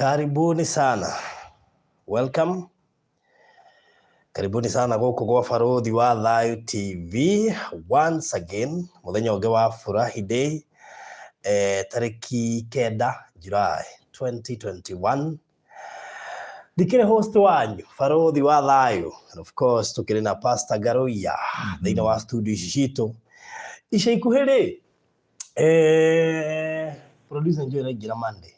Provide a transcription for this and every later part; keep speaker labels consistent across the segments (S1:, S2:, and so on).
S1: Karibuni sana. Welcome. Karibuni sana gũkũ gwa Barũthi wa Thayũ TV once again mũthenya ũngĩ wa Furahi Day, tarĩki 9 July 2021. Ndikĩrĩ host wanyu Barũthi wa Thayũ, and of course tũkĩrĩ na Pastor Ngaruiya thĩinĩ wa studio ici citũ. Ica ikuhĩ rĩ, producer njũĩ ĩraingĩra Monday.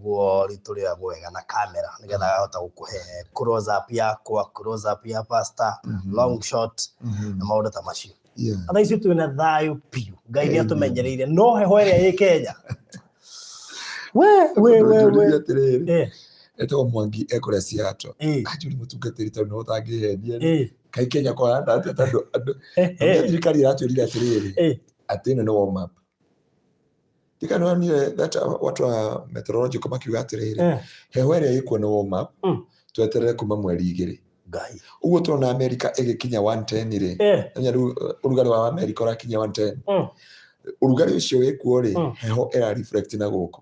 S1: Ũguo rĩu tũrĩoyagwo wega na kamera nĩgetha agahota gũkũhe close up yakwa, close up ya pastor, long shot na maũndũ ta macio. Thaa ici twĩna thayũ biũ, Ngai nĩ atũmenyereire, no heho ĩrĩa ĩ Kenya, we we we we.
S2: Njũririe atĩrĩrĩ, etagwo Mwangi ekũrĩa Seattle. Anjũri mũtungatĩri tondũ nĩwe ũtangĩhenia rĩ. Kaĩ Kenya kũhana atĩa tondũ andũ thirikari ĩratwĩrire atĩrĩrĩ atĩ ĩno nĩ warm up. Ndikanonire that watu wa meteorological makiuga atĩrĩrĩ, heho ĩrĩa ĩkuo nĩ warm up, tweterere kuma mweri 2.
S1: Ngai.
S2: Ũguo tũrona America ĩgĩkinya 110 rĩ, nĩmenya rĩu ũrugarĩ wa America ũrakinya 110. Ũrugarĩ ũcio wĩkuo rĩ, heho ĩra reflect na gũkũ.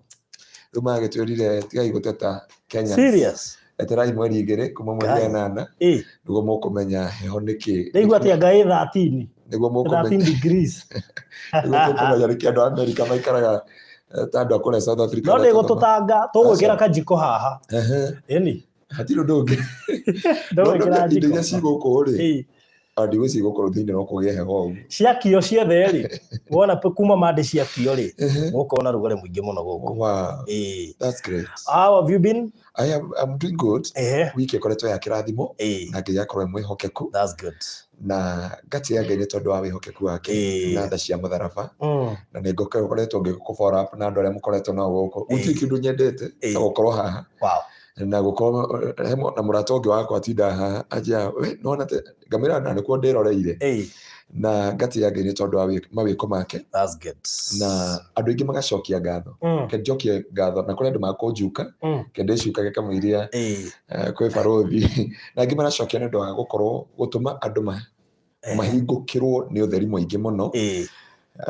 S2: Rĩu magĩtwĩrire tigai gũteta Kenya.
S1: Serious?
S2: Eterai mweri 2 kuma mweri
S1: Ngai.
S2: 8 nĩguo mũkũmenya heho nĩkĩ.
S1: Ndaigua atĩa Ngai 13.
S2: Nĩguo mũkũmenya.
S1: 13 degrees.
S2: Nĩguo tũkũmenya nĩkĩ andũ a America maikaraga ta andũ a kũrĩa South Africa.
S1: No ndĩgũtũtanga, tũgwĩkĩra kajiko haha. Ĩni.
S2: Hatirĩ ũndũ ũngĩ.
S1: Tũgwĩkĩra
S2: Indo iria
S1: njiko.
S2: ci gũkũ rĩ, ndigwĩciria gũkorwo thĩinĩ no kũgĩe heho ũguo.
S1: Ciakio ciothe rĩ, wona kuma Monday ciakio rĩ, gũkorwo na rugarĩ mũingĩ mũno gũkũ.
S2: Wow. That's great.
S1: How have you been?
S2: I'm doing good. Wiki ĩkoretwo ya kĩrathimo na Ngai akorwo e mwĩhokeku.
S1: That's good.
S2: Na ngatĩĩa Ngai nĩ tondũ wa wĩhokeku wake na tha cia mũtharaba. Na nĩ ngoretwo ngĩkũ follow up na andũ arĩa mũkoretwo nao gũkũ. Gũtirĩ kĩndũ nyendete ta gũkorwo haha. Na gũkorwo he na mũrata ũngĩ wakwa atindaga haha anjĩraga we nĩwona te ngamwĩra na nĩkuo ndĩroreire. Na ngatĩĩa Ngai nĩ tondũ wa mawĩko make.
S1: That's good.
S2: Na andũ aingĩ magacokia ngatho. Reke njokie ngatho na kũrĩ andũ makũnjuka, reke ndĩcukage kamũiria kwĩ barũthi. Na angĩ maracokia nĩ ũndũ wa gũkorwo gũtũma andũ mahingũkĩrwo nĩ ũtheri mũingĩ mũno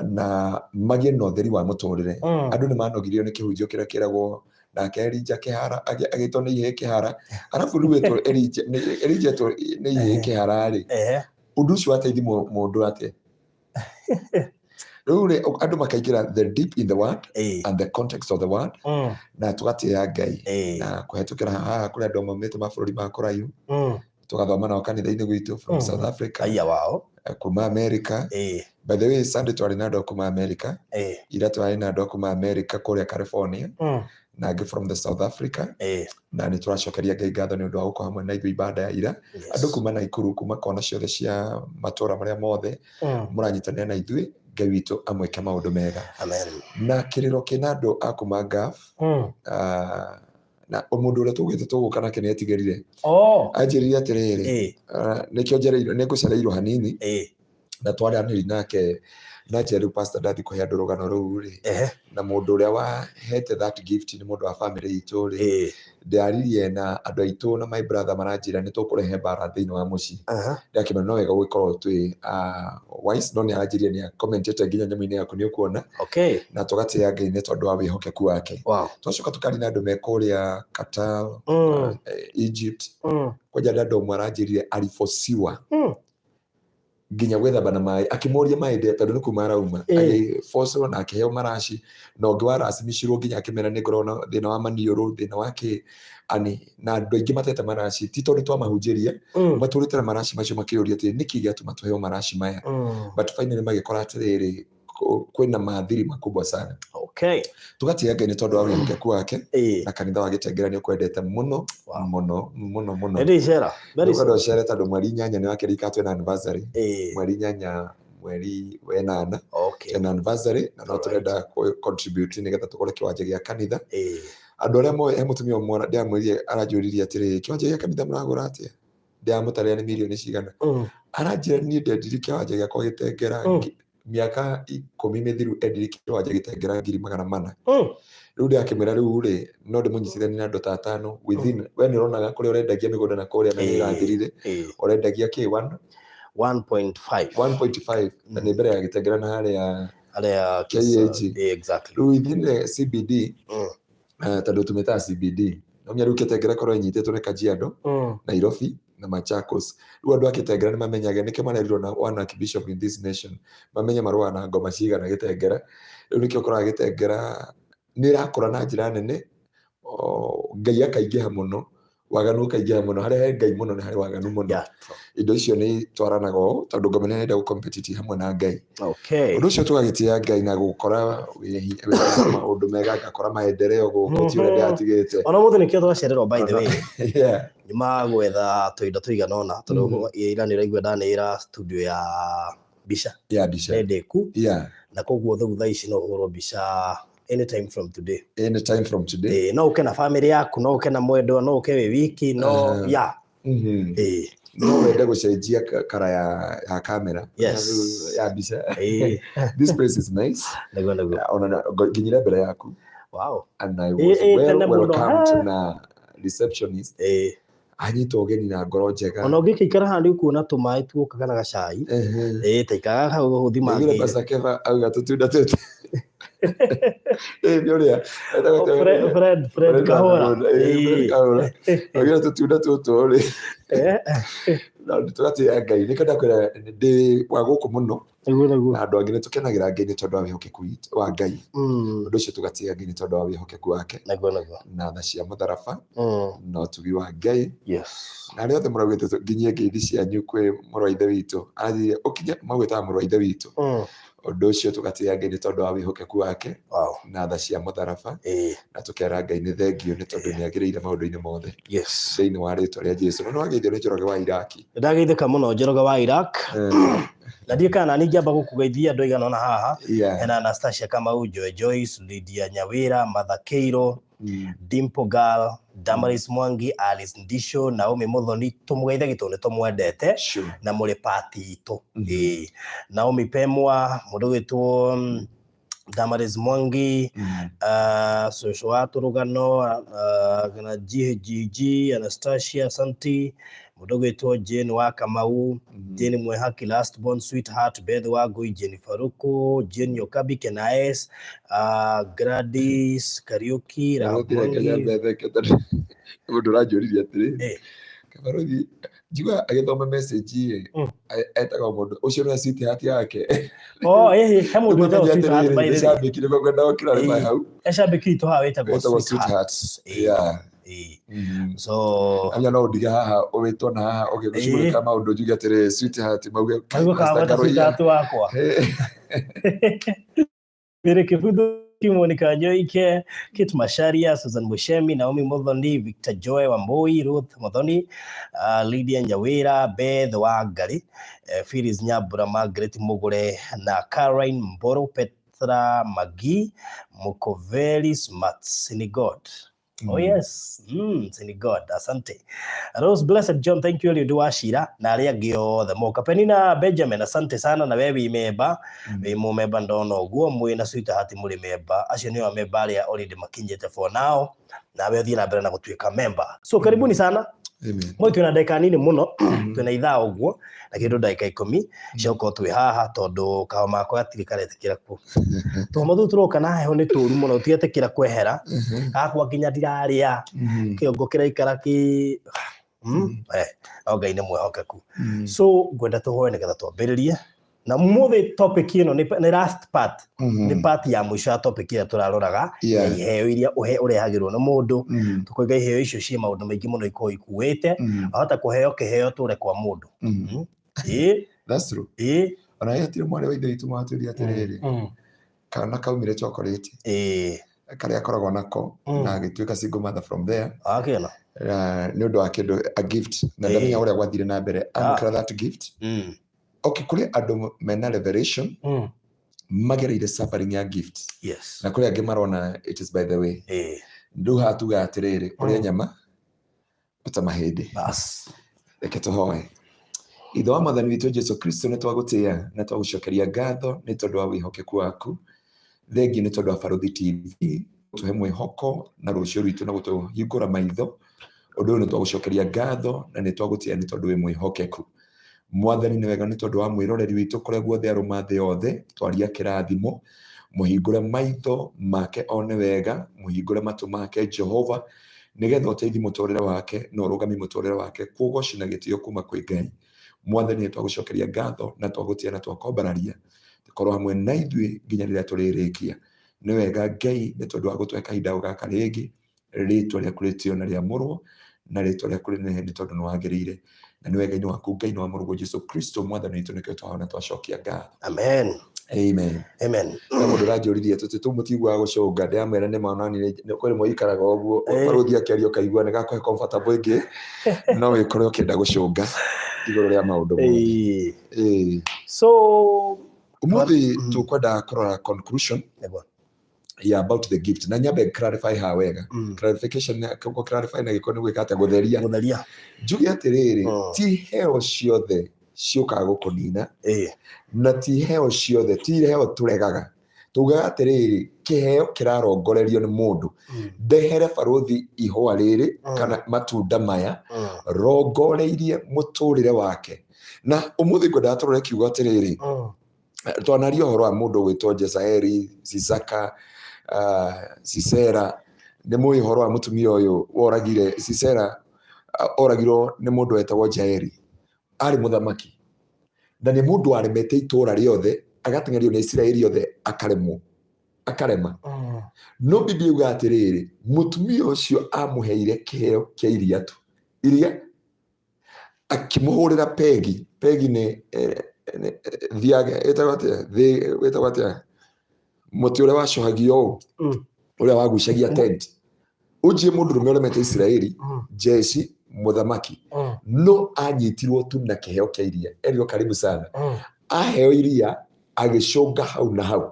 S2: na magĩe na ũtheri wa mũtũrĩre. Andũ nĩ manogirio nĩ kĩhunjio kĩrĩa kĩragwo nake Elijah kĩhara agĩtwo nĩ ihĩĩ kĩhara, arabu rĩu etwo Elijah, Elijah etwo nĩ ihĩĩ kĩhara rĩ, ũndũ ũcio wateithia mũndũ atĩa? Rĩu rĩ, andũ makaingĩra the deep in the word and the context of the word na tũgatĩĩa Ngai na kũhetũkĩra haha kũrĩ andũ maumĩte mabũrũri ma kũraihu tũgathoma nao kanitha-inĩ gwitũ from South Africa,
S1: Aya wao.
S2: Kuma America. By the way, Sunday twarĩ na andũ a kuma America, ira twarĩ na andũ a kuma America kũrĩa California na angĩ from the South Africa na nĩ tũracokeria Ngai ngatho nĩ ũndũ wa gũkorwo hamwe na ithuĩ ibanda ya ira. Andũ kuma Naikuru, kuma kona ciothe cia matũra marĩa mothe mũranyitanĩra na ithuĩ, Ngai witũ amwĩke maũndũ mega.
S1: Amen.
S2: Na kĩrĩro kĩna andũ a kuma Gulf, na mũndũ ũrĩa tũgĩte tũgũka nake nĩ etigĩrire. Anjĩrire atĩrĩrĩ, nĩkĩo njereirwo, nĩ ngũcereirwo hanini na twaranĩri nake na njĩra rĩu pastor ndathi kũhe andũ rũgano rũu rĩ, na mũndũ ũrĩa wahete that gift nĩ mũndũ wa family itũ rĩ, ndĩraririe na andũ aitũ na my brother maranjĩra nĩ tũkũrehe mbara thĩinĩ wa mũciĩ. Ndakĩmera no wega gũgĩkorwo twĩ wise, no nĩ aranjĩrire nĩ commentĩte nginya nyamũ-inĩ yaku nĩ ũkuona. Na tũgatĩĩa Ngai nĩ tondũ wa wĩhokeku wake. Twacoka tũkaria na andũ me kũrĩa Qatar, Egypt. Kwanja andũ amwe aranjĩrire alifosiwa nginya gwĩthamba na maĩ, akĩmũria maĩ ndĩ tondũ nĩ kuma arauma, agĩbocwo na akĩheo maraci, na ũngĩ waracimicirwo nginya akĩmera nĩ ngoragwo na thĩna wa maniũrũ, thĩna wa kĩ ani, na andũ aingĩ matete maraci ti tondũ twamahunjĩria, matũrĩte na maraci macio makĩũria atĩ nĩkĩ gĩatũma tũheo maraci maya, but finally magĩkora atĩrĩrĩ kwĩna mathiri makubwa sana. Tũgatĩĩa Ngai nĩ tondũ wa wĩhokeku wake na kanitha wa Gĩtengera nĩ ũkwendete mũno mũno mũno mũno.
S1: Nĩ ndĩcera. Very
S2: Nĩũkwenda
S1: soon.
S2: ũcere tondũ mweri 8 nĩ wakĩrika twĩna anniversary. Mweri 8 mweri wa 8 twĩna anniversary na no tũrenda contribute nĩgetha tũgũre kĩwanja gĩa kanitha. Andũ arĩa moĩ, he mũtumia ũmwe ndĩramwĩrire aranjũririe atĩrĩrĩ, kĩwanja gĩa kanitha mũragũra atĩa? Ndĩramũtarĩra nĩ mirioni cigana. Aranjĩra niĩ ndendirie kĩwanja gĩakwa Gĩtengera mĩaka 10 mĩthiru, endirie kĩwanja Gĩtengera ngiri 400. Rĩu ndĩrakĩmwĩra rĩu rĩ no ndĩmũnyitithanie na andũ ta atano within we nĩ ũronaga kũrĩa ũrendagia mĩgũnda na kũrĩa na nĩ ĩrathirire. Ũrendagia kĩ one
S1: 1.5.
S2: 1.5 na nĩ mbere ya Gĩtengera na harĩa
S1: harĩa
S2: KAG.
S1: Exactly.
S2: Rĩu within the CBD. Tondũ tũmĩtaga CBD, no menya rĩu Kitengela ĩkorwo ĩnyitĩtwo nĩ Kajiado, Nairobi na Machakos. Rĩu andũ a Kitengela nĩ mamenyage nĩkĩo marerirwo na one archbishop in this nation, mamenye marũaga na ngoma cigana Gĩtengera. Rĩu nĩkĩo ũkoraga Gĩtengera nĩ ĩrakũra na njĩra nene, Ngai akaingĩha mũno, waganu ũkaingĩha mũno. Harĩa he Ngai mũno nĩ harĩ waganu mũno. Indo icio nĩ itwaranaga ũũ tondũ ngoma nĩ ĩrenda gũ hamwe na Ngai. Ũndũ ũcio tũgagĩtĩĩa Ngai na gũkora wĩ maũndũ mega, ngakora maendeleo gũkũ ti ũrĩa ndĩratigĩte.
S1: Ona mũthĩ nĩkĩo twacererwo, by the way. Nyuma gwetha tũindo tũigana ũna, tondũ ira nĩ ũraigua ndanĩra studio ya mbica.
S2: Ya mbica.
S1: Nĩ ndĩku. Na koguo rĩu thaa ici no ũhũrwo mbica anytime from today.
S2: Anytime from today.
S1: No ũke na family yaku, no ũke na mwendwa, no ũke wĩ wiki, no yeah.
S2: No wende gũcenjia kara ya kamera. Ya mbica. This place is nice.
S1: Nĩguo nĩguo.
S2: Ona nginyire mbere yaku. And I was well
S1: Tene mũno.
S2: welcomed na receptionist. Anyitwo ũgeni na ngoro njega.
S1: Ona ũngĩkĩikara haha nĩ ũkuona tũmaĩ tuoka kana gacai. Ta ikaraga hau
S2: Ndaiguire
S1: ũthimangĩire.
S2: Pastor Keva auga tũtunda tũtũ. Nĩ ũrĩa.
S1: Fred, Fred, Fred Kahũra.
S2: Fred Kahũra. Augire tũtunda tũtũ rĩ. Na tũgatĩĩa Ngai. Nĩkĩo ndakwĩra ndĩ wa gũkũ mũno.
S1: Nĩguo nĩguo.
S2: Na andũ angĩ nĩ tũkenagĩra Ngai nĩ tondũ wa wĩhokeku wa Ngai. Ũndũ ũcio tũgatĩĩa Ngai nĩ tondũ wa wĩhokeku wake.
S1: Nĩguo nĩguo.
S2: Na tha cia mũtharaba. Na ũtugi wa Ngai.
S1: Yes.
S2: Na arĩa othe mũraugĩte nginyie ngeithi cianyu kwĩ mũrũ wa ithe witũ. Athire ũkinye maugĩtaga mũrũ wa ithe witũ. Ũndũ ũcio tũgatĩĩa Ngai nĩ tondũ wa wĩhokeku wake. Na tha cia mũtharaba. Na tũkera Ngai nĩ thengio nĩ tondũ nĩ agĩrĩire maũndũ-inĩ mothe. Thĩinĩ wa rĩtwa rĩa Jesu. Na nĩ wageithio nĩ Njoroge wa Iraki.
S1: Ndageithĩka mũno Njoroge wa Iraq. Na ndiĩ kana ningĩamba gũkũgeithia andũ aigana ũna haha. Hena Anastasia Kamau, Joy Joyce, Lydia Nyawira, Martha Keiro, Dimple Girl, Damaris Mwangi, Alice Ndisho, Naomi Muthoni, tũmũgeithagia tondũ nĩ tũmwendete. Na mũrĩ part itũ. Naomi Pemwa, mũndũ ũgwĩtwo Damaris Mwangi, cũcũ wa Tũrũgano, na GGG, Anastasia Santi, mũndũ ũgwĩtwo Jane wa Kamau, Jane Mwehaki, Last Born Sweetheart, Beth Wangui, Jane Faruku, Jane Nyokabi, Kenaes, Gladys Kariuki, Rahab Mwangi.
S2: Mũndũ ũranjũririe atĩrĩrĩ, Kabarothi, njigua agĩthoma message ĩ, etagwo mũndũ ũcio nĩwe sweetheart yake.
S1: Oh, he mũndũ wĩtagwo sweetheart, by the way.
S2: Cambĩki nĩguo ngwenda gũkĩra nĩ hau.
S1: He cambĩki witũ haha wĩtagwo
S2: Wĩtagwo
S1: sweetheart.
S2: Sweetheart.
S1: So
S2: Anya no ũndige haha ũwĩtwo na haha ũgĩgũcugurĩka maũndũ njuge atĩrĩ sweetheart mauge
S1: Mauge kana
S2: Pastor
S1: weta
S2: Karoiya.
S1: sweetheart wakwa. Mary Kibuthu, Monica Nyoike, Kate Macharia, Susan Mushemi, Naomi Muthoni, Victor Joy Wambui, Ruth Muthoni, Lydia Nyawira, Beth Wangari, Phyllis Nyambura, Margaret Mugure na Caroline Mboro, Petra Magi, Mukoveli Smart, Sinigod. Oh yes, Sinigod, asante. Rose Blessed John, thank you Eliud wa Shira na arĩa angĩ othe moka. Penina Benjamin, asante sana na we wĩ memba, wĩ mũmemba ndona ũguo mwĩ na sweetheart mũrĩ memba. Acio nĩo amemba arĩa already makinyĩte for now, nawe ũthiĩ na mbere na gũtuĩka member. So karibuni sana.
S2: Amen.
S1: Moi twĩna ndagĩka nini mũno, twĩna ithaa ũguo na kĩndũ ndagĩka 10 cia gũkorwo twĩ haha tondũ kahoma gakwa gatirĩ karetĩkĩra ku. Tũhoma tũu tũroka na heho nĩ tũru mũno tũtiretĩkĩra kwehera. Gakwa nginya ndirarĩa, kĩongo kĩraikara kĩ no Ngai nĩ mwĩhokeku. So ngwenda tũhoe nĩgetha twambĩrĩrie. Na mũthĩ topic ĩno nĩ last part. Nĩ part ya mũico ya topic ĩrĩa tũraroraga ya iheo iria ũrehagĩrwo nĩ mũndũ. Tũkoiga iheo icio ciĩ maũndũ maingĩ mũno ikoragwo ikuĩte. Wahota kũheo kĩheo tũre kwa mũndũ.
S2: That's true. Ona hatirĩ mwarĩ wa ithe witũ mwatũria atĩrĩrĩ, kana kaumire chocolate. Karĩa akoragwo nako, na agĩtuĩka single mother from there.
S1: Akĩona.
S2: Nĩ ũndũ wa kĩndũ, a gift. Na ndamenya ũrĩa gwathire na mbere. Amũkĩra that gift. Okay, kũrĩ andũ mena revelation, magereire suffering ya gift. Na kũrĩ angĩ marona it is by the way. Rĩu haha tugaga atĩrĩrĩ, ũrĩa nyama ũta mahĩndĩ.
S1: Bas.
S2: Reke tũhoe. Ithe wa Mwathani witũ Jesu Kristo, nĩ twagũtĩĩa na twagũcokeria ngatho nĩ tondũ wa wĩhokeku waku. Thengiũ nĩ tondũ wa Barũthi TV gũtũhe mwĩhoko na rũciũ rwitũ na gũtũhingũra maitho. Ũndũ ũyũ nĩ twagũcokeria ngatho na nĩ twagũtĩĩa nĩ tondũ wĩ mwĩhokeku. Mwathani nĩ wega nĩ tondũ wa mwĩroreri witũ kũrĩa guothe arũma thĩ yothe, twaria kĩrathimo. Mũhingũre maitho make one wega, mũhingũre matũ make Jehova, nĩgetha ũteithie mũtũrĩre wake na ũrũgamie mũtũrĩre wake kũgoci na gĩtĩo kuma kwĩ Ngai. Mwathani, nĩ twagũcokeria ngatho na twagũtĩa na twakwambararia, korwo hamwe na ithuĩ nginya rĩrĩa tũrĩrĩkia. Nĩ wega Ngai, nĩ tondũ wa gũtũhe kahinda gaka rĩngĩ, rĩtwa rĩaku rĩtĩo na rĩamũrwo, na rĩtwa rĩaku rĩnehe, nĩ tondũ nĩ wagĩrĩire, na nĩ wega-inĩ waku Ngai, na wa mũrũguo Jesu Kristo mwathani witũ, nĩkĩo twahona twacokia ngatho.
S1: Amen.
S2: Amen.
S1: Amen.
S2: Na mũndũ ũranjũririe tũtĩ tũu mũtiguaga gũcũnga, ndĩramwĩra nĩ ma nani nĩ kwĩ rĩmwe ikaraga ũguo, barũthi akĩaria ũkaigua nĩ gakũhe comfortable ĩngĩ, no wĩkore ũkĩenda gũcũnga igũrũ rĩa maũndũ mothe.
S1: So
S2: ũmũthĩ tũkwenda kũrora conclusion ya about the gift, na nyambe clarify ha wega. Clarification, ko clarify na gĩko nĩ gwĩka atĩa? Gũtheria.
S1: Gũtheria.
S2: Njuge atĩrĩrĩ, ti heo ciothe ciũkaga gũkũnina, na ti heo ciothe, ti heo tũregaga. Tugaga atĩrĩrĩ, kĩheo kĩrarongorerio nĩ mũndũ. Ndehere barũthi ihũa rĩrĩ kana matunda maya, rongoreirie mũtũrĩre wake. Na ũmũthĩ ngwendaga tũrore kiugo atĩrĩrĩ, twanaria ũhoro wa mũndũ gwĩtwo Jezaeli, Sisaka, Sisera. Nĩ mũĩ ũhoro wa mũtumia ũyũ woragire Sisera? Oragirwo nĩ mũndũ wetagwo Jaeli, arĩ mũthamaki, na nĩ mũndũ waremete itũũra rĩothe, agateng'erio nĩ Isiraeli othe, akaremwo, akarema. No Biblia yugaga atĩrĩrĩ, mũtumia ũcio amũheire kĩheo kĩa iria tu, iria akĩmũhũrĩra pegi. Pegi nĩ thiage, ĩtagwo atĩa? Ĩtagwo atĩa mũtĩ ũrĩa wacohagio ũũ, ũrĩa wagucagia tent? Ũnjie mũndũrũme ũremete Isiraeli, jeshi, mũthamaki, no anyitirwo tu na kĩheo kĩa iria. Erirwo karibu sana, aheo iria agĩcũnga hau na hau.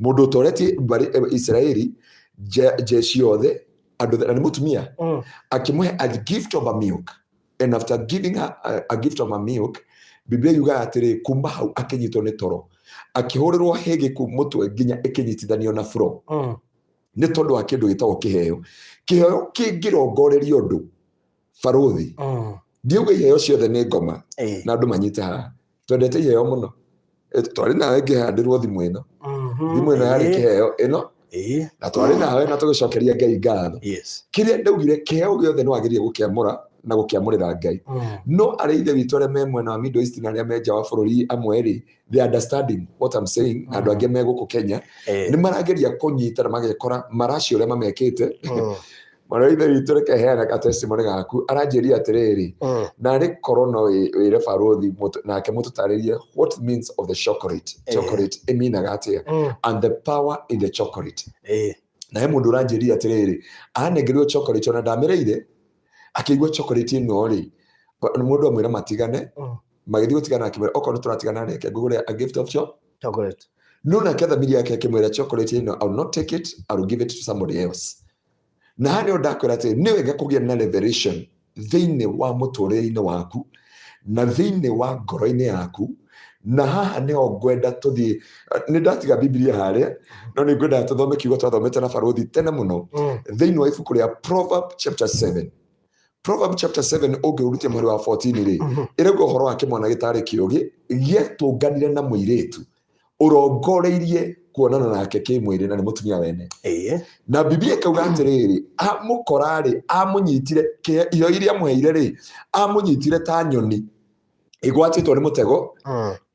S2: Mũndũ ũtoretie mbarĩ Isiraeli, jeshi yothe, andũ, na nĩ mũtumia, akĩmũhe a gift of a milk, and after giving her a gift of a milk, Biblia yugaga atĩrĩ, kuma hau akĩnyitwo nĩ toro, akĩhũrĩrwo hĩgĩ kũ mũtwe nginya ĩkĩnyitithanio na floor, nĩ tondũ wa kĩndũ gĩtagwo kĩheo. Kĩheo kĩngĩrongoreria ũndũ, barũthi, ndiuga iheo ciothe nĩ ngoma, na andũ manyite haha, twendete iheo mũno. Twarĩ nawe ngĩhandĩrwo thimũ ĩno. Thimũ ĩno yarĩ kĩheo ĩno, na twarĩ nawe na tũgĩcokeria Ngai ngatho. Kĩrĩa ndaugire, kĩheo gĩothe nĩ wagĩrĩire gũkĩamũra na gũkĩamũrĩra Ngai. No arĩa ithe witũ arĩa me mwena wa Middle East na arĩa me nja wa bũrũri amwe rĩ, they are understanding what I'm saying, na andũ angĩ me gũkũ Kenya nĩ marageria kũnyita na magekora maraci ũrĩa mamekĩte. Mwana ithe witũ, reke heana ka testimony gaku. Aranjĩria atĩrĩrĩ, narĩ korwo no wĩre barũthi nake mũtũtarĩrie what means of the chocolate. Chocolate ĩminaga atĩa, and the power in the chocolate. Na he mũndũ ũranjĩria atĩrĩrĩ, anengerirwo chocolate ona ndamĩrĩire, akĩigua chocolate ĩno rĩ, mũndũ amwĩra matigane. Magĩthiĩ gũtigana, akĩmwĩra okorwo nĩ tũratigana, reke ngũgũre a gift of
S1: chocolate.
S2: No nake thamiri yake akĩmwĩra, chocolate ĩno I will not take it, I will give it to somebody else. Na harĩa ndakwĩra atĩ nĩ wega kũgĩa na revelation thĩinĩ wa mũtũrĩre-inĩ waku na thĩinĩ wa ngoro-inĩ yaku. Na haha nĩho ngwenda tũthiĩ. Nĩ ndatiga Bibilia harĩa, no nĩ ngwenda tũthome kiugo twathomete na barũthi tene mũno, thĩinĩ wa ibuku rĩa Proverb chapter 7. Proverb chapter 7, ũngĩhurutia mũhari wa 14 rĩ, ĩrauga ũhoro wa kĩmwana gĩtarĩ kĩũgĩ gĩatũnganire na mũirĩtu ũrongoreirie kuonana nake kĩmwĩrĩ, na nĩ mũtumia wene. Na Biblia ĩkauga atĩrĩrĩ, amũkora rĩ, amũnyitire irio iria amũheire rĩ, amũnyitire ta nyoni ĩgwatĩtwo nĩ mũtego,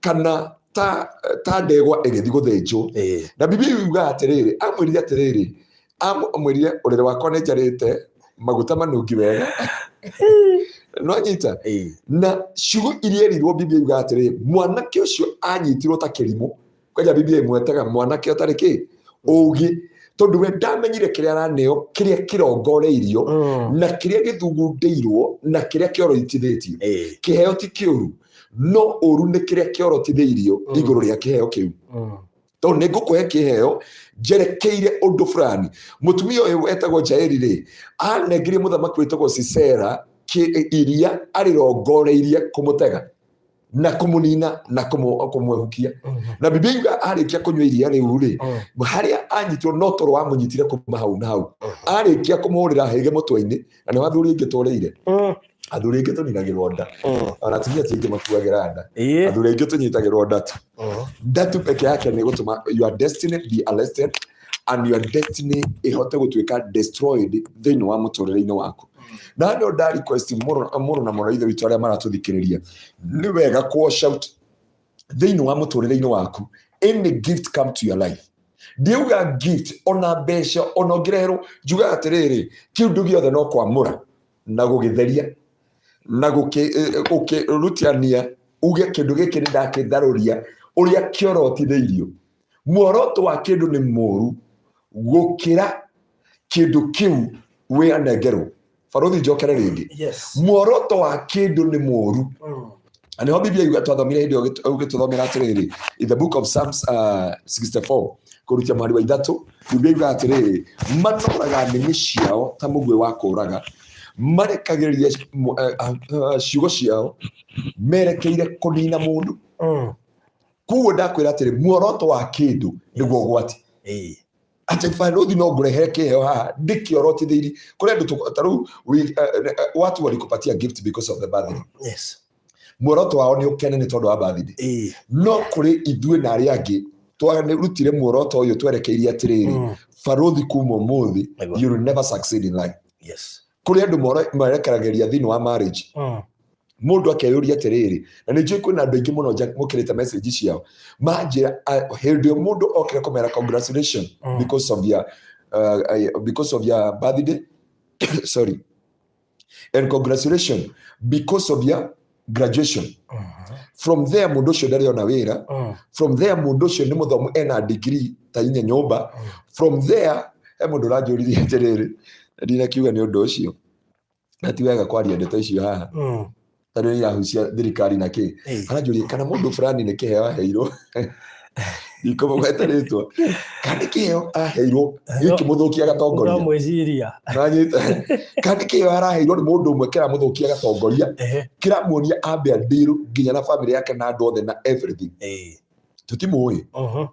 S2: kana ta ndegwa ĩgĩthiĩ gũthĩnjwo. Na Biblia yugaga atĩrĩrĩ, amwĩrire atĩrĩrĩ, amwĩrire, ũrĩrĩ wakwa nĩ njarĩte maguta manungi wega, no anyita. Na ciugo iria erirwo, Biblia yugaga atĩrĩrĩ, mwanake ũcio anyitirwo ta kĩrimũ. Kwanja Biblia ĩmwetaga mwanake ũtarĩ kĩ ũgĩ, tondũ we ndamenyire kĩrĩa araneo, kĩrĩa kĩrongoreirio, na kĩrĩa gĩthugundĩirwo, na kĩrĩa kĩorotithĩtio. Kĩheo ti kĩũru, no ũru nĩ kĩrĩa kĩorotithĩirio igũrũ rĩa kĩheo kĩu, tondũ nĩ ngũkũhe kĩheo njerekeire ũndũ fulani. Mũtumia ũyũ wetagwo Jaeli rĩ, anengerie mũthamaki wĩtagwo Sisera iria arĩrongoreirie kũmũtega na kũmũnina na kũmwehukia. Na Biblia yuga arĩkia kũnyua iria rĩu rĩ, harĩa anyitirwo no toro wamũnyitire kuma hau na hau, arĩkia kũmũhũrĩra hĩgĩ mũtwe-inĩ, na nĩ wathuri ingĩ tũrĩire. Athuri aingĩ tũninagĩrwo nda. Ona atumia ti aingĩ makuagĩra nda. Athuri aingĩ tũnyitagĩrwo ndatu. Ndatu peke yake nĩ gũtũma your destiny be arrested and your destiny ĩhote gũtuĩka destroyed thĩinĩ wa mũtũrĩre-inĩ waku. Na nĩ nda request mũno mũno na mũno ithe witũ arĩa maratũthikĩrĩria, nĩ wega kũ wash out thĩinĩ wa mũtũrĩre-inĩ waku any gift come to your life. Ndiuga gift ona mbeca ona ũngĩreherwo, njugaga atĩrĩrĩ, kĩndũ gĩothe no kwamũra na gũgĩtheria na gũkĩrutania, uge kĩndũ gĩkĩ nĩ ndakĩtharũria ũrĩa kĩorotithĩirio. Muoroto wa kĩndũ nĩ mũru gũkĩra kĩndũ kĩu wĩanengerwo. Barothi, njokere rĩngĩ.
S1: Yes.
S2: Muoroto wa kĩndũ nĩ mũru. Na nĩho Biblia yuga twathomire hĩndĩ ĩyo ũgĩtũthomera atĩrĩrĩ, in the book of Psalms 64 kũrutia mũhari wa 3, Biblia yuga atĩrĩrĩ, manoraga nĩmĩ ciao ta mũguĩ wa kũũraga, marekagĩrĩria ciugo ciao merekeire kũnina mũndũ. Koguo ndakwĩra atĩrĩ, muoroto wa kĩndũ nĩguo ũgwati. Atĩ barothi no ngũrehere kĩheo haha ndĩkĩorotithĩirie kũrĩ andũ ta rĩu watu walikupatia gift because of the birthday. Muoroto wao nĩ ũkene nĩ tondũ wa birthday. No kũrĩ ithuĩ na arĩa angĩ twarutire muoroto ũyũ twerekeirie atĩrĩrĩ, barothi kuma ũmũthĩ, you will never succeed in life. Kũrĩ andũ merekeragĩria thĩinĩ wa marriage. Mũndũ akeyũria atĩrĩrĩ, na nĩ njũĩ kwĩna andũ aingĩ mũno mũkĩrĩte message ciao manjĩra, hĩndĩ ĩyo mũndũ okire kũmera congratulation because of your birthday, sorry, and congratulation because of your graduation. From there mũndũ ũcio ndarĩ ona wĩra. From there mũndũ ũcio nĩ mũthomu, ena degree ta inya nyũmba. From there he mũndũ ũranjũririe atĩrĩrĩ, na ndinakiuga nĩ ũndũ ũcio, na ti wega kwaria ndeto icio haha tondũ nĩ irahucia thirikari na kĩ. Aranjũria kana mũndũ fulani nĩ kĩheo aheirwo, ndikũmũgweta rĩtwa, kana nĩ kĩheo aheirwo gĩkĩmũthũkia gatongoria.
S1: No mwĩciria.
S2: Nanyita, kana nĩ kĩheo araheirwo nĩ mũndũ ũmwe kĩramũthũkia gatongoria, kĩramuonia ambe andiru nginya na family yake na andũ othe na everything. Tũtimũĩ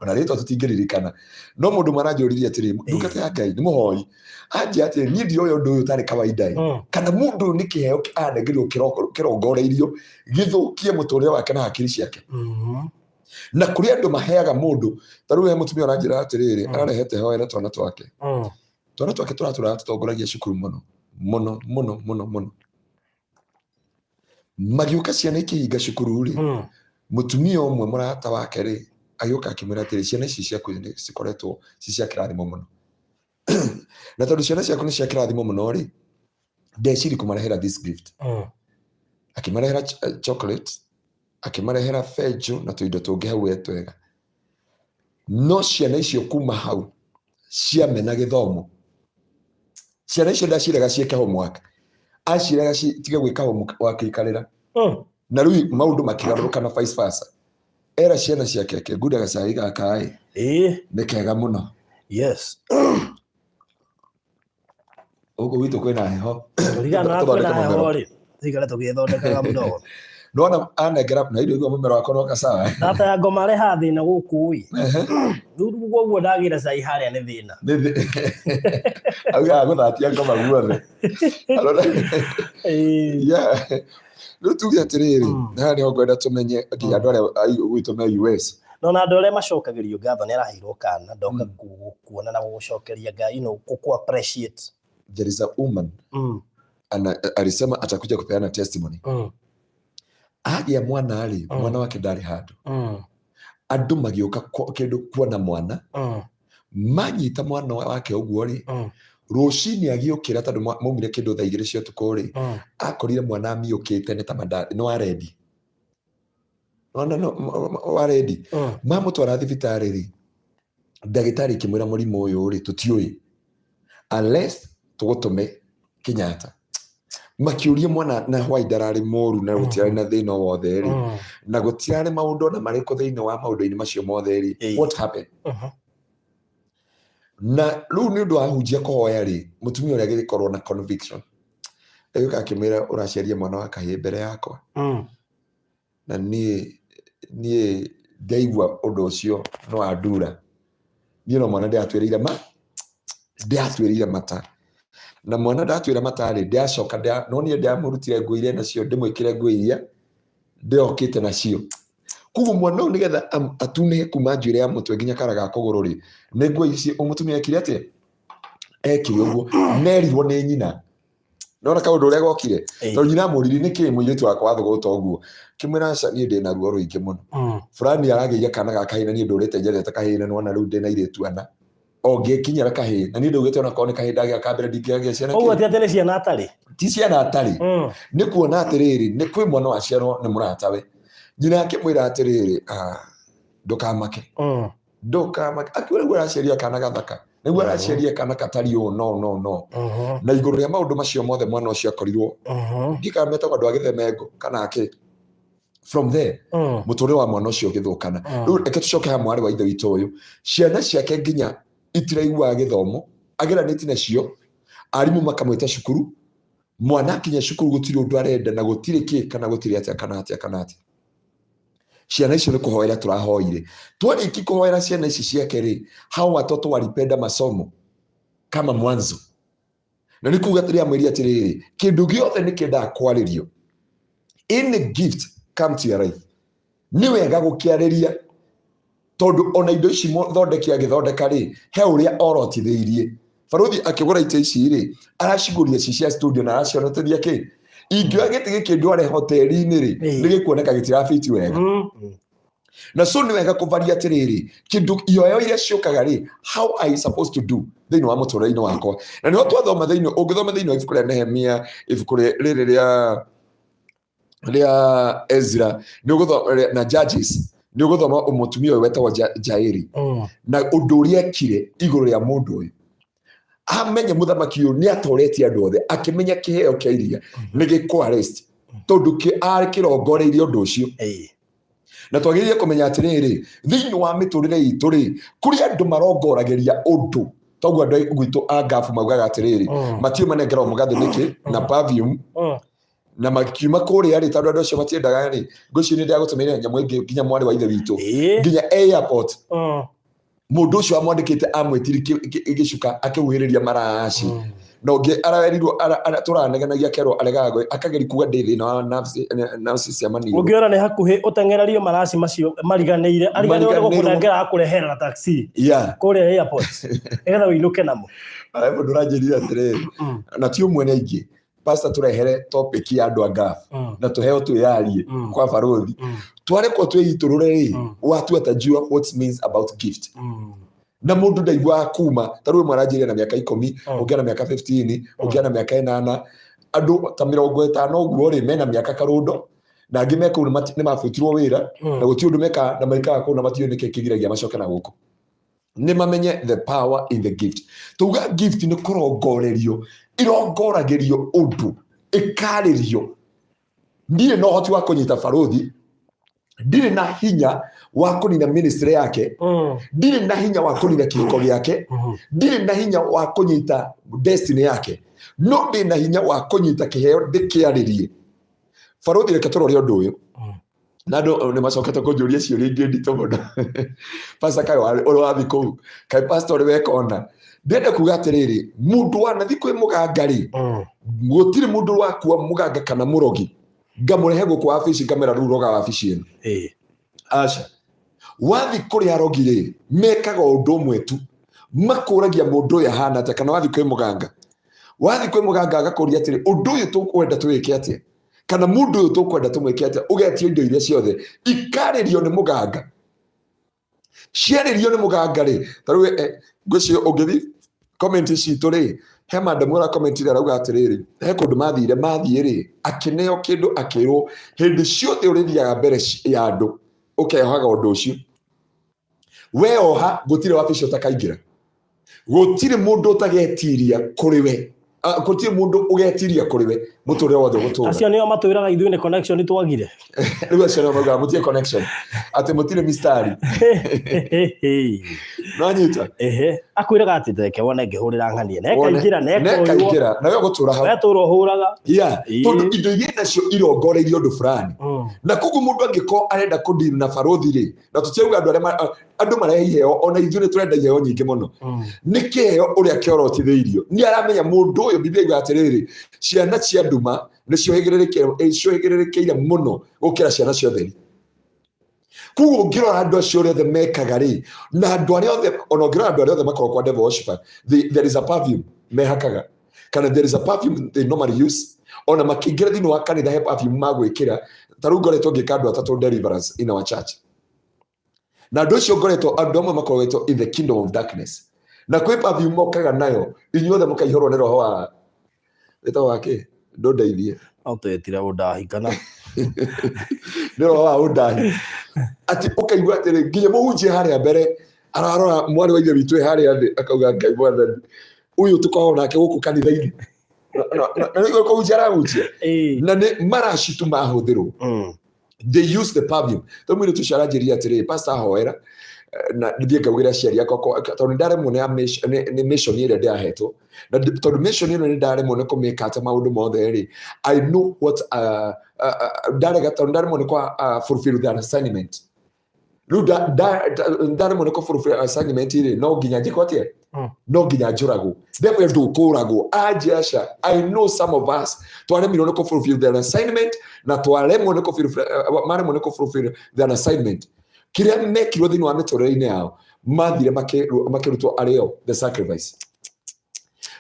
S2: ona rĩtwa tũtingĩririkana, no mũndũ maranjũririe atĩrĩ, ndungata ya Ngai nĩ mũhoi, anjia atĩrĩ, niĩ ndioĩ ũndũ ũyũ ũtarĩ kawaida ĩ. Kana mũndũ ũyũ nĩ kĩheo anengerirwo kĩrongoreirio gĩthũkie mũtũrĩre wake na hakiri ciake. Na kũrĩ andũ maheaga mũndũ, ta rĩu he mũtumia ũranjĩra atĩrĩrĩ, ararehete hoere twana twake. Twana twake tũratũraga tũtongoragia cukuru mũno mũno mũno mũno mũno. Magĩũka ciana ikĩhinga cukuru rĩ, mũtumia ũmwe mũrata wake rĩ agĩũka akĩmwĩra atĩrĩ, ciana ici ciaku nĩ cikoretwo ci cia kĩrathimo mũno, na tondũ ciana ciaku nĩ cia kĩrathimo mũno rĩ, ndeciri kũmarehera this gift. Akĩmarehera chocolate, akĩmarehera benjũ na tũindo tũngĩ hau we twega. No ciana icio kuma hau ciamena gĩthomo. Ciana icio ndaciraga ciĩke homework, aciraga citige gwĩka homework ikarĩra. Na rĩu maũndũ makĩgarũrũka na vice versa. Era ciana ciake ake ngunda gacai gaka ĩ nĩ kega mũno. Gũkũ gwitũ kwĩna heho.
S1: Kũringana na
S2: Tũthondeke
S1: kwĩna
S2: mũmero.
S1: heho rĩ, tũikare tũgĩthondekaga mũdogo.
S2: Nĩwona anengera na irio igua mũmero wakwa no kacawa.
S1: Tata ya ngoma arehaga thĩna gũkũ ĩ. Rĩu koguo ndagĩra cai harĩa nĩ thĩna.
S2: Augaga gũthatia ngoma guothe. Arona. Yeah. Rĩu tuge atĩrĩrĩ, haha nĩho ngwenda tũmenye nginya andũ arĩa gwitũ me US.
S1: No na andũ arĩa macokagĩrio ngatho, nĩ araheirwo kana ndoka kuona na gũgũcokeria Ngai, gũkũ appreciate.
S2: There is a woman alisema atakuja kupeana testimony. Agĩa mwana rĩ, mwana wake ndarĩ handũ. Andũ magĩũka kĩndũ kuona mwana, manyita mwana wake ũguo rĩ, rũcinĩ agĩũkĩra tondũ maumire kĩndũ thaa 2 cia ũtukũ rĩ, akorire mwana amiũkĩte nĩ ta nĩ warendi. Mwana no warendi. Mamũtwara thibitarĩ rĩ, ndagĩtarĩ akĩmwĩra mũrimũ ũyũ rĩ, tũtiũĩ unless tũgũtũme Kenyatta. Makĩũria mwana na why ndararĩ mũru na gũtirarĩ na thĩna o wothe rĩ, na gũtirarĩ maũndũ ona marĩkũ thĩinĩ wa maũndũ-inĩ macio mothe rĩ, what happened? Na rĩu nĩ ũndũ wa hunjia kũhoya rĩ, mũtumia ũrĩa agĩkorwo na conviction, agĩũka akĩmwĩra ũraciaria mwana wa kahĩĩ mbere yakwa. Na niĩ ndaigua ũndũ ũcio no andura. Niĩ no mwana ndĩratuĩrĩire ma, ndĩratuĩrĩire mata. Na mwana ndatuĩra matarĩ ndacoka no niĩ ndamũrutire nguo iria nacio ndĩmwĩkĩre nguo iria ndĩokĩte nacio. Koguo mwana ũyũ nĩgetha atunĩhe kuma njuĩrĩ ya mũtwe nginya kara ga kũgũrũ rĩ, nĩ nguo ici mũtumia ekire atĩa? Ekire ũguo. Nerirwo nĩ nyina. Nona kaũndũ ũrĩa gokire? Tondũ nyina amũririe nĩkĩ mũirĩtu wakwa wathũgũta ũguo? Kĩmwĩra aca niĩ ndĩna ruo rũingĩ mũno. Fulani aragĩire kana ga kahĩĩ na niĩ ndũrĩte njethete kahĩĩ na nĩwona rĩu ndĩna airĩtu ana. O ngĩkinyĩra kahĩĩ na niĩ ndaugĩte ona korwo nĩ kahĩĩ ndagĩa ka mbere ndingĩagĩa ciana
S1: Ũguo ti atĩ nĩ ciana atarĩ.
S2: Ti ciana atarĩ. Nĩ kuona atĩrĩrĩ, nĩ kwĩ mwana waciarwo nĩ mũratawe. Nyina akĩmwĩra atĩrĩrĩ, ah, ndũkamake. Ndũkamake. Akiuga nĩguo araciaria kana gathaka. Nĩguo araciaria kana katariĩ ũũ no no no. Na igũrũ rĩa maũndũ macio mothe mwana ũcio akorirwo ndikana metagwo andũ a gĩthemengo kana akĩ. From there mũtũrĩre wa mwana ũcio ũgĩthũkana. Rĩu reke tũcoke ha mwarĩ wa ithe witũ ũyũ. Ciana ciake nginya itiraiguaga gĩthomo, ageranĩtie nacio, arimũ makamwĩta cukuru, mwana akinya cukuru gũtirĩ ũndũ arenda na gũtirĩ kĩ kana gũtirĩ atĩa kana atĩa kana atĩa. Ciana icio nĩ kũhoera tũrahoire. Twarĩki kũhoera ciana ici ciake rĩ, hao watoto walipenda masomo kama mwanzo. Na nĩ kuga atĩrĩ amwĩrie atĩrĩrĩ, kĩndũ gĩothe nĩ kĩendaga kwarĩrio. Any gift come to your life. Nĩ wega gũkĩarĩria tondũ ona indo ici mũthondeki agĩthondeka rĩ, he ũrĩa orotithĩirie. Barũthi akĩgũra itĩ ici rĩ, aracigũria ci cia studio na aracioneteria kĩ? Ingĩoya gĩtĩ gĩkĩ ndware hoteli-inĩ rĩ, nĩ gĩkuoneka gĩtirabiti wega. Na so nĩ wega kũvaria atĩrĩrĩ, kĩndũ iheo iria ciũkaga rĩ, how are you supposed to do thĩinĩ wa mũtũrĩre-inĩ wakwa? Na nĩho twathoma thĩinĩ, ũngĩthoma thĩinĩ wa ibuku rĩa Nehemia, ibuku rĩrĩ rĩa Ezra, nĩ ũgũthoma na Judges, nĩ ũgũthoma mũtumia ũyũ wetagwo Jaeli. Na ũndũ ũrĩa ekire igũrũ rĩa mũndũ ũyũ. Amenye mũthamaki ũyũ nĩ atoretie andũ othe, akĩmenya kĩheo kĩa iria nĩ gĩkũ arrest tondũ arĩ kĩrongoreirie ũndũ ũcio. Na twagĩrĩire kũmenya atĩrĩrĩ, thĩinĩ wa mĩtũrĩre itũ rĩ, kũrĩ andũ marongoragĩria ũndũ. Toguo andũ gwitũ a ngabu maugaga atĩrĩrĩ, matiũĩ manengerwo mũgathĩ nĩkĩ na perfume. Na makiuma kũrĩa rĩ, tondũ andũ acio matiendaga rĩ, ngwĩciria nĩ ndagũtũmĩire nyamũ ĩngĩ nginya mwarĩ wa ithe witũ. Nginya airport. Mũndũ ũcio amwandĩkĩte amwĩtiri gĩcuka akĩhuhĩrĩria maraci. Na ũngĩ araerirwo, tũranegenagia kerwo aregaga akageria kuga ndĩ thĩna wa nerves cia maniũrũ.
S1: Ũngĩona nĩ hakuhĩ ũteng'ererio maraci macio mariganĩire, ariganĩirwo nĩ gũkũnengera akũrehera na taxi. Kũrĩa airport. Nĩgetha ũinũke namo.
S2: Arabu mũndũ ũranjĩrire atĩrĩrĩ, na ti ũmwe nĩ aingĩ. Pastor tũrehere topic ya andũ a Gulf na tũheo twĩyarie kwa barũthi. Twarekwo twĩitũrũre rĩ, watua ta jua what means about gift. Na mũndũ ndaiguaga kuma, ta rĩu ĩmwe aranjĩrire na mĩaka 10, ũngĩ na mĩaka 15, ũngĩ na mĩaka 8, andũ ta 50 ũguo rĩ, mena mĩaka karũndo, na angĩ me kũu nĩ mabutirwo wĩra, na gũtirĩ ũndũ mekaga, na maikaraga kũu na matiũĩ nĩkĩ kĩgiragia macoke na gũkũ. Nĩ mamenye the power in the gift. Tuga gift nĩ kũrongorerio, irongoragĩrio ũndũ, ĩkarĩrio. Ndirĩ na ũhoti wa kũnyita barũthi, ndirĩ na hinya wa kũnina ministry yake, ndirĩ na hinya wa kũnina kĩhiko gĩake, ndirĩ na hinya wa kũnyita destiny yake, no ndĩ na hinya wa kũnyita kĩheo ndĩkĩarĩrie. Barũthi, reke tũrore ũndũ ũyũ. Na andũ nĩ macokete kũnjũria ciũria ingĩ nditũ mũno. Pastor, kaĩ ũrĩ wathiĩ kũu? Kaĩ pastor ũrĩ weka ũna? Ndĩrenda kuga atĩrĩrĩ, mũndũ wanathiĩ kwĩ mũganga rĩ, gũtirĩ mũndũ wakua mũganga kana mũrogi ngamũrehe gũkũ wabici ngamera rĩu roga wabici ĩno. Aca. Wathiĩ kũrĩ arogi rĩ, mekaga ũndũ ũmwe tu. Makũragia mũndũ ũyũ ahana atĩa, kana wathiĩ kwĩ mũganga. Wathiĩ kwĩ mũganga agakũria atĩrĩ, ũndũ ũyũ tũkwenda tũwĩke atĩa? Kana mũndũ ũyũ tũkwenda tũmwĩke atĩa? Ũgetio indo iria ciothe ikarĩrio nĩ mũganga. Ciarĩrio nĩ mũganga rĩ, ta rĩu, ngwĩciria ũngĩthiĩ comment citũ rĩ, he madam ũra comment rĩ, arauga atĩrĩrĩ, he kũndũ mathire, mathiĩ rĩ, akĩneo kĩndũ akĩrwo hĩndĩ ciothe ũrĩthiaga mbere ya andũ ũkehohaga ũndũ ũcio. Weoha gũtirĩ wabici ũtakaingĩra, gũtirĩ mũndũ ũtagetiria kũrĩ we. Ah, gũtirĩ mũndũ ũgetiria kũrĩ we mũtũrĩre wothe ũgũtũra.
S1: Acio nĩo matwĩraga ithuĩ nĩ connection twagire.
S2: Rĩu acio nĩo maugaga mũtirĩ connection, atĩ mũtirĩ mistari. Nonyita.
S1: Ehe, akwĩraga atĩ reke wone ngĩhũrĩra ng'anie, nekaingĩra nekoywo.
S2: Nekaingĩra nawe ũgũtũra hau.
S1: Wetũra ũhũraga.
S2: Yeah, tondũ indo iria nacio irongoreirie ũndũ fulani. Na koguo mũndũ angĩkorwo arenda kũdeal na barũthi rĩ, na tũtirauga andũ arĩa andũ marehe iheo, ona ithuĩ nĩ tũrenda iheo nyingĩ mũno. Nĩ kĩheo ũrĩa kĩorotithĩirio nĩ aramenya mũndũ ũyũ. Biblia yugaga atĩrĩrĩ, ciana cia nduma nĩ ciohĩgĩrĩrĩkĩire mũno gũkĩra ciana cia ũtheri. Koguo ũngĩrora andũ acio ũrĩa othe mekaga rĩ, na andũ arĩa othe, ona ũngĩrora andũ arĩa othe makoragwo kwa devil worshiper, there is a perfume mehakaga, kana there is a perfume they normally use. Ona makĩingĩra thĩinĩ wa kanitha he perfume magwĩkĩra. Ta rĩu ngoretwo ngĩka andũ atatũ deliverance in our church, na andũ acio ngoretwo, andũ amwe makoretwo in the kingdom of darkness, na kwĩ perfume mokaga nayo, inyuothe mũkaihũrwo nĩ roho wa wĩtagwo wa kĩ? Ndũndeithie.
S1: No twĩtire ũndahi kana
S2: Nĩ roho wa ũndahi, atĩ ũkaigua atĩrĩ, nginya mũhunjia harĩa mbere ararora mwarĩ wa ithe witũ ĩ harĩa thĩ, akauga, "Ngai mwathani, ũyũ tũkoragwo nake gũkũ kanitha-inĩ na nĩguo kũhunjia arahunjia." Na nĩ maraci tu mahũthĩrwo. They use the perfume. To mũirĩtu ũcio aranjĩria atĩrĩ, "Pastor, hoera na thiĩ ngaugĩre aciari akwa tondũ nĩ ndaremwo nĩ mission ĩrĩa ndĩrahetwo, na tondũ mission ĩno nĩ ndaremwo nĩ kũmĩka atĩ maũndũ mothe rĩ, I know what ndarega, tondũ ndaremwo nĩ kwa fulfill the assignment. Rĩu ndaremwo nĩ kũ fulfill assignment rĩ, no nginya njĩko atĩa? No nginya njũragwo." Ndemwe ndũkũragwo anje aca. I know some of us twaremirwo nĩ kũ fulfill the assignment, na twaremwo nĩ kũ maremwo nĩ kũ fulfill the assignment, kĩrĩa mekirwo thĩinĩ wa mĩtũrĩre-inĩ yao, mathire makĩrutwo arĩ o the sacrifice.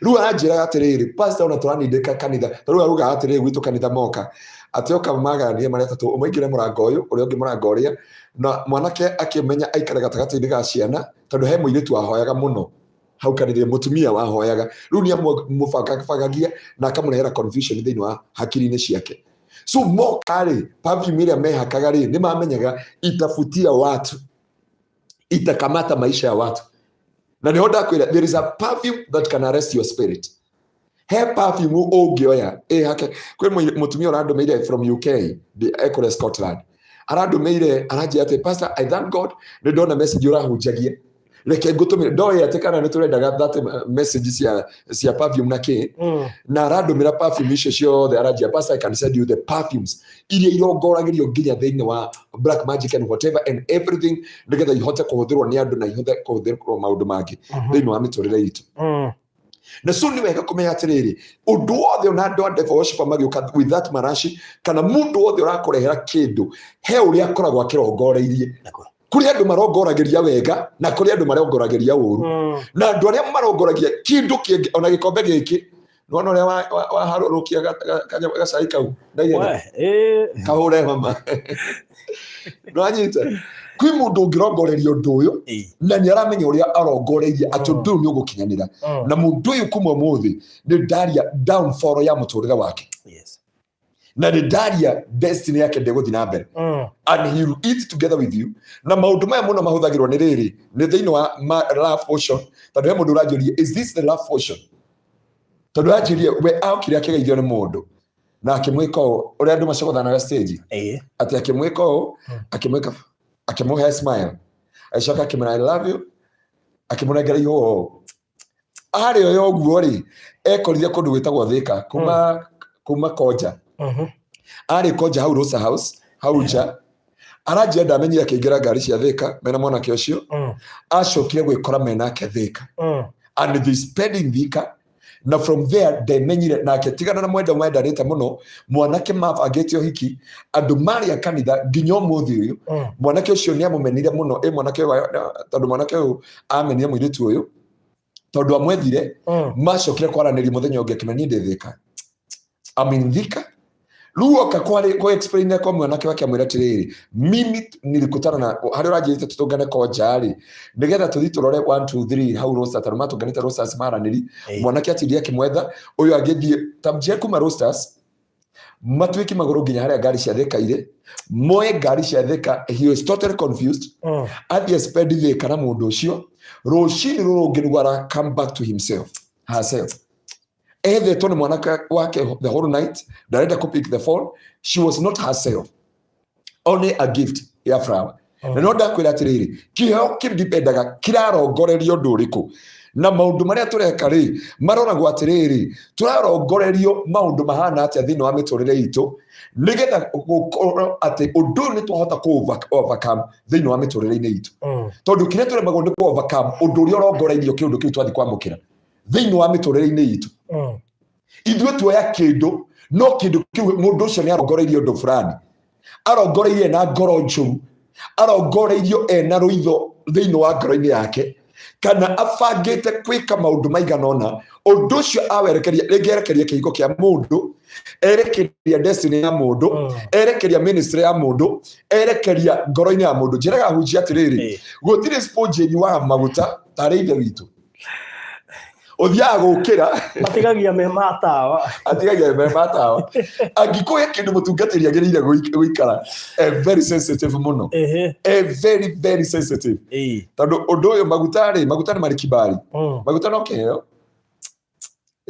S2: Rĩu aranjĩraga atĩrĩrĩ, "Pastor, ona tũranindĩka kanitha." Ta rĩu arugaga atĩrĩrĩ, gwitũ kanitha moka atĩ oka maganie marĩ atatũ, ũmwe aingĩre mũrango ũyũ, ũrĩa ũngĩ mũrango ũrĩa, na mwanake akĩmenya aikare gatagatĩ-inĩ ga ciana, tondũ he mũirĩtu wahoyaga mũno hau kanitha, mũtumia wahoyaga. Rĩu nĩ amũbangabagagia na akamũrehera confusion thĩinĩ wa hakiri-inĩ ciake. So moka rĩ, perfume ĩrĩa mehakaga rĩ, nĩ mamenyaga itafutia watu, itakamata maisha ya watu. Na nĩho ndakwĩra, there is a perfume that can arrest your spirit. He perfume ũngĩoya ĩhake. Kwĩ mũtumia ũrandũmĩire from UK, ekũrĩa Scotland, arandũmĩire aranjĩra atĩ, "Pastor, I thank God nĩ ndona message ũrahunjagia, reke ngũtũmĩre." Ndoĩ atĩ kana nĩ tũrendaga that message cia perfume na kĩ. Na arandũmĩra perfume icio ciothe, aranjĩra, "Pastor, I can send you the perfumes iria irongoragĩrio nginya thĩinĩ wa black magic and whatever and everything, nĩgetha ihote kũhũthĩrwo nĩ andũ na ihote kũhũthĩrwo maũndũ mangĩ thĩinĩ wa mĩtũrĩre itũ." Na so nĩ wega kũmenya atĩrĩrĩ, ũndũ wothe, ona andũ a devil worshiper magĩũka with that marashi, kana mũndũ wothe ũrakũrehera kĩndũ, he ũrĩa akoragwo akĩrongoreirie. Kũrĩ andũ marongoragĩria wega na kũrĩ andũ marongoragĩria ũru. Na andũ arĩa marongoragia kĩndũ kĩngĩ, ona gĩkombe gĩkĩ, nĩwona ũrĩa waharũrũkia gacai kau na ihenya?
S1: We,
S2: Kahũre homa. Nĩwanyita, kwĩ mũndũ ũngĩrongoreria ũndũ ũyũ na nĩ aramenya ũrĩa arongoreirie, atĩ ũndũ ũyũ nĩ ũgũkinyanĩra. Na mũndũ ũyũ kuma ũmũthĩ nĩ ndaria downfall ya mũtũrĩre wake. Na nĩ ndaria destiny yake ndĩgũthiĩ na mbere. And he will eat together with you. Na maũndũ maya mũno mahũthagĩrwo nĩ rĩrĩ, nĩ thĩinĩ wa love potion, tondũ he mũndũ ũranjũria, "Is this the love potion?" Tondũ aranjũria, we aokire akĩgeithio nĩ mũndũ na akĩmwĩka ũũ, ũrĩa andũ macogothanaga stage, atĩ akĩmwĩka ũũ, akĩmwĩka, akĩmũhe smile, agĩcoka akĩmwĩra, "I love you," akĩmũnengera ihũa ũũ. Arĩ oyo ũguo rĩ, ekorire kũndũ gwĩtagwo Thĩka, kuma Konja. Arĩ Konja hau Rosa House hau nja, aranjia ndamenyire akĩingĩra ngari cia Thĩka mena mwanake ũcio. Acokire gwĩkora menake Thĩka, and they spend in Thika, na from there ndemenyire nake tigana na mwenda mwendanĩte mũno. Mwanake mabangĩte ũhiki, andũ marĩ a kanitha nginya ũmũthĩ ũyũ. Mwanake ũcio nĩ amũmenire mũno ĩ mwanake ũyũ tondũ mwanake ũyũ amenire mũirĩtu ũyũ tondũ amwethire. Macokire kwaranĩria mũthenya ũngĩ, akĩmenya niĩ ndĩ Thĩka, I'm in Thika. Rĩu oka kwarĩ kũ explain kwa mwanake wake, amwĩra atĩrĩrĩ, "Mimi nilikutana na harĩa ũranjĩrĩte tũtũngane Konja rĩ, nĩgetha tũthiĩ tũrore 1 2 3 hau Roasters," tondũ matũnganĩte Roasters maranĩri. Mwanake atindire akĩmwetha ũyũ, agĩthiĩ ta njie kuma Roasters, matuĩki magũrũ nginya harĩa ngari cia Thĩka irĩ, moe ngari cia Thĩka. He was totally confused. Athiĩ spend Thĩka na mũndũ ũcio. Rũcinĩ rũrũ ũngĩ nĩguo ara come back to himself, herself. Ethetwo nĩ mwanake wake the whole night, ndarenda kũ pick the phone. She was not herself, only a gift ya flower. Na no ndakwĩra atĩrĩrĩ, kĩheo kĩndipendaga kĩrarongorerio ũndũ ũrĩkũ na maũndũ marĩa tũreka rĩ, maroragwo atĩrĩrĩ, tũrarongorerio maũndũ mahana atĩa thĩinĩ wa mĩtũrĩre itũ, nĩgetha gũkorwo atĩ ũndũ ũyũ nĩ twahota kũ overcome thĩinĩ wa mĩtũrĩre-inĩ itũ. Tondũ kĩrĩa tũremagwo nĩ kũ overcome ũndũ ũrĩa ũrongoreirio kĩũndũ kĩu twathiĩ kwamũkĩra thĩinĩ wa mĩtũrĩre-inĩ itũ. Ithuĩ tuoya kĩndũ, no kĩndũ kĩu mũndũ ũcio nĩ arongoreirie ũndũ fulani, arongoreirie na ngoro njũru, arongoreirio ena rũitho thĩinĩ wa ngoro-inĩ yake, kana abangĩte gwĩka maũndũ maigana ũna. Ũndũ ũcio awerekeria, rĩngĩ erekeria kĩhiko kĩa mũndũ, erekeria destiny ya mũndũ, erekeria ministry ya mũndũ, erekeria ngoro-inĩ ya mũndũ. Njĩraga hunjia atĩrĩrĩ, gũtirĩ sponge ĩnyuaga maguta tarĩ Ithe witũ. Ũthiaga gũkĩra
S1: Matigagia me matawa.
S2: Atigagia me matawa. Angĩkũhe kĩndũ, mũtungatĩri agĩrĩire gũikara e very sensitive mũno, e very very sensitive, tondũ ũndũ ũyũ, maguta rĩ, maguta nĩ marĩ kibari. Maguta no kĩheo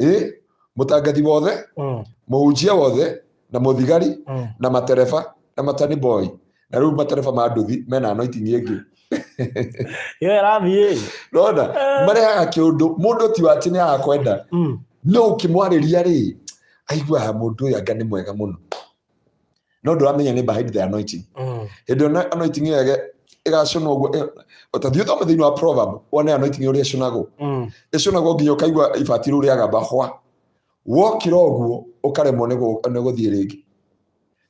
S2: ĩ mũtangathi wothe, mũhunjia wothe, na mũthigari, na matereba, na matani boy. Na rĩu matereba ma nduthi mena anointing ĩngĩ.
S1: Ĩyo ĩrathiĩ.
S2: Nona marehaga kĩũndũ mũndũ ti wa atĩ nĩ agakwenda, no ũkĩmwarĩria rĩ, aiguaga mũndũ ũyũ anga nĩ mwega mũno, no ndũramenya nĩ behind the anointing. Hĩndĩ ĩyo anointing ĩyo ĩgacũnwo ũguo, ta thiĩ ũthome thĩinĩ wa proverb wone anointing ũrĩa ĩcũnagwo. Ĩcũnagwo nginya ũkaigua ibati rĩu rĩagamba hwa, wokĩra ũguo ũkaremwo nĩ gũthiĩ rĩngĩ.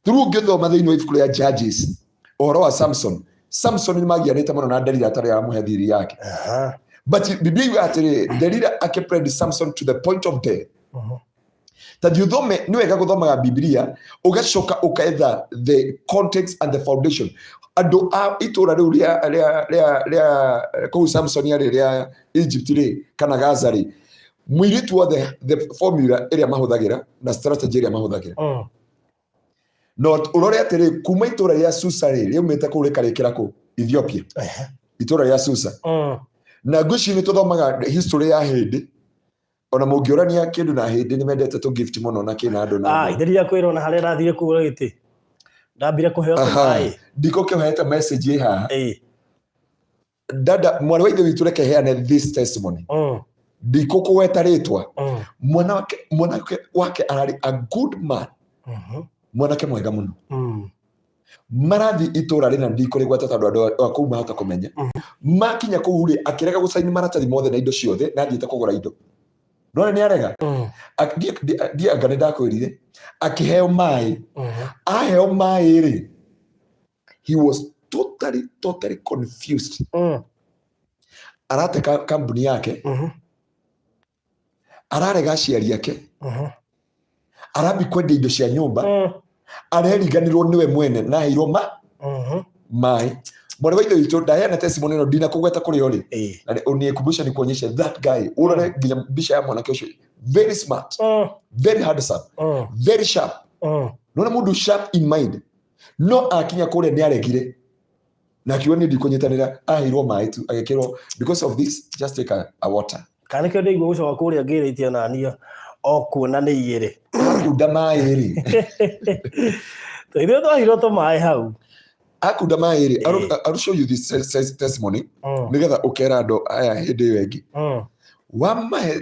S2: Rĩu ũngĩthoma thĩinĩ wa ibuku rĩa Judges ũhoro wa Samson, Samson nĩ magianĩte mũno na Delila atarĩ aramũhe thiri yake. But Biblia yugaga atĩrĩ, Delila akĩprend Samson to the point of death. Ta thiĩ ũthome, nĩ wega gũthomaga Bibilia ũgacoka ũkaetha the context and the foundation. Andũ a itũra rĩu rĩa kũu Samson arĩ, rĩa Egypt rĩ, kana Gaza rĩ, mũirĩtu wothe, the formula ĩrĩa mahũthagĩra na strategy ĩrĩa mahũthagĩra. No ũrore atĩrĩ, kuma itũra rĩa Susa rĩ, rĩaumĩte kũu rĩkarĩkĩra kũ Ethiopia. Itũra rĩa Susa. Na ngwĩciria nĩ tũthomaga history ya hĩndĩ, ona mũngĩũrania kĩndũ na hĩndĩ, nĩ mendete tũ gift mũno na kĩna andũ na
S1: Ah, itherira kwĩrwo na harĩa ndathire kũgũra gĩtĩ, ndambire kũheo tũmaĩ.
S2: Ndikũkĩhete message ĩ haha. Dada, mwarĩ wa ithe witũ, reke heane this testimony. Ndikũkũgweta rĩtwa. Mwana wake, mwanake wake ararĩ a good man. Mwanake mwega mũno. Marathiĩ itũra rĩna, ndikũrĩgweta tondũ andũ a kũu mahota kũmenya. Makinya kũu rĩ, akĩrega gũcaini maratathi mothe na indo ciothe, na athiĩte kũgũra indo, none nĩ arega. Ndianga nĩ ndakwĩrire akĩheo maĩ. Aheo maĩ rĩ, he was totally totally confused. Arate kambuni yake, ararega aciari ake, arambi kwendia indo cia nyũmba. Areriganirwo nĩwe mwene na aheirwo ma maĩ. Mwarĩ wa ithe witũ, ndaheana testimony ĩno ndinakũgweta kũrĩa ũrĩ. Na unikumbusha nikuonyeshe that guy, urore nginya mbica ya mwanake ũcio, very smart, very handsome, very sharp. Nona mũndũ sharp in mind, no akinya kũrĩa nĩ aregire na akiuga niĩ ndikũnyitanĩra. Aheirwo maĩ tu, agĩkĩrwo, "Because of this, just take a water."
S1: Kana nĩkĩo ndaigua gũcoka kũrĩa ngĩrĩtie onaniĩ o kuona nĩ igĩrĩ.
S2: Akunda maĩ rĩ,
S1: Ithuĩ twahirwo tũmaĩ hau.
S2: Akunda maĩ rĩ, I'll show you this testimony nĩgetha ũkera andũ aya hĩndĩ ĩyo ĩngĩ. Wamahe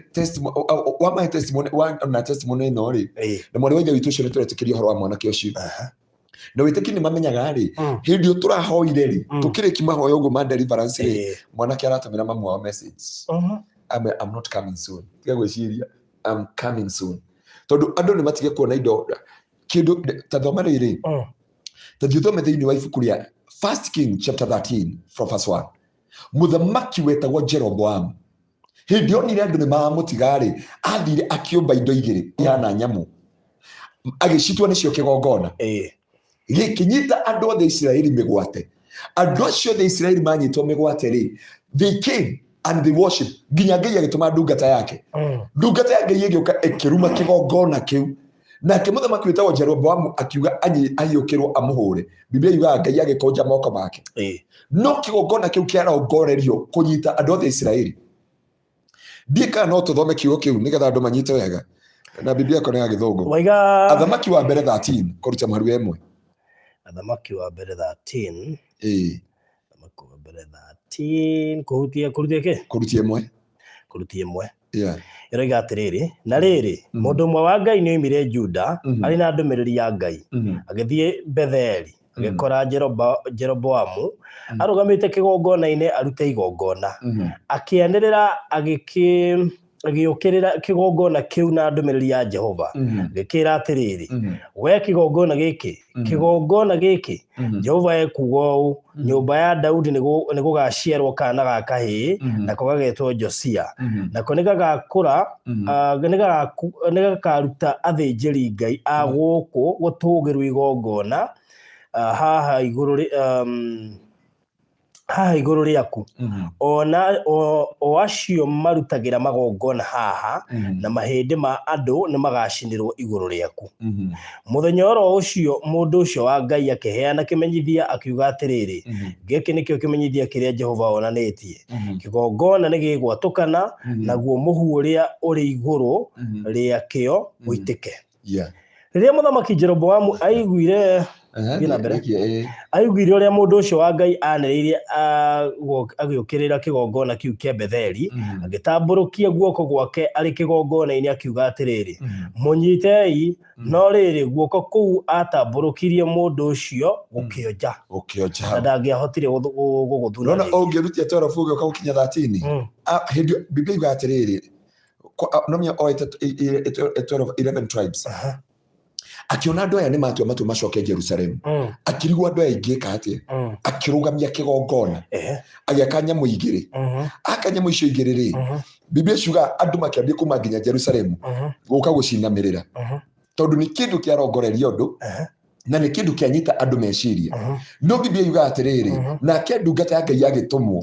S2: testimony na testimony ĩno rĩ, na mwarĩ wa ithe witũ ũcio, nĩ tũretĩkĩria ũhoro wa mwanake ũcio na wĩtĩki nĩ mamenyaga rĩ, hĩndĩ ĩyo tũrahoire rĩ, tũkĩrĩki mahoya ũguo ma deliverance rĩ, mwanake aratũmĩra mamu wao message, I'm not coming soon. Tiga gwĩciria I'm coming soon, tondũ andũ nĩ matige kuona indo kĩndũ. Ta thoma rĩrĩ, ta thiĩ ũthome thĩinĩ wa ibuku rĩa First King chapter 13 from verse 1. Mũthamaki wetagwo Jeroboam, hĩndĩ onire andũ nĩ maramũtiga rĩ, athire akĩũmba indo igĩrĩ ihana nyamũ, agĩcitua nĩcio kĩgongona. Gĩkĩnyita andũ othe Isiraeli mĩgwate. Andũ acio othe Isiraeli manyitwo mĩgwate rĩ, they came and they worship, nginya Ngai agĩtũma ndungata yake. Ndungata ya Ngai ĩgĩũka ĩkĩruma kĩgongona kĩu, nake mũthamaki wĩtagwo Jeroboamu akiuga ahiũkĩrwo amũhũre. Biblia yugaga Ngai agĩkũnja moko make. No kĩgongona kĩu kĩarongorerio kũnyita andũ othe a Isiraeli. Ndiĩ kana no tũthome kiugo kĩu nĩgetha andũ manyite wega. Na Biblia yakwa nĩ ya Gĩthũngũ.
S1: Waiga
S2: Athamaki wa Mbere 13 kũruta mũhari wa 1.
S1: Athamaki wa Mbere 13.
S2: Ĩĩ.
S1: Athamaki wa Mbere 13 kũhutia kũrutia kĩ?
S2: Kũrutia 1.
S1: Kũrutia 1.
S2: Yeah.
S1: Ĩroiga atĩrĩrĩ, na rĩrĩ, mũndũ ũmwe wa Ngai nĩoimire Juda arĩ na ndũmĩrĩri ya Ngai, agĩthiĩ Betheli, agĩkora Jeroboamu arũgamĩte kĩgongona-inĩ arute igongona. Akĩanĩrĩra agĩũkĩrĩra kĩgongona kĩu na ndũmĩrĩri ya Jehova, agĩkĩĩra atĩrĩrĩ, we kĩgongona gĩkĩ, kĩgongona gĩkĩ, Jehova ekuuga ũũ, nyũmba ya Daudi nĩ gũgaciarwo kaana ga kahĩĩ, nako gagetwo Josia. Nako nĩgagakũra, nĩgakaruta athĩnjĩri Ngai a gũkũ gũtũũgĩru igongona, haha igũrũ haha igũrũ rĩaku, ona o acio marutagĩra magongona haha, na mahĩndĩ ma andũ nĩmagacinĩrwo igũrũ rĩaku. Mũthenya oro ũcio mũndũ ũcio wa Ngai akĩheana kĩmenyithia akiuga atĩrĩrĩ, gĩkĩ nĩkĩo kĩmenyithia kĩrĩa Jehova onanĩtie, kĩgongona nĩgĩgwatũkana, naguo mũhu ũrĩa ũrĩ igũrũ rĩakĩo ũitĩke. Rĩrĩa mũthamaki Jeroboamu aiguire Thiĩ na mbere. Aiguire ũrĩa mũndũ ũcio wa Ngai anĩrĩire agĩũkĩrĩra kĩgongona kĩu kĩa Betheli, agĩtambũrũkia guoko gwake arĩ kĩgongona-inĩ akiuga atĩrĩrĩ, mũnyitei. No rĩrĩ, guoko kũu atambũrũkirie mũndũ ũcio gũkĩonja,
S2: Gũkĩonja.
S1: na ndangĩahotire gũgũthuna
S2: Nona
S1: rĩngĩ.
S2: Ũngĩrutia 12 ũgĩũka gũkinya 13. Hĩndĩ ĩyo Biblia yugaga atĩrĩrĩ, nomia oete 12 11 tribes. Akĩona andũ aya nĩ matua matua macoke Jerusalemu. Akĩrigwo andũ aya ingĩka atĩa. Akĩrũgamia kĩgongona. Agĩaka nyamũ igĩrĩ. Aka nyamũ icio igĩrĩ rĩ, Biblia ciuga andũ makĩambia kuma nginya Jerusalemu gũka gũcinamĩrĩra. Tondũ nĩ kĩndũ kĩarongoreria ũndũ na nĩ kĩndũ kĩanyita andũ meciria. No Biblia yugaga atĩrĩrĩ, nake ndungata ya Ngai agĩtũmwo,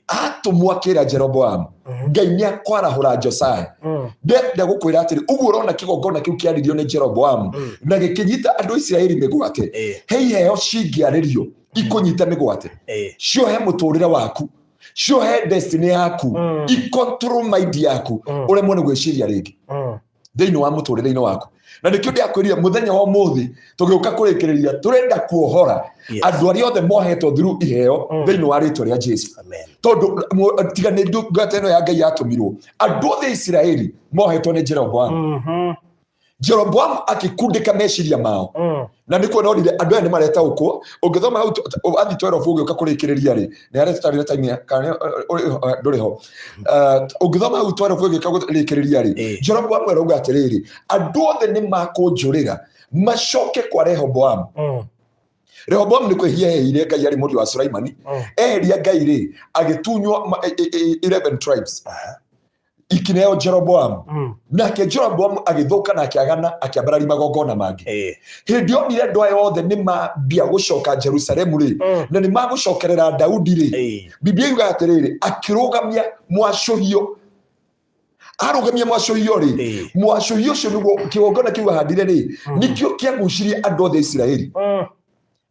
S2: atũmwo akĩra Jeroboamu, Ngai nĩ akwarahũra Josiah. Ndenda gũkwĩra atĩrĩ, ũguo ũrona kĩgongona kĩu kĩaririo nĩ Jeroboamu na gĩkĩnyita andũ a Isiraeli mĩgwate, he iheo cingĩarĩrio ikũnyite mĩgwate, ciohe mũtũrĩre waku, ciohe destiny yaku, icontrol mind yaku, ũremwo nĩ gwĩciria rĩngĩ thĩinĩ wa mũtũrĩre-inĩ waku. Na nĩkĩo ndĩrakwĩrire mũthenya wa ũmũthĩ tũgĩũka kũrĩkĩrĩria, tũrenda kuohora andũ arĩa othe mohetwo through iheo thĩinĩ wa rĩtwa rĩa Jesu.
S1: Amen.
S2: Tondũ tiga nĩ ndungata ĩno ya Ngai yatũmirwo, andũ othe a Isiraeli mohetwo nĩ Jeroboamu. Jeroboamu akĩkundĩka meciria mao. Na nĩ kuona orire andũ aya nĩ maretaũkwo. Ũngĩthoma hau athi 12 ũgĩũka kũrĩkĩrĩria rĩ, nĩ harĩa tũtarĩ na time ya, kana ndũrĩ ho. Ũngĩthoma hau 12 ũgĩũka kũrĩkĩrĩria rĩ, Jeroboamu arauga atĩrĩrĩ, andũ othe nĩ makũnjũrĩra macoke kwa Rehoboamu. Rehoboamu nĩ kwĩhia ehĩire Ngai arĩ mũriũ wa Sulaimani. Eheria Ngai rĩ, agĩtunywo 11 tribes. Ikineo Jeroboamu. Nake Jeroboamu agĩthũka na akĩagana, akĩambararia magongona mangĩ. Hĩndĩ onire andũ aya othe nĩ mambia gũcoka Jerusalemu rĩ, na nĩ magũcokerera Daudi rĩ, Biblia yugaga atĩrĩrĩ, akĩrũgamia mwacũhio. Arũgamia mwacũhio rĩ, mwacũhio ũcio nĩguo kĩgongona kĩu ahandire rĩ, nĩkĩo kĩagucirie andũ othe a Isiraeli.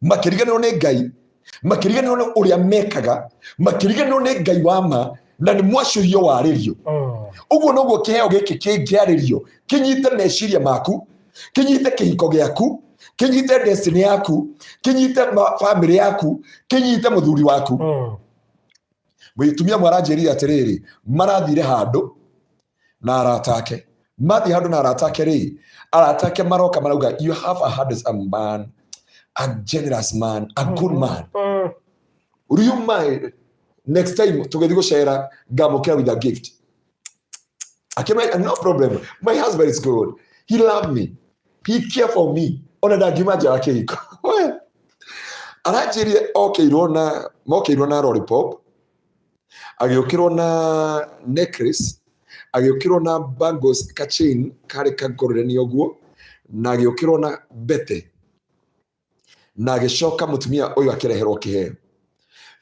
S2: Makĩriganĩrwo nĩ Ngai, makĩriganĩrwo nĩ ũrĩa mekaga, makĩriganĩrwo nĩ Ngai wa ma, na nĩ mwacũhio warĩrio. Ũguo noguo kĩheo gĩkĩ kĩngĩarĩrio, kĩnyite meciria maku, kĩnyite kĩhiko gĩaku, kĩnyite destiny yaku, kĩnyite family yaku, kĩnyite mũthuri waku. Mũtumia mwaranjĩrire atĩrĩrĩ, marathire handũ na arata ake. Mathiĩ handũ na arata ake rĩ, arata ake maroka marauga, you have a handsome man, a generous man, a good man. Will you mind next time tũgĩthiĩ gũcera ngamũkĩra with a gift? Akĩmera, no problem, my husband is good, he love me, he care for me, ona ndangiuma nja wa kĩhiko. Aranjĩrire okĩirwo na mokĩirwo na lollipop, agĩũkĩrwo na necklace, agĩũkĩrwo na bangles, ka chain karĩ kagorerania ũguo, na agĩũkĩrwo na mbete, na agĩcoka mũtumia ũyũ akĩreherwo kĩheo.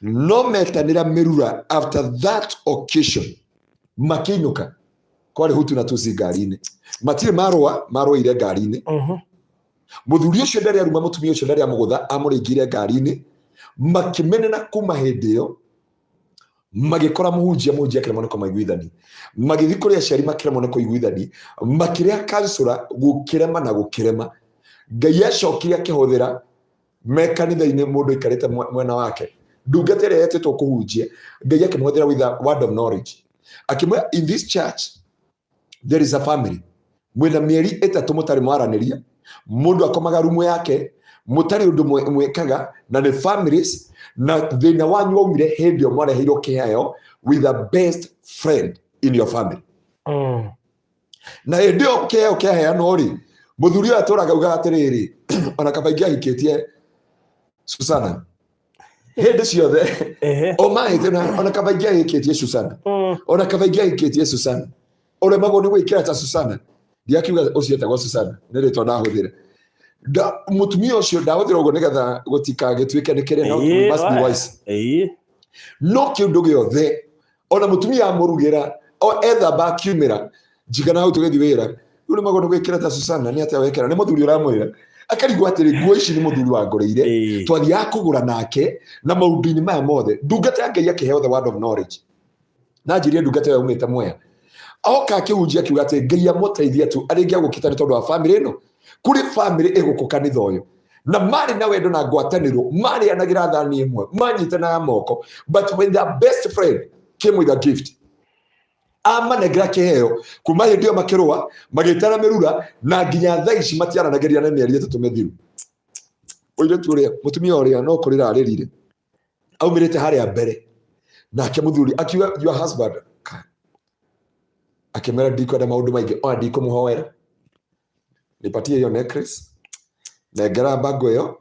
S2: No metanĩra mĩrura after that occasion makĩinũka, kwarĩ hutu na tusi ngari-inĩ, matirĩ marũa, marũĩire ngari-inĩ. Mũthuri ũcio ndarĩ aruma mũtumia ũcio, ndarĩ amũgũtha, amũrĩngĩire ngari-inĩ, makĩmenana kuma hĩndĩ ĩyo. Magĩkora mũhunjia, mũhunjia akĩremwo nĩ kũmaiguithania. Magĩthiĩ kũrĩ aciari, makĩremwo nĩ kũiguithania. Makĩrĩa kansũra, gũkĩrema na gũkĩrema. Ngai acokire akĩhũthĩra me kanitha-inĩ, mũndũ aikarĩte mwena wake, ndungata ĩrĩa yetĩtwo kũhunjia, Ngai akĩmũhũthĩra with a word of knowledge, akĩmwĩra, "In this church there is a family mwĩna mĩeri 3 mũtarĩ mwaranĩria, mũndũ akomaga rumu yake, mũtarĩ ũndũ mwĩkaga, na nĩ families, na thĩna wanyu waumire hĩndĩ ĩyo mwareheirwo kĩheo with a best friend in your family." Na hĩndĩ ĩyo kĩheo kĩaheanwo rĩ, mũthuri ũyũ atũraga augaga atĩrĩrĩ, ona kaba ingĩahikĩtie Susana hĩndĩ ciothe. O mahĩte na ona kaba ingĩahikĩtie Susana. Ona kaba ingĩahikĩtie Susana, ũremagwo nĩ gwĩkĩra ta Susana. Ndiakiuga ũcio etagwo Susana, nĩ rĩtwa ndahũthĩra. Mũtumia ũcio ndahũthĩra ũguo nĩgetha gũtikagĩtuĩke nĩ kĩrĩa, no we must be wise. No kĩũndũ gĩothe, ona mũtumia amũrugĩra, o ethamba akiumĩra njigana hau tũgĩthiĩ wĩra, rĩu nĩmagwo nĩ gwĩkĩra ta Susana. Nĩ atĩa wekĩra? Nĩ mũthuri ũramwĩra, akarigwo atĩrĩ, nguo ici nĩ mũthuri wangũrĩire. Twathiaga kũgũra nake na maũndũ-inĩ maya mothe. Ndungata ya Ngai akĩheo the word of knowledge, na njĩrie ndungata ĩyo yaumĩte Mwea, oka akĩhunjia akiuga atĩ Ngai amũteithie tu arĩngĩ agũkĩta nĩ tondũ wa famĩlĩ ĩno. Kũrĩ famĩlĩ ĩgũkũ kanitha ũyũ na marĩ na wendo na ngwatanĩro, marĩanagĩra thani ĩmwe, manyitanaga moko, but when their best friend came with a gift, amanengera kĩheo, kuma hĩndĩ ĩyo makĩrũa, magĩtana mĩrura, na nginya thaa ici matiaranagĩria na mĩeri 3 mĩthiru. Mũirĩtu ũrĩa, mũtumia ũrĩa no kũrĩra arĩrire, aumĩrĩte harĩa mbere, nake mũthuri akiuga, "Your husband," akĩmwĩra, "Ndikwenda maũndũ maingĩ, ona ndikũmũhoera. Nipatie hiyo necklace, nengera bango ĩyo,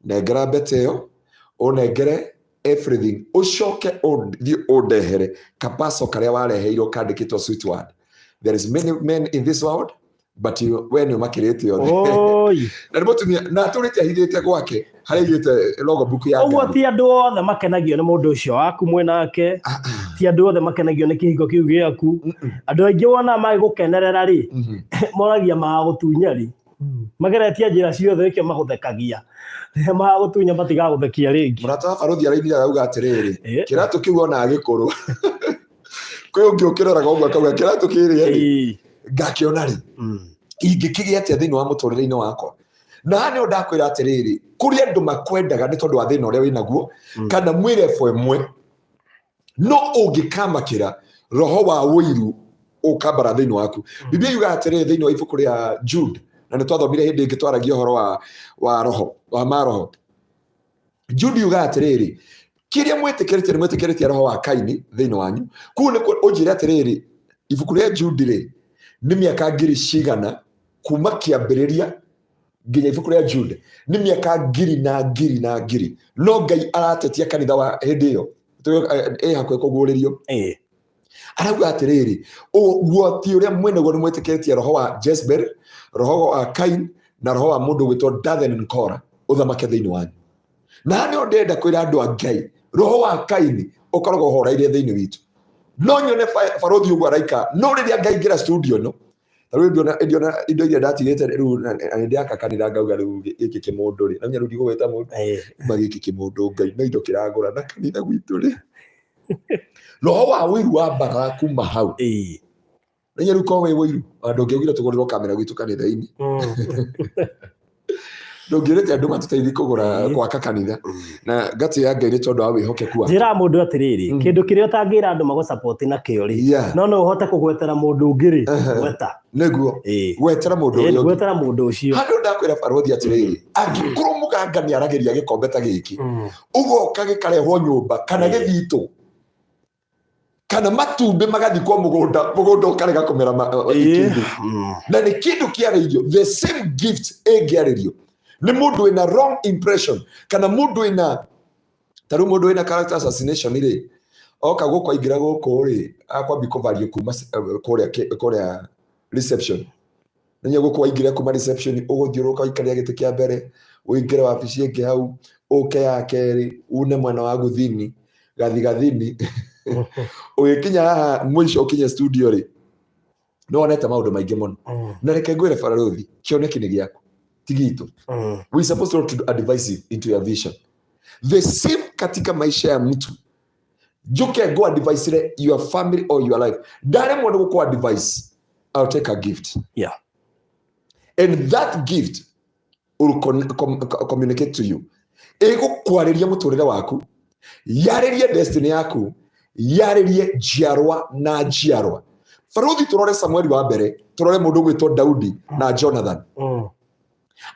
S2: nengera mbete ĩyo, ũnengere everything, ũcoke ũthiĩ ũndehere kapaco karĩa wareheirwo kandĩkĩtwo sweet word. There is many men in this world, but you, we nĩ ũmakĩrĩte othe."
S1: Oi.
S2: Na nĩ mũtumia na atũrĩte ahithĩte gwake harĩa aigĩte logbook ya
S1: Ũguo
S2: ngari.
S1: ti andũ othe makenagio nĩ mũndũ ũcio waku mwĩ nake. Ti andũ othe makenagio nĩ kĩhiko kĩu gĩaku. Andũ aingĩ wona magĩgũkenerera rĩ, moragia magagũtunya rĩ. Mageretie njĩra ciothe, nĩkĩo magũthekagia. Rĩrĩa magagũtunya, matigagũthekia rĩngĩ.
S2: Mũrata wa barũthi arainire arauga atĩrĩrĩ, kĩratũ kĩu ona gĩkũrũ, kwĩ ũngĩ ũkĩroraga ũguo akauga, kĩratũ kĩrĩa rĩ, ngakĩona rĩ, ingĩkĩgĩa atĩa thĩinĩ wa mũtũrĩre-inĩ wakwa? Na haha nĩho ndakwĩra atĩrĩrĩ, kũrĩ andũ makwendaga nĩ tondũ wa thĩna ũrĩa wĩnaguo, kana mwĩ level ĩmwe, no ũngĩkamakĩra roho wa ũiru ũkambara thĩinĩ waku. Biblia yugaga atĩrĩrĩ thĩinĩ wa ibuku rĩa Jude, na nĩ twathomire hĩndĩ ĩngĩ twaragia ũhoro wa roho wa maroho. Jude yugaga atĩrĩrĩ, kĩrĩa mwĩtĩkĩrĩtie nĩ mwĩtĩkĩrĩtie roho wa Kaini thĩinĩ wanyu. Kũu nĩ ũnjĩre atĩrĩrĩ, ibuku rĩa Jude rĩ, nĩ mĩaka ngiri cigana kuma kĩambĩrĩria nginya ibuku rĩa Jude? Nĩ mĩaka ngiri na ngiri na ngiri, no Ngai aratetia kanitha wa hĩndĩ ĩyo ĩ hakuhĩ kũguũrĩrio. Arauga atĩrĩrĩ, ũguo ti ũrĩa mwene guo nĩ mwĩtĩkĩrĩtie roho wa Jezebel, roho wa Kain na roho wa mũndũ gwĩtwo Dathan Kora ũthamake thĩinĩ wanyu. Na haha nĩho ndĩrenda kwĩra andũ a Ngai, roho wa Kaini ũkoragwo ũhoreire thĩinĩ witũ. No nyone barũthi ũguo araika, no rĩrĩa ngaingĩra studio ĩno, ta rĩu ndiona indo iria ndatigĩte rĩu, na nĩ ndĩaka kanitha, ngauga rĩu gĩkĩ kĩmũndũ rĩ, na rĩu ndigũgwĩta mũndũ, ma gĩkĩ kĩmũndũ, Ngai no indo kĩragũra na kanitha gwitũ rĩ, roho wa ũiru wambaraga kuma hau. Nĩ rĩu korwo wĩ ũiru, ona ndũngĩaugire tũgũrĩrwo kamera gwitũ kanitha-inĩ. Ndũngĩrĩte andũ matũteithie kũgũra, gwaka kanitha, na ngatĩĩa Ngai nĩ tondũ wa wĩhokeku wake.
S1: Njĩraga mũndũ atĩrĩrĩ, kĩndũ kĩrĩa ũtangĩra andũ magũcapoti nakĩo rĩ, no ũhote kũgwetera mũndũ ũngĩ rĩ, gweta.
S2: Nĩguo gwetera mũndũ ũrĩa ũngĩ.
S1: Gwetera mũndũ ũcio.
S2: Handũ ndakwĩra barũthi atĩrĩrĩ, angĩkorwo mũganga nĩ aragĩria gĩkombe ta gĩkĩ, ũgoka gĩkarehwo nyũmba kana gĩthitũ kana matumbĩ magathikwo mũgũnda, mũgũnda ũkarega kũmera kĩndũ, na nĩ kĩndũ kĩarĩirio, the same gift ĩngĩarĩrio nĩ mũndũ wĩna wrong impression kana mũndũ wĩna, ta rĩu mũndũ wĩna character assassination rĩ, oka gũkũ, aingĩra gũkũ rĩ, akwambi kũvario kuma kũrĩa reception. Nĩnya gũkũ waingĩra kuma reception, ũgũthiũrũrũka ũikarĩra gĩtĩ kĩa mbere, ũingĩre wabici ĩngĩ hau, ũke ya kerĩ, une mwena wa gũthini gathigathini, ũgĩkinya haha mũico ũkinye studio rĩ, nĩ wonete maũndũ maingĩ mũno. Na reke ngwĩre barũthi, kĩoneki nĩ gĩaku, ti gitũ. We supposed not to advise you into your vision. The same katika maisha ya mtu. Njuke ngũ advice your family or your life. Ndaremwo nĩ gũkũ advice, I'll take a gift. And that gift will communicate to you. Ĩgũkwarĩria mũtũrĩre waku, yarĩrie destiny yaku, yarĩrie njiarwa na njiarwa. Baruthi, tũrore Samueli wa mbere, tũrore mũndũ ũgwĩtwo Daudi na Jonathan.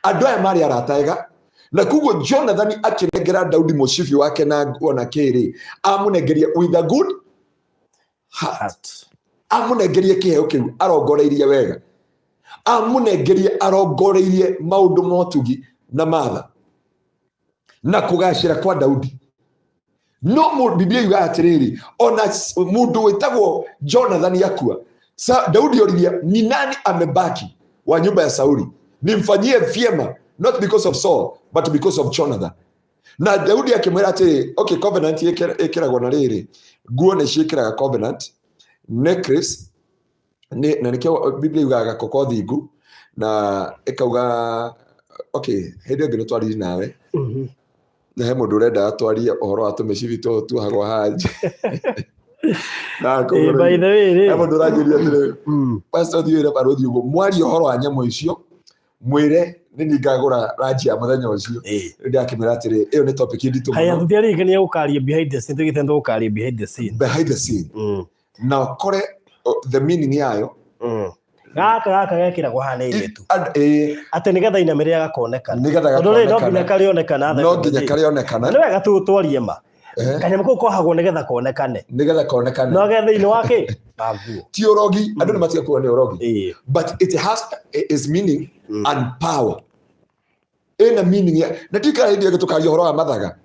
S2: Andũ aya marĩ arata ega, na koguo Jonathan akĩnengera Daudi mũcibi wake na nguo na kĩrĩ, amũnengerie with a good heart.
S1: Heart.
S2: Amũnengerie kĩheo kĩu arongoreirie wega, amũnengerie arongoreirie maũndũ motugi na matha na kũgacĩra kwa Daudi. No Biblia yugaga atĩrĩrĩ, ona mũndũ wĩtagwo Jonathan akua, Daudi oririe, "Ni nani amebaki wa nyumba ya Sauli nimfanyie vyema, not because of Saul but because of Jonathan?" Na Daudi akĩmwĩra atĩrĩ, okay, covenant ĩkĩragwo na rĩrĩ, nguo nĩ ciĩkĩraga covenant, necklace nĩ, na nĩkĩo Biblia yugaga gakoko thingu na ĩkauga. Okay, hĩndĩ ĩngĩ nĩ twaririe nawe na he mũndũ ũrenda twarie ũhoro wa tũmĩcibi tũũ tuohagwo haha nja. Na
S1: By the way
S2: he
S1: rĩ,
S2: mũndũ ũranjĩria atĩrĩ, "Pastor, thiĩ wĩre barũthi ũguo mwarie ũhoro wa nyamũ icio, mwĩre nĩ niĩ ngagũra ranji ya mũthenya ũcio." Rĩu ndakĩmwĩra atĩrĩ, ĩyo nĩ topic nditũ
S1: Haya,
S2: mũno.
S1: Tũtiarĩkania gũkaria behind the scene, tũgĩte tũgũkaria behind the scene.
S2: Behind the scene. Na ũkore the meaning yayo.
S1: Gaka gekĩragwo haha nĩ airĩtu. Atĩ nĩgetha inamĩrĩra gakonekana.
S2: Nĩgetha
S1: Tondũ rĩ, no nginya
S2: gakonekana.
S1: karĩonekana.
S2: No nginya karĩonekana.
S1: Nĩ wega tu twarie ma. Kanyamũ kau kohagwo nĩgetha konekane.
S2: Nĩgetha konekane.
S1: No ge thĩinĩ wa kĩ? Wa nguo.
S2: Ti ũrogi, andũ nĩ matiga kuga nĩ ũrogi. But it has its meaning and power. Ĩna meaning ya na ndikara. Hĩndĩ ĩngĩ tũkaria ũhoro wa mathaga,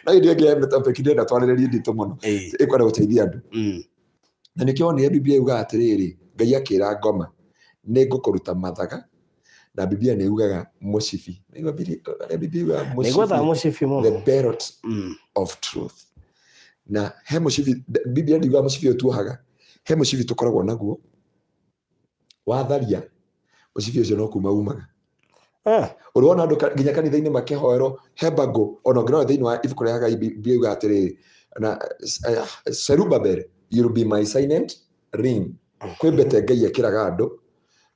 S2: na hĩndĩ ĩngĩ he topic ndĩrenda twarĩrĩrie nditũ mũno, ĩkwenda gũteithia andũ. Na nĩkĩo wonire Biblia yugaga atĩrĩrĩ, Ngai akĩra ngoma, "Nĩ ngũkũruta mathaga," na Biblia nĩ yugaga mũcibi. Nĩguo Biblia yugaga
S1: Nĩ gwethaga
S2: mũcibi,
S1: mũcibi mũno.
S2: The belt of truth. Na he mũcibi, Biblia ndiugaga mũcibi ũyũ tuohaga, he mũcibi tũkoragwo naguo, watharia mũcibi ũcio no kuma umaga. Ũrĩ wona andũ nginya kanitha-inĩ makĩhoerwo he mbangũ? Ona ũngĩrora thĩinĩ wa ibuku rĩa Hagai, Biblia yugaga atĩrĩrĩ, na Zerubbabel, you'll be my signet ring. Kwĩ mbete Ngai ekĩraga andũ,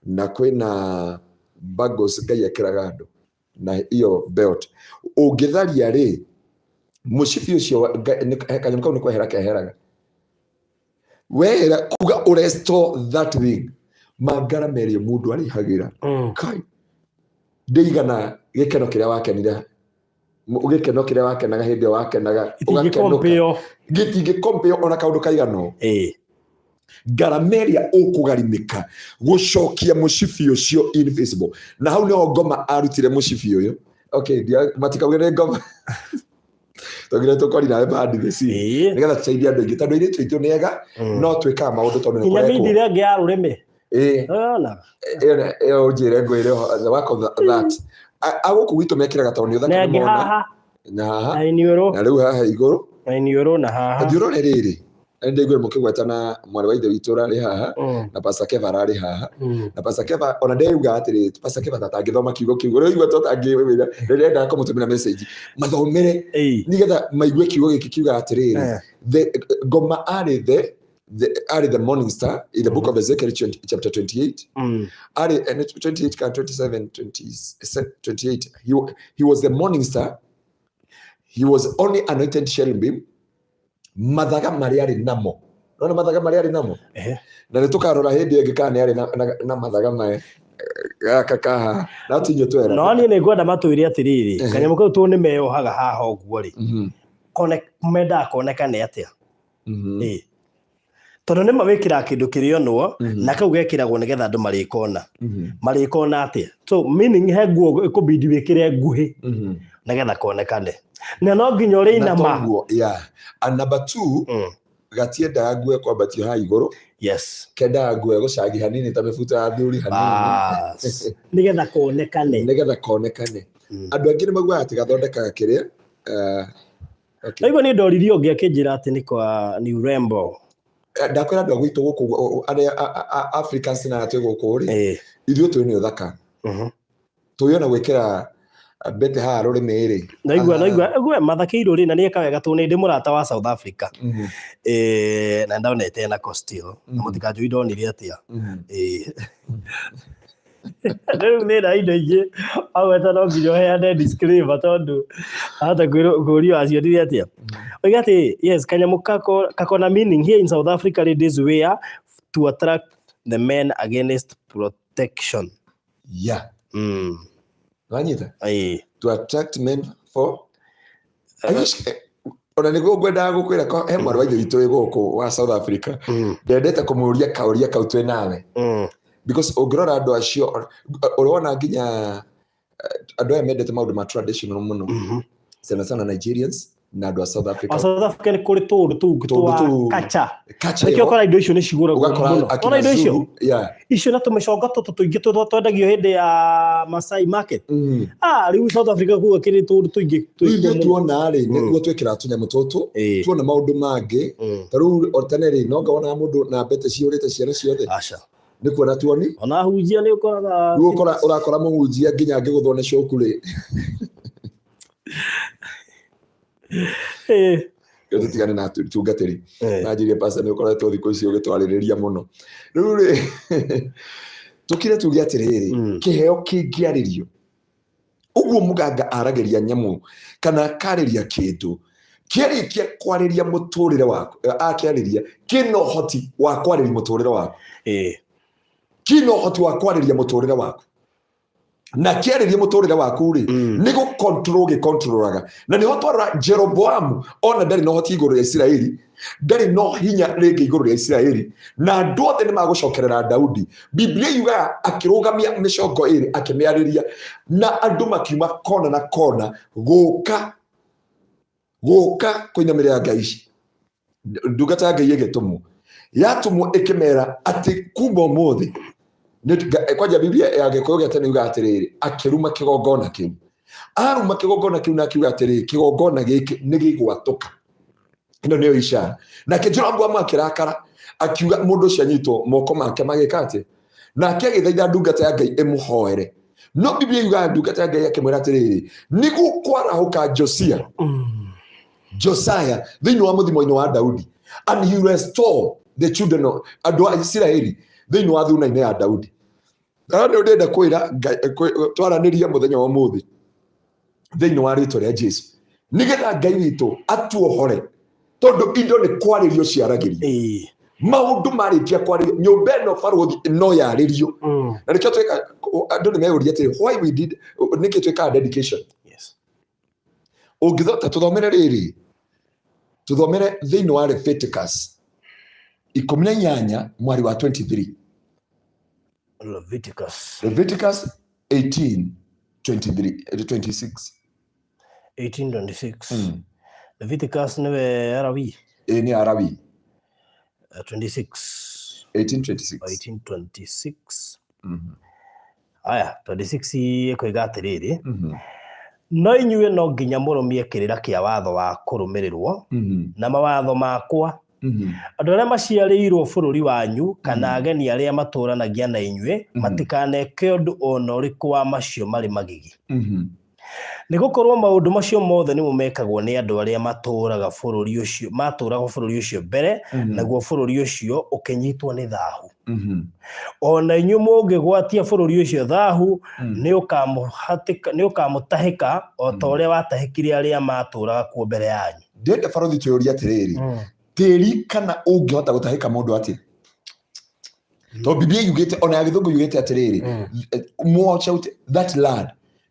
S2: na kwĩna bangles Ngai ekĩraga andũ, na iyo belt ũngĩtharia rĩ, mũcibi ũcio kanyamũ kau nĩ kwehera keheraga. Wehera, kuga ũrestore that thing, mangarama ĩrĩa mũndũ arĩhagĩra, kai, ndĩigana gĩkeno kĩrĩa wakenire, gĩkeno kĩrĩa wakenaga hĩndĩ ĩyo wakenaga ũgakenũka.
S1: Itingĩkompĩo.
S2: Gĩtingĩkompĩo ona kaũndũ kaigana ũũ. Ngarama ĩrĩa ũkũgarimĩka gũcokia mũcibi ũcio invisible, na hau nĩho ngoma arutire mũcibi ũyũ. Okay, matikauge nĩ ngoma, tongire tũkori nawe behind the scene, nĩgetha tũteithie andũ aingĩ, tondũ airĩtu aitũ nĩ ega, no twĩkaga maũndũ tondũ nĩ
S1: Nginya
S2: kũrekwo.
S1: mĩthire ĩngĩ ya rũrĩmĩ. Ũrona?
S2: Ĩyo ũnjĩre ngwĩre the work of that. A gũkũ gwitũ mekĩraga tondũ nĩ ũthaka.
S1: Na
S2: nĩ
S1: ĩngĩ
S2: mona
S1: haha.
S2: Na haha.
S1: Na iniũrũ.
S2: Na rĩu haha igũrũ.
S1: Na iniũrũ na haha.
S2: Thiĩ ũrore rĩrĩ, na nĩndaiguire mũkĩgweta na mwarĩ wa ithe witũ ũrarĩ haha, na Pastor Keva ararĩ haha. Na Pastor Keva ona ndeuga atĩrĩ, Pastor Keva tatangĩthoma kiugo kĩu ũrĩa ũigua totangĩwĩra, rĩrĩa kũmũtũmĩra message mathomere, nĩgetha maigue kiugo gĩkĩ kiuga atĩrĩrĩ, the ngoma arĩ the morning star in the book of Ezekiel 20, chapter 28. Arĩ 28 kana 27, 20, 28. He was the morning star. He was only anointed cherubim. Mathaga marĩa arĩ namo, nona mathaga marĩa arĩ namo. Na nĩ tũkarora hĩndĩ ĩngĩ kana nĩ arĩ na mathaga maya gaka kaha na tinyo twera.
S1: No niĩ nĩ ngwenda matwĩre atĩrĩrĩ, kanyamũ kau tũ nĩ meyohaga haha ũguo rĩ, kone mendaga konekane atĩa? Ĩĩ. Tondũ nĩ ma wĩkĩraga kĩndũ kĩrĩonwo, na kau gekĩragwo nĩgetha andũ marĩkona. Marĩkona atĩa? So meaning he nguo ĩkũbidi wĩkĩre nguhĩ nĩgetha konekane, na no nginya
S2: Na
S1: ũrĩinama.
S2: toguo, yeah. And number two, gatiendaga nguo kwambatio haha igũrũ. Kendaga nguo gũcangi hanini ta mĩbuto ya athuri hanini.
S1: Bas. Nĩgetha konekane.
S2: Nĩgetha konekane. Andũ angĩ nĩ maugaga atĩ gathondekaga kĩrĩa, okay.
S1: Naigua nĩ ndoririe ũngĩ akĩnjĩra atĩ nĩ kwa ni urembo.
S2: Ndakwĩra andũ a gwitũ gũkũ, arĩa Africans na twĩ gũkũ rĩ, ithuĩ tũĩ nĩ ũthaka, tũĩ ona gwĩkĩra. Mbete haha rũrĩmĩ rĩ.
S1: Naigua naigua gwe Martha Kĩirũ rĩ, na nĩ eka wega tondũ nĩ ndĩ mũrata wa South Africa. Na ndonete na Costil na mũtikanjũi ndonire atĩa. Rĩu thĩna indo ingĩ wagweta no nginya ũheane disclaimer tondũ ahota kũrio acionire atĩa. Oiga atĩ yes, kanyamũ kako na meaning here in South Africa, ladies wear to attract the men against protection.
S2: Wanyita? To attract men for I wish, ona nĩguo ngwendaga gũkwĩra ko he mwarĩ wa ithe witũ wĩ gũkũ wa South Africa. Ndendete kũmũria kaũria kau twĩ nawe because ũngĩrora andũ acio ũrona nginya andũ aya mendete maũndũ ma traditional mũno, sana sana Nigerians na andũ a South Africa.
S1: O South Africa nĩ kũrĩ tũũndũ tũu
S2: Tũũndũ
S1: twa
S2: tũu.
S1: kacha.
S2: Culture
S1: Nĩkĩo
S2: ĩyo,
S1: ũkora indo icio nĩ cigũragwo
S2: ũgakora
S1: mũno.
S2: akina
S1: Ona indo icio
S2: Zulu, yeah.
S1: icio na tũmĩcongo tũtũ tũingĩ tũrĩa twendagio hĩndĩ ya Masai Market. Ah, rĩu South Africa kuga kĩrĩ tũũndũ tũingĩ
S2: Rĩu
S1: twĩkuo
S2: ithuĩ
S1: mũno.
S2: tuona rĩ, nĩguo twĩkĩraga tũnyamũ tũtũ, tuona maũndũ mangĩ. Ta rĩu o tene rĩ, no ngawonaga mũndũ na mbete cihũrĩte ciana ciothe.
S1: Aca.
S2: Nĩ kuona tuoni.
S1: Ona ahunjia nĩ ũkoraga.
S2: Rĩu ũkora ũrakora mũhunjia nginya angĩgũthwo nĩ coku rĩ. Tũtigane na tungatĩri. Na njĩrie pastor nĩ ũkoretwo thikũ ici ũgĩtwarĩrĩria mũno. Rĩu rĩ, tũkire tuge atĩrĩrĩ, kĩheo kĩngĩarĩrio ũguo mũganga aragĩria nyamũ kana akarĩria kĩndũ, kĩarĩkia kwarĩria mũtũrĩre waku, akĩarĩria kĩna ũhoti wa kwarĩria mũtũrĩre waku. Kĩna ũhoti wa kwarĩria mũtũrĩre waku, na kĩarĩria mũtũrĩre waku rĩ, nĩ gũ control gĩkontrolaga. Na nĩho twarora Jeroboamu ona ndarĩ na ũhoti igũrũ rĩa Isiraeli, ndarĩ na hinya rĩngĩ igũrũ rĩa Isiraeli, na andũ othe nĩ magũcokerera Daudi. Biblia yugaga akĩrũgamia mĩcongo ĩrĩ akĩmĩarĩria, na andũ makiuma kona na kona gũka kũinamĩrĩra ngai ici. Ndungata ya Ngai ĩgĩtũmwo, yatũmwo ĩkĩmera atĩ kuma ũmũthĩ kwanja Biblia ya Gĩkũyũ gĩa tene yugaga atĩrĩrĩ, akĩruma kĩgongona kĩu, aruma kĩgongona kĩu na akiuga atĩrĩrĩ, kĩgongona gĩkĩ nĩ gĩgwatũka, ĩno nĩyo ishara. Nake Jeroboamu akĩrakara akiuga mũndũ ũcio anyitwo moko make magĩka atĩ, nake agĩthaitha ndungata ya Ngai ĩmũhoere. No Biblia yugaga ndungata ya Ngai akĩmwĩra atĩrĩrĩ, nĩguo kwarahũka Josia, Josiah thĩinĩ wa mũthimo-inĩ wa Daudi, and he restore the children of andũ a Isiraeli thĩinĩ wa thuna-inĩ ya Daudi. Na nĩ ndĩrenda kwĩra twaranĩrie mũthenya wa ũmũthĩ thĩinĩ wa rĩtwa rĩa Jesu, nĩgetha Ngai witũ atuohore, tondũ indo nĩ kwarĩrio ciaragĩrio. Maũndũ marĩkia kwarĩrio, nyũmba ĩno barũthi no yarĩrio. Na nĩkĩo twĩka, andũ nĩ meyũria atĩrĩ, why we did, nĩkĩ twĩkaga dedication? Ũngĩthota tũthomere rĩrĩ, tũthomere thĩinĩ wa Leviticus 18 mwari wa 23.
S1: Leviticus.
S2: Leviticus 18 23, 26.
S1: 1826. Leviticus nĩwe Arawi.
S2: Ĩ nĩ Arawi.
S1: 26.
S2: 1826.
S1: 1826. Aya, 26 ĩkoiga atĩrĩrĩ, no inyuĩ no nginya mũrũmie kĩrĩra kĩa watho wa kũrũmĩrĩrwo na mawatho makwa. Andũ arĩa maciarĩirwo bũrũri wanyu kana ageni arĩa matũũranagia na inyuĩ matikaneke ũndũ o na ũrĩkũ wa macio marĩ magigi. Nĩ gũkorwo maũndũ macio mothe nĩmo mekagwo nĩ andũ arĩa matũũraga bũrũri ũcio, matũũraga bũrũri ũcio mbere, naguo bũrũri ũcio ũkĩnyitwo nĩ thahu. O na inyuĩ mũngĩgwatia bũrũri ũcio thahu, nĩ ũkamũtahĩka o ta ũrĩa watahĩkire arĩa matũũraga kuo mbere yanyu.
S2: Ndĩrenda barũthi twĩyũrie atĩrĩrĩ, tĩri kana ũngĩhota gũtahĩka mũndũ atĩa? Tondũ Biblia yugĩte, ona ya Gĩthũngũ yugĩte atĩrĩrĩ, watch out that land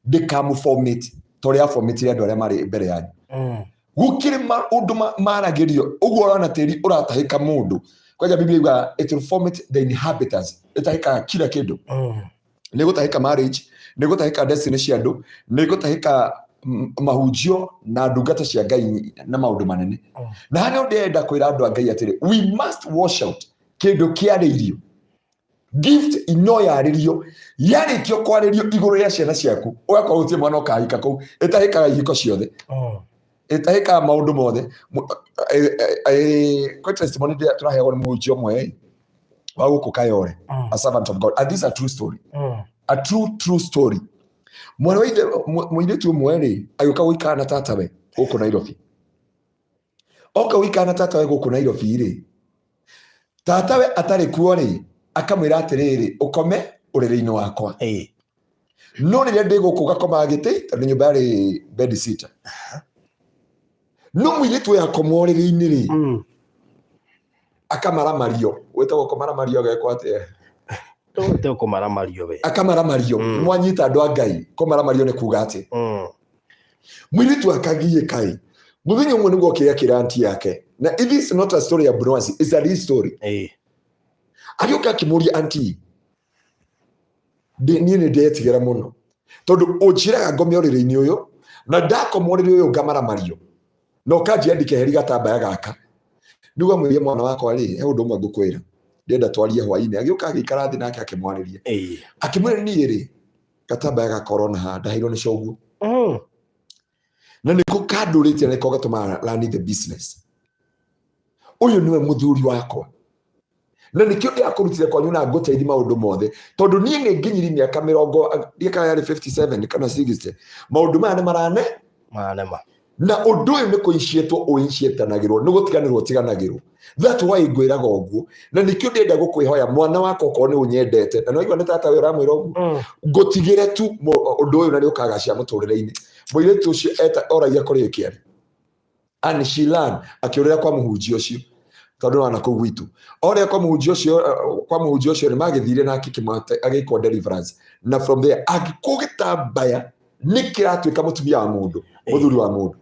S2: ndĩkamũformate ta ũrĩa yaformatire andũ arĩa marĩ mbere yanyu. Gũkĩrĩ maũndũ maragĩrio ũguo ũrona tĩri ũratahĩka mũndũ. Kwanja Biblia yugaga it will formate the inhabitants, ĩtahĩkaga kila kĩndũ. Nĩ gũtahĩka marriage, nĩ gũtahĩka destiny cia andũ, nĩ gũtahĩka mahunjio na ndungata cia Ngai na maũndũ manene. Na harĩa ndĩrenda kwĩra andũ a Ngai atĩrĩ, we must wash out kĩndũ kĩarĩirio. Gift no yarĩrio, yarĩkio kwarĩrio igũrũ rĩa ciana ciaku, ũgakorwo gũtirĩ mwana ũkahika kũu, ĩtahĩkaga ihiko ciothe, ĩtahĩkaga maũndũ mothe. Kwĩ testimony tũraheagwo nĩ mũhunjia ũmwe wa gũkũ Kayole, a servant of God, and this is a true story, a true true story. Mwarĩ wa ithe mũirĩtu ũmwe rĩ, agĩũka gũikara na tatawe gũkũ Nairobi. Oka gũikara na tatawe gũkũ Nairobi rĩ, tatawe atarĩ kuo rĩ, akamwĩra atĩrĩrĩ, ũkome ũrĩrĩ-inĩ wakwa. No rĩrĩa ndĩ gũkũ gakomaga gĩtĩ, tondũ nyũmba yarĩ bed sitter. No mũirĩtu ũyũ akoma ũrĩrĩ-inĩ rĩ, akamaramario. Wĩtagwo kũmaramario agekwo atĩa?
S1: Tũgwĩte kũmaramario we.
S2: Akamaramario. Mwanyita andũ a Ngai, kũmaramario nĩ kuga atĩ mũirĩtu akagiĩka ĩ. Mũthenya ũmwe nĩguo okire akĩra auntie yake, na it is not a story ya Bronze, it's a real story. Agĩũka akĩmũria auntie, niĩ nĩ ndetigĩra mũno tondũ ũnjĩraga ngome ũrĩrĩ-inĩ ũyũ, na ndakoma ũrĩrĩ ũyũ ngamaramario, na ũkanjĩra ndikeheri gatambaya gaka. Nĩguo amwĩrie mwana wakwa rĩ, he ũndũ ũmwe ngũkwĩra, ndĩrenda twarie hwainĩ. Agĩũka agĩikara thĩ nake akĩmwarĩria, akĩmwĩra niĩ rĩ, gatambaya gaka ũrona haha ndaheirwo nĩ coguo, na nĩko kandũrĩtie na nĩko gatũmaga run the business. Ũyũ nĩwe mũthuri wakwa, na nĩkĩo ndĩrakũrutire kwanyu na ngũteithie maũndũ mothe, tondũ niĩ nĩ nginyiri mĩaka mĩrongo, ndiĩ kana yarĩ 57 kana 60, maũndũ maya nĩ marane
S1: Manema.
S2: Na ũndũ ũyũ nĩ kũiciĩtwo ũiciĩtanagĩrwo, nĩ gũtiganĩrwo ũtiganagĩrwo. That's why ngwĩraga ũguo, na nĩkĩo ndĩrenda gũkwĩhoya mwana wakwa, okorwo nĩ ũnyendete, na nĩwaigua nĩ tata we ũramwĩra ũguo, ngũtigĩre tu ũndũ ũyũ na nĩ ũkagacĩra mũtũrĩre-inĩ. Mũirĩtu ũcio eta oragia kũrĩ kĩarĩ, and she learn, akĩũrĩra kwa mũhunjia ũcio, tondũ wana kũu gwitũ orĩa kwa mũhunjia ũcio, kwa mũhunjia ũcio nĩ magĩthire nake kĩmate agĩkwo deliverance, na from there angĩkwo gĩtambaya nĩ kĩratuĩka mũtumia wa mũndũ, mũthuri wa mũndũ.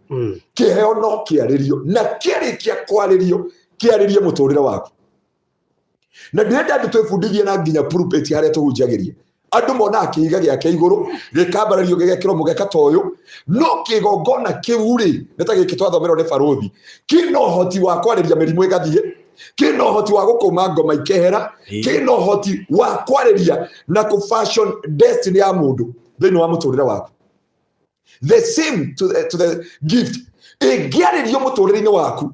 S2: Kĩheo no kĩarĩrio, na kĩarĩkia kwarĩrio kĩarĩrie mũtũrĩre waku. Na ndĩrenda andũ twĩbundithie na nginya pulpit harĩa tũhunjagĩria, andũ monaga kĩhiga gĩake igũrũ gĩkambarario gĩgekĩrwo mũgeka ta ũyũ, no kĩgongona kĩu rĩ, nĩ ta gĩkĩ twathomerwo nĩ barũthi, kĩna ũhoti wa kwarĩria mĩrimũ ĩgathiĩ, kĩna ũhoti wa gũkũma ngoma ikehera, kĩna ũhoti wa kwarĩria na kũ fashion destiny ya mũndũ thĩinĩ wa mũtũrĩre waku. The same to the gift ĩngĩarĩrio mũtũrĩre-inĩ waku,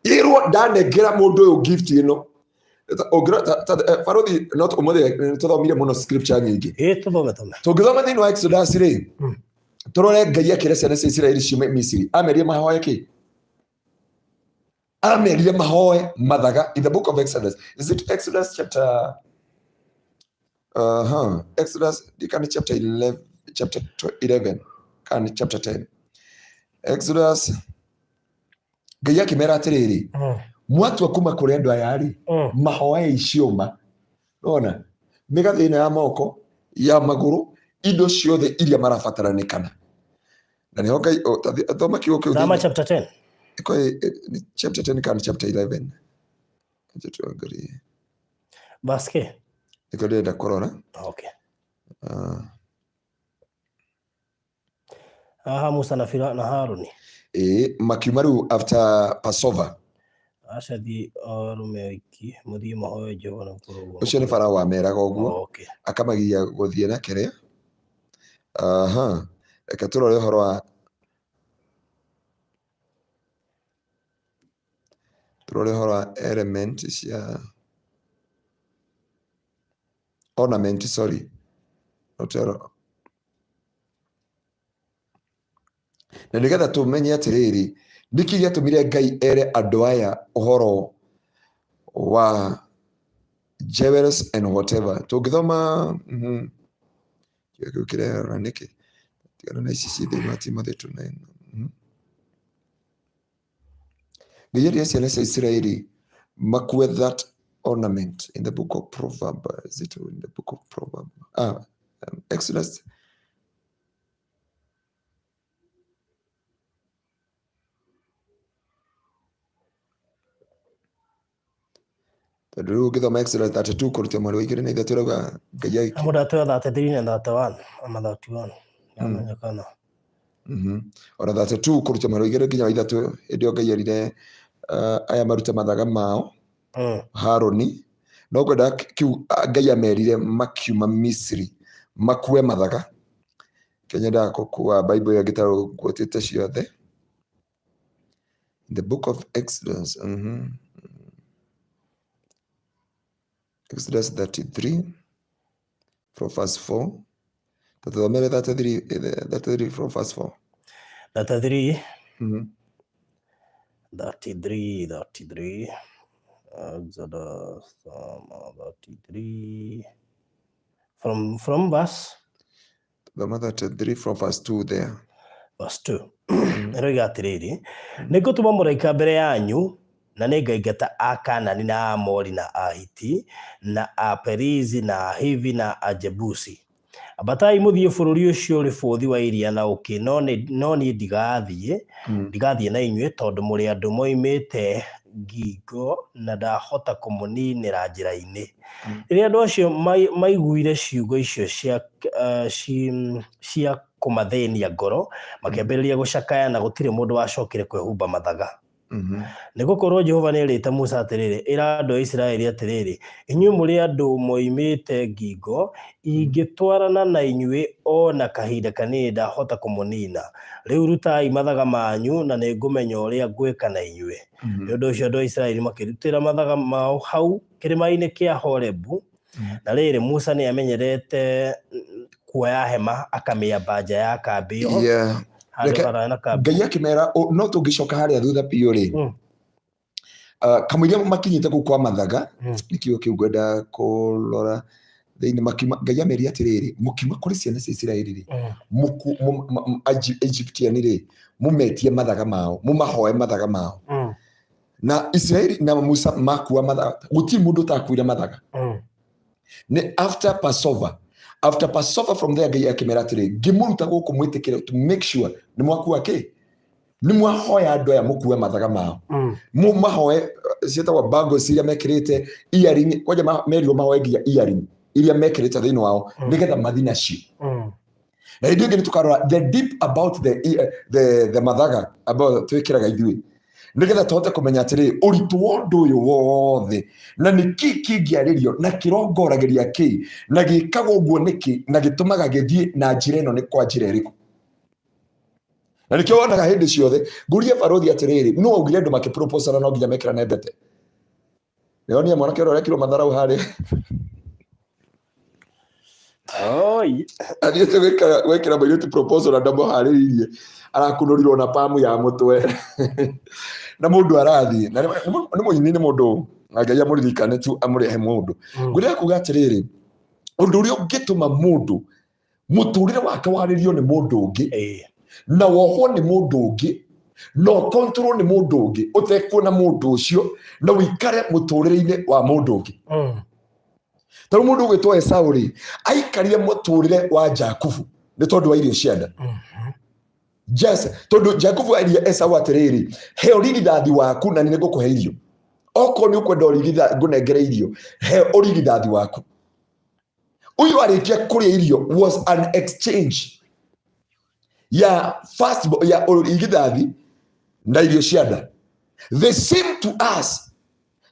S2: ĩrwo ndanengera mũndũ ũyũ gift ĩno. Ũngĩrora barũthi, no ũmũthĩ nĩ tũthomire mũno scripture nyingĩ.
S1: Ĩĩ, tũthome tome.
S2: Tũngĩthoma thĩinĩ wa Exodus rĩ, tũrore Ngai akĩra ciana cia Isiraeli ciume Misiri, amerire mahoe kĩ? Amerire mahoe mathaga. In the book of Exodus, is it Exodus chapter Exodus kana chapter 11, chapter 11 kana chapter 10, Exodus, Ngai akĩmera atĩrĩrĩ, mwatua kuma kũrĩ andũ aya rĩ, mahoe ciũma, ona mĩgathĩ ĩno ya moko, ya magũrũ, indo ciothe iria marabataranĩkana. Na nĩho Ngai thoma kiugo kĩu.
S1: Thama chapter 10.
S2: Ĩko nĩ chapter 10 kana chapter 11? Acha tuangalie.
S1: Verse K.
S2: Nĩkĩo ndĩrenda kũrora.
S1: Okay. Haha Musa na Fira na Haruni.
S2: Ĩĩ, makiuma rĩu after Passover.
S1: Aca, thiĩ arũme oiki mũthiĩ mahoe Jehova na gũkorwo.
S2: Ũcio nĩ Farao wameraga ũguo.
S1: Oh, okay.
S2: Akamagiria gũthiĩ na kĩrĩa. Aha, reke tũrore ũhoro wa tũrore ũhoro wa element cia ornament, sorry, not na nĩgetha tũmenye atĩrĩrĩ, nĩkĩ gĩatũmire Ngai ere andũ aya ũhoro wa jewels and whatever. Tũngĩthoma kĩo kĩu kĩrerora nĩkĩ, tigana na ici ci thĩinĩ wa Timothy 2:9. Ngai erire ciana cia Isiraeli makue that ornament in the book of Proverb. Is it in the book of Proverb? Exodus. Tondũ rĩu ũngĩthoma Exodus 32 kũruta mweri wa igĩrĩ na ithatũ, ĩrauga Ngai
S1: Mũndũ atoya 33 na 31 ama 31 yamenyekana.
S2: Ona 32 kũruta mweri wa igĩrĩ nginya wa ithatũ, hĩndĩ ĩyo Ngai erire aya marute mathaga mao. Harũni no kwenda kiu Ngai amerire makiuma Misiri makue mathaga. Kĩo nyendaga gũkua Bible ĩyo ngĩtarwo ngwetete ciothe. The book of Exodus. Exodus 33 from verse 4. Tũthomere 33, 33 from verse 4.
S1: 33. 33, 33, Exodus 33 from verse
S2: Thoma 33 from verse 2 there.
S1: Verse 2 ĩroiga atĩrĩrĩ, nĩ ngũtũma mũraika mbere yanyu, na nĩ ngaingata Akanani na Aamori na Ahiti na Aperizi na Ahivi na Ajebusi. Ambatai mũthiĩ bũrũri ũcio ũrĩ bũthi wa iria na ũũkĩ, no niĩ ndigathiĩ ndigathiĩ na inyuĩ, tondũ mũrĩ andũ moimĩte ngingo na ndahota kũmũniinĩra njĩra-inĩ. Rĩrĩa andũ acio maiguire ciugo icio cia kũmathĩnia ngoro, makĩambĩrĩria gũcakaya, na gũtirĩ mũndũ wacokire kwĩhumba mathaga. Nĩ gũkorwo Jehova nĩerĩte Musa atĩrĩrĩ, ĩra andũ a Isiraeli atĩrĩrĩ, inyuĩ mũrĩ andũ moimĩte ngingo, ingĩtwarana na inyuĩ o na kahinda kanini ndahota kũmũniina. Rĩu rutai mathaga manyu, na nĩngũmenya ũrĩa ngwĩka na inyuĩ. Nĩ ũndũ ũcio andũ a Isiraeli makĩrutĩra mathaga mao hau kĩrĩma-inĩ kĩa Horebu. Na rĩrĩ, Musa nĩ amenyerete kuoya hema akamĩamba nja ya kambĩ ĩyo, handũ haraya na kambĩ.
S2: Ngai akĩmera no tũngĩcoka harĩa thutha biũ rĩ, kamũiria makinyĩte kũu kwa mathaga, nĩkĩo kĩu ngwenda kũrora thĩinĩ makiuma. Ngai amerie atĩrĩrĩ, mũkiuma kũrĩ ciana cia Isiraeli rĩ, Egyptian rĩ, mũmetie mathaga mao, mũmahoe mathaga mao. Na Isiraeli na Musa makua mathaga, gũtirĩ mũndũ ũtakuire mathaga. Nĩ after Passover, after Passover from there, Ngai akĩmera atĩrĩ, ngĩmũruta gũkũ, mwĩtĩkĩre to make sure nĩ mwakua kĩ, nĩ mwahoya andũ aya mũkue mathaga mao. Mũmahoe ciĩtagwo bangles iria mekĩrĩte, earring, kwanja merirwo mahoe nginya earring iria mekĩrĩte thĩinĩ wao, nĩgetha mathi nacio. Na hĩndĩ ĩngĩ nĩ tũkarora the deep about the mathaga about twĩkĩraga ithuĩ, nĩgetha tũhote kũmenya atĩrĩ, ũritũ wa ũndũ ũyũ wothe na nĩ kĩ kĩngĩarĩrio na kĩrongoragĩria kĩ na gĩkaga ũguo nĩkĩ na gĩtũmaga gĩthiĩ na njĩra ĩno nĩ kwa njĩra ĩrĩkũ. Na nĩkĩo wonaga hĩndĩ ciothe ngũrie barũthi atĩrĩrĩ, no augire andũ makĩproposana no nginya mekĩrane mbete. Nĩonie mwanake ũrĩa ũrekirwo matharau harĩa.
S1: Oi.
S2: Athiĩte gwĩkĩra mũirĩtu proposal na ndamũharĩrĩirie, arakunũrirwo na pamu ya mũtwe na mũndũ arathiĩ na nĩ mũini, nĩ mũndũ na Ngai amũririkane tu, amũrehe mũndũ. Ngwĩrĩra kuga atĩrĩrĩ, ũndũ ũrĩa ũngĩtũma mũndũ mũtũrĩre wake warĩrio nĩ mũndũ ũngĩ na wohwo nĩ mũndũ ũngĩ na ũkontrol nĩ mũndũ ũngĩ ũtekuona mũndũ ũcio na ũikare mũtũrĩre-inĩ wa mũndũ ũngĩ. Tarĩu mũndũ ũgwĩtwo Esau rĩ, aikarire mũtũrĩre wa Jakubu nĩ tondũ wa irio cia nda. Just tondũ Jakubu airie Esau atĩrĩrĩ, he ũrigithathi waku na nĩ ngũkũhe irio. Okorwo nĩ ũkwenda ũrigitha ngũnengere irio, he ũrigithathi waku. Ũyũ arĩkia kũrĩa irio was an exchange ya first ya ũrigithathi na irio cia nda. The same to us,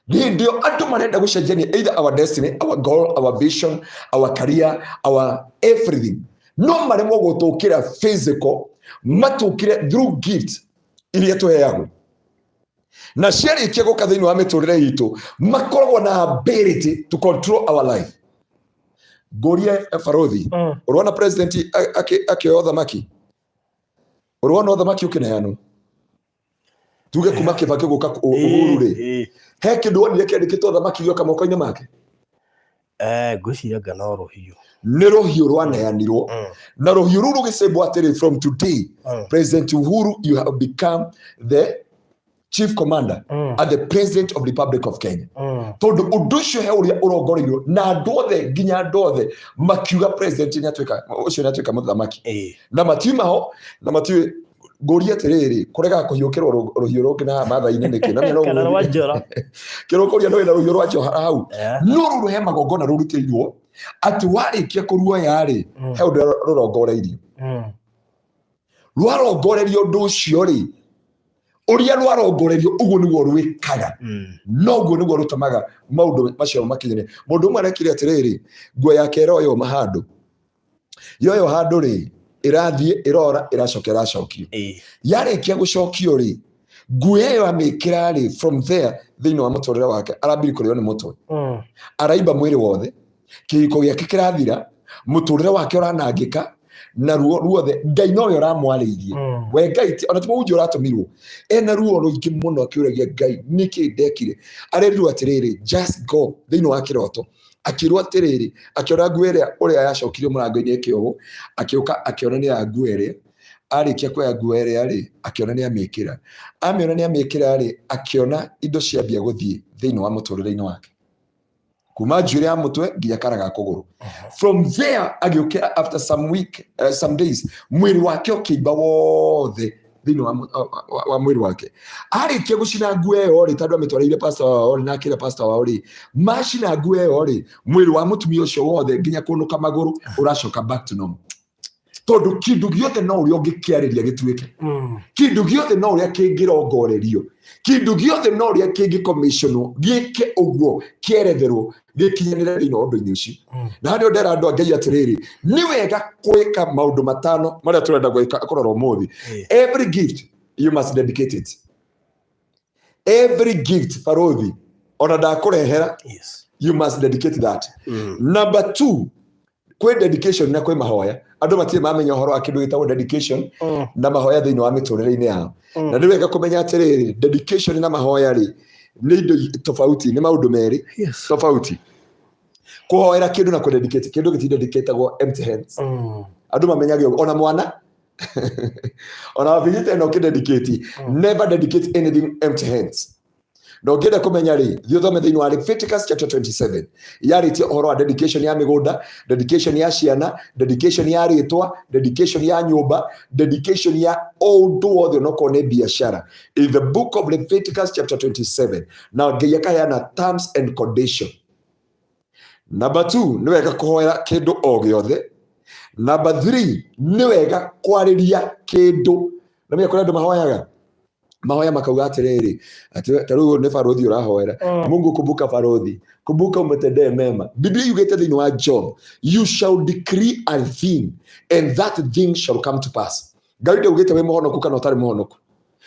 S2: hĩndĩ ĩyo andũ marenda gũcenjania either our destiny, our goal, our vision, our career, our everything, no maremwo gũtũkĩra physical, matũkĩre through gift iria tũheagwo, na ciarĩkia gũka thĩinĩ wa mĩtũrĩre itũ makoragwo na ability to control our life. Ngũrie barũthi, ũrona president akĩoya ũthamaki, ũrona ũthamaki ũkĩneanwo, tuge kuma Kĩbakĩ gũka Uhuru rĩ, he kĩndũ wonire kĩandĩkĩtwo ũthamaki gĩoka moko-inĩ make?
S1: Ngwĩciria anga no rũhiũ.
S2: Nĩ rũhiũ rwaneanirwo. Na rũhiũ rũu rũgĩcembwo atĩrĩ, from today, President Uhuru, you have become the chief commander and the president of Republic of Kenya. Tondũ ũndũ ũcio he ũrĩa ũrongoreirio na andũ othe, nginya andũ othe makiuga president nĩ atuĩka ũcio, nĩ atuĩka mũthamaki. Na matiuma ho na matiũĩ. Ngũria atĩrĩrĩ, kũregaga kũhiũkĩrwo rũhiũ rũngĩ na matha-inĩ nĩkĩ? Na
S1: no Kana rwa njora.
S2: Kĩrũkũria ndũrĩ na rũhiũ rwa njohera hau? No rũrũ he magongona rũrutĩirwo atĩ warĩkia kũruoya rĩ, he ũndũ rũrongoreirio. Rwarongorerio ũndũ ũcio rĩ, ũrĩa rwarongorerio ũguo nĩguo rwĩkaga. Noguo nĩguo rũtũmaga maũndũ macio makinyĩre. Mũndũ ũmwe arekire atĩrĩrĩ, nguo yake ĩroywo handũ, yoyo handũ rĩ, ĩrathiĩ ĩrora, ĩracoka ĩracokio. Yarĩkia gũcokio rĩ, nguo ĩyo amĩkĩra rĩ, from there thĩinĩ wa mũtũrĩre wake arambiri kũrĩo nĩ mũtwe. Araimba mwĩrĩ wothe, kĩhiko gĩake kĩrathira, mũtũrĩre wake ũranangĩka. Na ruo ruothe Ngai nowe ũramwarĩirie. We Ngai ona ti mũhunjia ũratũmirwo, ena ruo rũingĩ mũno akĩũragia Ngai nĩkĩ ndekire. Arerirwo atĩrĩrĩ, just go, thĩinĩ wa kĩroto akĩrwo atĩrĩrĩ, akĩona nguo ĩrĩa ũrĩa yacokirio mũrango-inĩ ĩkĩohwo, akĩũka akĩona nĩ ya nguo ĩrĩa. Arĩkia kuoya nguo ĩrĩa rĩ, akĩona nĩ amĩkĩra. Amĩona nĩ amĩkĩra rĩ, akĩona indo ciambia gũthiĩ thĩinĩ wa mũtũrĩre-inĩ wake, kuma njuĩrĩ ya mũtwe nginya kara ga kũgũrũ. From there agĩũkĩra after some week, some days, mwĩrĩ wake ũkĩimba wothe thĩinĩ wa mwĩrĩ wake. Arĩkia gũcina nguo ĩyo rĩ, tondũ amĩtwarĩire pastor wao rĩ, na akĩra pastor wao rĩ, macina nguo ĩyo rĩ, mwĩrĩ wa mũtumia ũcio wothe nginya kũnũka magũrũ ũracoka back to normal, tondũ kĩndũ gĩothe no ũrĩa ũngĩkĩarĩria gĩtuĩke. Kĩndũ gĩothe no ũrĩa kĩngĩrongorerio, kĩndũ gĩothe no ũrĩa kĩngĩcommissionwo gĩke ũguo kĩeretherwo gĩkinyanĩre thĩinĩ wa ũndũ-inĩ ũcio. Na harĩa ndera andũ a Ngai atĩrĩrĩ, nĩ wega gwĩka maũndũ matano marĩa tũrenda gwĩka kũrora ũmũthĩ. Every gift, you must dedicate it. Every gift, barothi, ona ndakũrehera, you must dedicate that. Number two, kwĩ dedication na kwĩ mahoya. Andũ matirĩ mamenya ũhoro wa kĩndũ gĩtagwo dedication na mahoya thĩinĩ wa mĩtũrĩre-inĩ yao. Na nĩ wega kũmenya atĩrĩrĩ, dedication na mahoya rĩ, nĩ indo tofauti, nĩ maũndũ merĩ tofauti. Kũhoera kĩndũ na kũdedicate kĩndũ gĩtidedicatagwo empty hands. Andũ mamenyage ũguo. Ona mwana, ona wabijite ĩno ũkĩdedicate, never dedicate anything empty hands. Na ũngĩenda kũmenya rĩ, thiĩ ũthome thĩinĩ wa Leviticus chapter 27, yarĩtie ũhoro wa dedication ya mĩgũnda, dedication ya ciana, dedication ya rĩtwa, dedication ya nyũmba, dedication ya ũndũ wothe, onokorwo nĩ biacara, in the book of Leviticus chapter 27, na Ngai akaheana terms and condition. Number two, nĩ wega kũhoera kĩndũ o gĩothe. Number three, nĩ wega kwarĩria kĩndũ. Na menya kũrĩ andũ mahoyaga mahoya makauga atĩrĩrĩ, atĩ ta rĩu nĩ barothi ũrahoera, "Mungu, kumbuka barothi, kumbuka umtendee mema." Biblia yugĩte thĩinĩ wa Job, "You shall decree a thing and that thing shall come to pass." Ngai ndaugĩte wĩ mũhonoku kana ũtarĩ mũhonoku.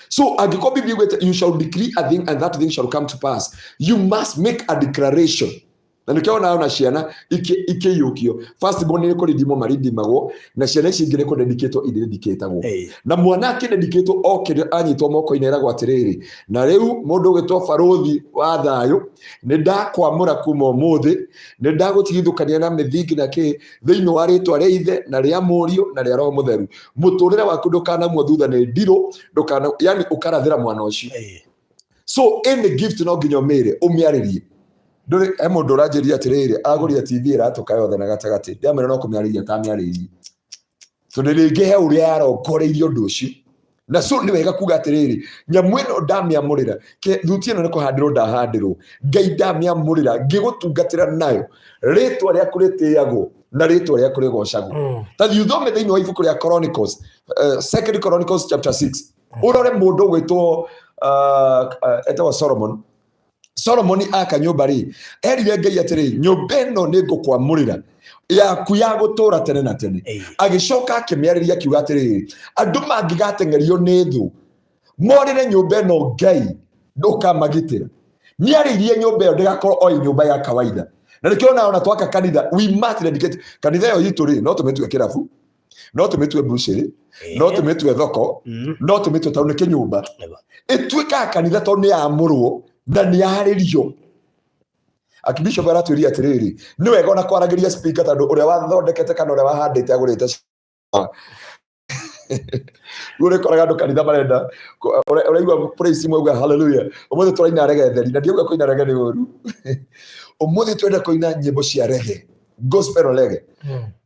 S2: So angĩkorwo Biblia yugĩte, "You shall decree a thing and that thing shall come to pass," you must make a declaration. Na nĩkĩo ona ciana ikĩiyũkio, first born nĩ kũrindimwo marindimagwo, na ciana ici ingĩ nĩ kũdedicatwo idedicatagwo. Na mwana akĩdedicatwo, okĩrĩ anyitwo moko-inĩ, eragwo atĩrĩrĩ, "Na rĩu mũndũ ũgĩtwo barũthi wa thayũ, nĩ ndakwamũra kuma ũmũthĩ, nĩ ndagũtigithũkania na mĩthingi na kĩ thĩinĩ wa rĩtwa rĩa Ithe na rĩa Mũriũ na rĩa Roho Mũtheru. Mũtũrĩre waku ndũkanamwo thutha nĩ ndirũ, ndũkana," yani ũkarathĩra mwana ũcio. So any gift no nginya ũmĩre, ũmĩarĩrie. Ndũrĩ he mũndũ ũranjĩria atĩrĩrĩ, agũria TV ĩratũka yothe na gatagatĩ. Ndamwĩra no kũmĩarĩria tamĩarĩirie, tondũ rĩngĩ he ũrĩa yarongoreirie ũndũ ũcio. Na so nĩ wega kuga atĩrĩrĩ, nyamũ ĩno ndamĩamũrĩra, thuti ĩno nĩ kũhandĩrwo ndahandĩrwo, Ngai ndamĩamũrĩra ngĩgũtungatĩra nayo, rĩtwa rĩaku rĩtĩagwo na rĩtwa rĩaku rĩgocagwo. Ta thiĩ ũthome thĩinĩ wa ibuku rĩa Chronicles, Second Chronicles chapter 6, ũrore mũndũ ũgwĩtwo etagwo Solomon. Solomoni aka nyũmba rĩ, erire Ngai atĩrĩ, "Nyũmba ĩno nĩ ngũkwamũrĩra yaku ya gũtũũra tene na tene." Agĩcoka akĩmĩarĩria akiuga atĩrĩrĩ, andũ mangĩgateng'erio nĩ thũ morĩre nyũmba ĩno, Ngai ndũkamagitĩra. Nĩarĩirie nyũmba ĩyo ndĩgakorwo o ĩ nyũmba ya kawaida. Na nĩkĩo ona twaka kanitha, we must dedicate kanitha ĩyo itũ rĩ, no tũmĩtue kĩrabu, no tũmĩtue bucĩrĩ, no tũmĩtue thoko, no tũmĩtue tondũ nĩ kĩnyũmba. Ĩtuĩkaga kanitha tondũ nĩ yamũrwo na nĩ yarĩrio. Archbishop aratwĩria atĩrĩrĩ, nĩ wega ona kwaragĩria speaker, tondũ ũrĩa wathondekete kana ũrĩa wahandĩte agũrĩte. Rĩu ũrĩkoraga andũ kanitha marenda ũraigua praise imwe uga, "Hallelujah, ũmũthĩ tũraina reggae theri." Na ndiauga kũina reggae nĩ ũru. Ũmũthĩ twenda kũina nyĩmbo cia reggae, gospel reggae.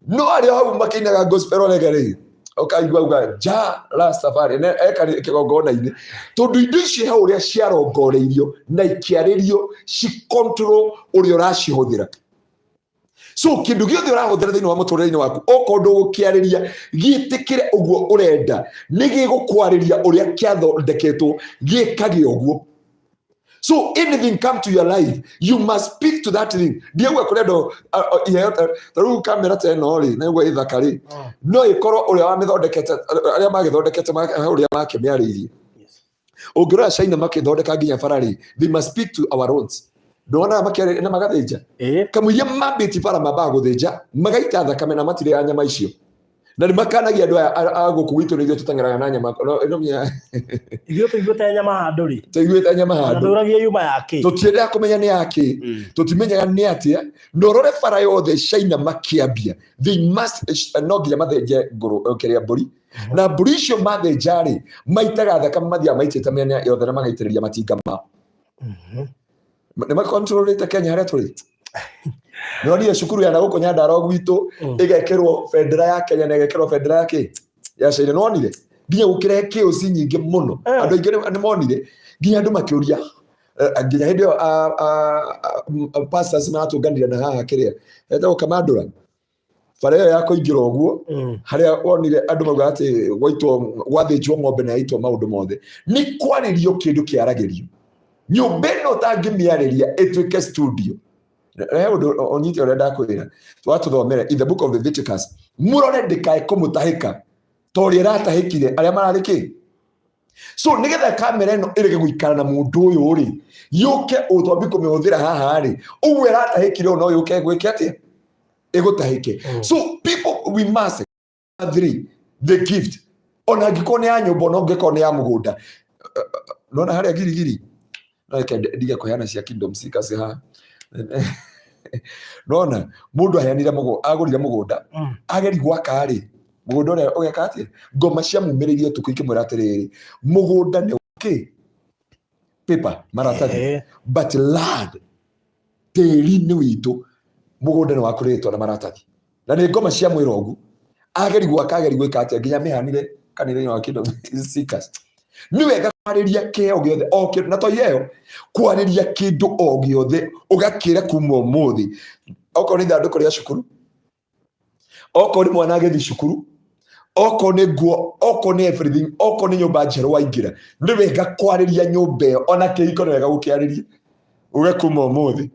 S2: No arĩa hau makĩinaga gospel reggae rĩ, ũkaigua uga ja Rastafari ne eka kĩgongona-inĩ, tondũ indo ici he ũrĩa ciarongoreirio na ikĩarĩrio ci control ũrĩa ũracihũthĩra. So kĩndũ gĩothe ũrahũthĩra thĩinĩ wa mũtũrĩre-inĩ waku, okorwo ndũgũkĩarĩria gĩtĩkĩre ũguo ũrenda, nĩ gĩgũkwarĩria ũrĩa kĩathondeketwo gĩkage ũguo. So anything come to your life, you must speak to that thing. Ndiauga kũrĩ andũ iheo ta rĩu kamera ta ĩno rĩ, na ũguo ĩthaka rĩ, no ĩkorwo ũrĩa wamĩthondekete, arĩa magĩthondekete he ũrĩa makĩmĩarĩirie. Ũngĩrora China makĩthondeka nginya bara rĩ, they must speak to our roads. Ndonaga makĩarĩria na magathĩnja. Kamũiria mambĩtie bara, mambaga gũthĩnja, magaita thakame na matirĩ ya nyama icio. Na nĩ makanagia andũ aya a gũkũ gwitũ nĩ ithuĩ tũteng'eraga na nyama no ĩno mĩa
S1: Ithuĩ tũiguĩte nyama handũ rĩ.
S2: Tũiguĩte nyama
S1: Ona
S2: handũ.
S1: Tũragia yuma ya kĩ.
S2: Tũtiendaga kũmenya nĩ yakĩ. Tũtimenyaga nĩ atĩa na ũrore bara yothe China makĩambia, they must, no nginya mathĩnje ngũrũ kĩrĩa mbũri, na mbũri icio mathĩnja rĩ, maitaga thakame, mathiaga maitĩte mĩena yothe na magaitĩrĩria matinga mao. Nĩ makontrolĩte Kenya harĩa tũrĩ. Nonire cukuru ya nagũkũ Nyandarua gwitũ ĩgekĩrwo bendera ya Kenya na ĩgekĩrwo bendera ya kĩ ya China. Nonire nginya gũkĩrehe chaos nyingĩ mũno. Andũ aingĩ nĩ monire nginya andũ makĩũria, nginya hĩndĩ ĩyo pastors maratũnganire na haha kĩrĩa etagwo Kamandũra, bara ĩyo ya kũingĩra ũguo, harĩa wonire andũ mauga atĩ gwaitwo, gwathĩnjwo ng'ombe na yaitwo maũndũ mothe. Nĩ kwarĩrio kĩndũ kĩaragĩrio nyũmba ĩno ũtangĩmĩarĩria ĩtuĩke studio. He ũndũ ũnyite ũrĩa ndakwĩra watũthomere in the Book of Leviticus, mũrore ndĩkae kũmũtahĩka ta ũrĩa ĩratahĩkire arĩa mararĩ kĩ. So nĩgetha kamera ĩno ĩrege gũikara na mũndũ ũyũ rĩ, yũke ũtwambi kũmĩhũthĩra haha rĩ, ũguo ĩratahĩkire ũũ, no yũke gwĩke atĩa, ĩgũtahĩke. So people, we must three the gift, ona angĩkorwo nĩ ya nyũmba, ona ũngĩkorwo nĩ ya mũgũnda. Nona harĩa Girigiri, no reke ndige kũheana cia Kingdom Seekers haha. Nona mũndũ aheanire mũgũnda, agũrire mũgũnda, ageri gwaka rĩ, mũgũnda ũrĩa ũgeka atĩa? Ngoma ciamumĩrĩirie ũtukũ ikĩmwĩra atĩrĩrĩ, mũgũnda nĩ kĩ paper, maratathi, but land, tĩri nĩ witũ, mũgũnda nĩ wakũrĩtwo na maratathi. Na nĩ ngoma cia mwĩra ũguo, ageri gwaka, ageri gwĩka atĩa, nginya mĩhanire kanitha-inĩ wa Kingdom Seekers. Nĩ wega kwarĩria kĩheo gĩothe o kĩndũ, na to iheo, kwarĩria kĩndũ o gĩothe ũgakĩra kuma ũmũthĩ, okorwo nĩ ithandũkũ rĩa cukuru, okorwo nĩ mwana agĩthiĩ cukuru, okorwo nĩ nguo, okorwo nĩ everything, okorwo nĩ nyũmba njerũ waingĩra, nĩ wega kwarĩria nyũmba ĩyo. Ona kĩhiko nĩ wega gũkĩarĩria, uge kuma ũmũthĩ.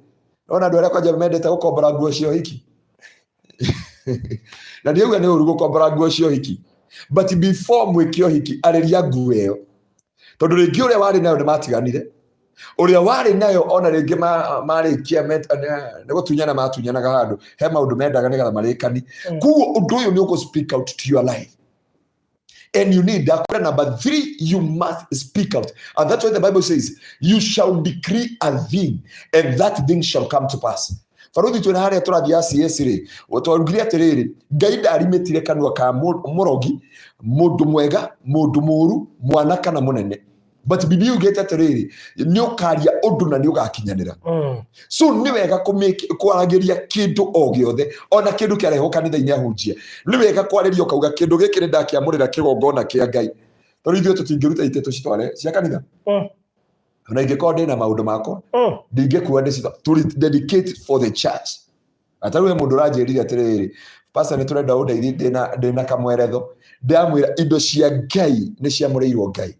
S2: Nona andũ arĩa kwanja mendete gũkombora nguo cia ũhiki, na ndiauga nĩ ũru gũkombora nguo cia ũhiki, but before mwĩke ũhiki, arĩria nguo ĩyo, tondũ rĩngĩ ũrĩa warĩ nayo nĩ matiganire, ũrĩa warĩ nayo ona rĩngĩ marĩkia nĩ gũtunyana matunyanaga handũ he maũndũ mendaga nĩgetha marĩkani. Koguo ũndũ ũyũ nĩ ũkũ speak out to your life, and you need that. Number three, you must speak out, and that's why the Bible says you shall decree a thing and that thing shall come to pass. Baruthi twĩna harĩa tũrathiĩ CS rĩ, twarugire atĩrĩrĩ, Ngai ndarimĩtire kanua ka mũrogi, mũndũ mwega, mũndũ mũru, mwana kana mũnene, but Bibilia yugĩte atĩrĩrĩ, nĩ ũkaria ũndũ na nĩ ũgakinyanĩra. So nĩ wega kwaragĩria kĩndũ o gĩothe, ona kĩndũ kĩarehwo kanitha-inĩ ahunjia, nĩ wega kwarĩria ũkauga kĩndũ gĩkĩ nĩ ndakĩamũrĩra kĩgongona kĩa Ngai, tondũ ithuĩ tũtingĩruta itĩ tũcitware cia kanitha. Ona ingĩkorwo ndĩna maũndũ makwa, ndingĩkua ndĩcitwa, tũ dedicate for the church. Atarĩ he mũndũ ũranjĩrire atĩrĩrĩ, "Pastor, nĩ tũrenda ũndeithie, ndĩna kamweretho." Ndamwĩra indo cia Ngai nĩ ciamũrĩirwo Ngai,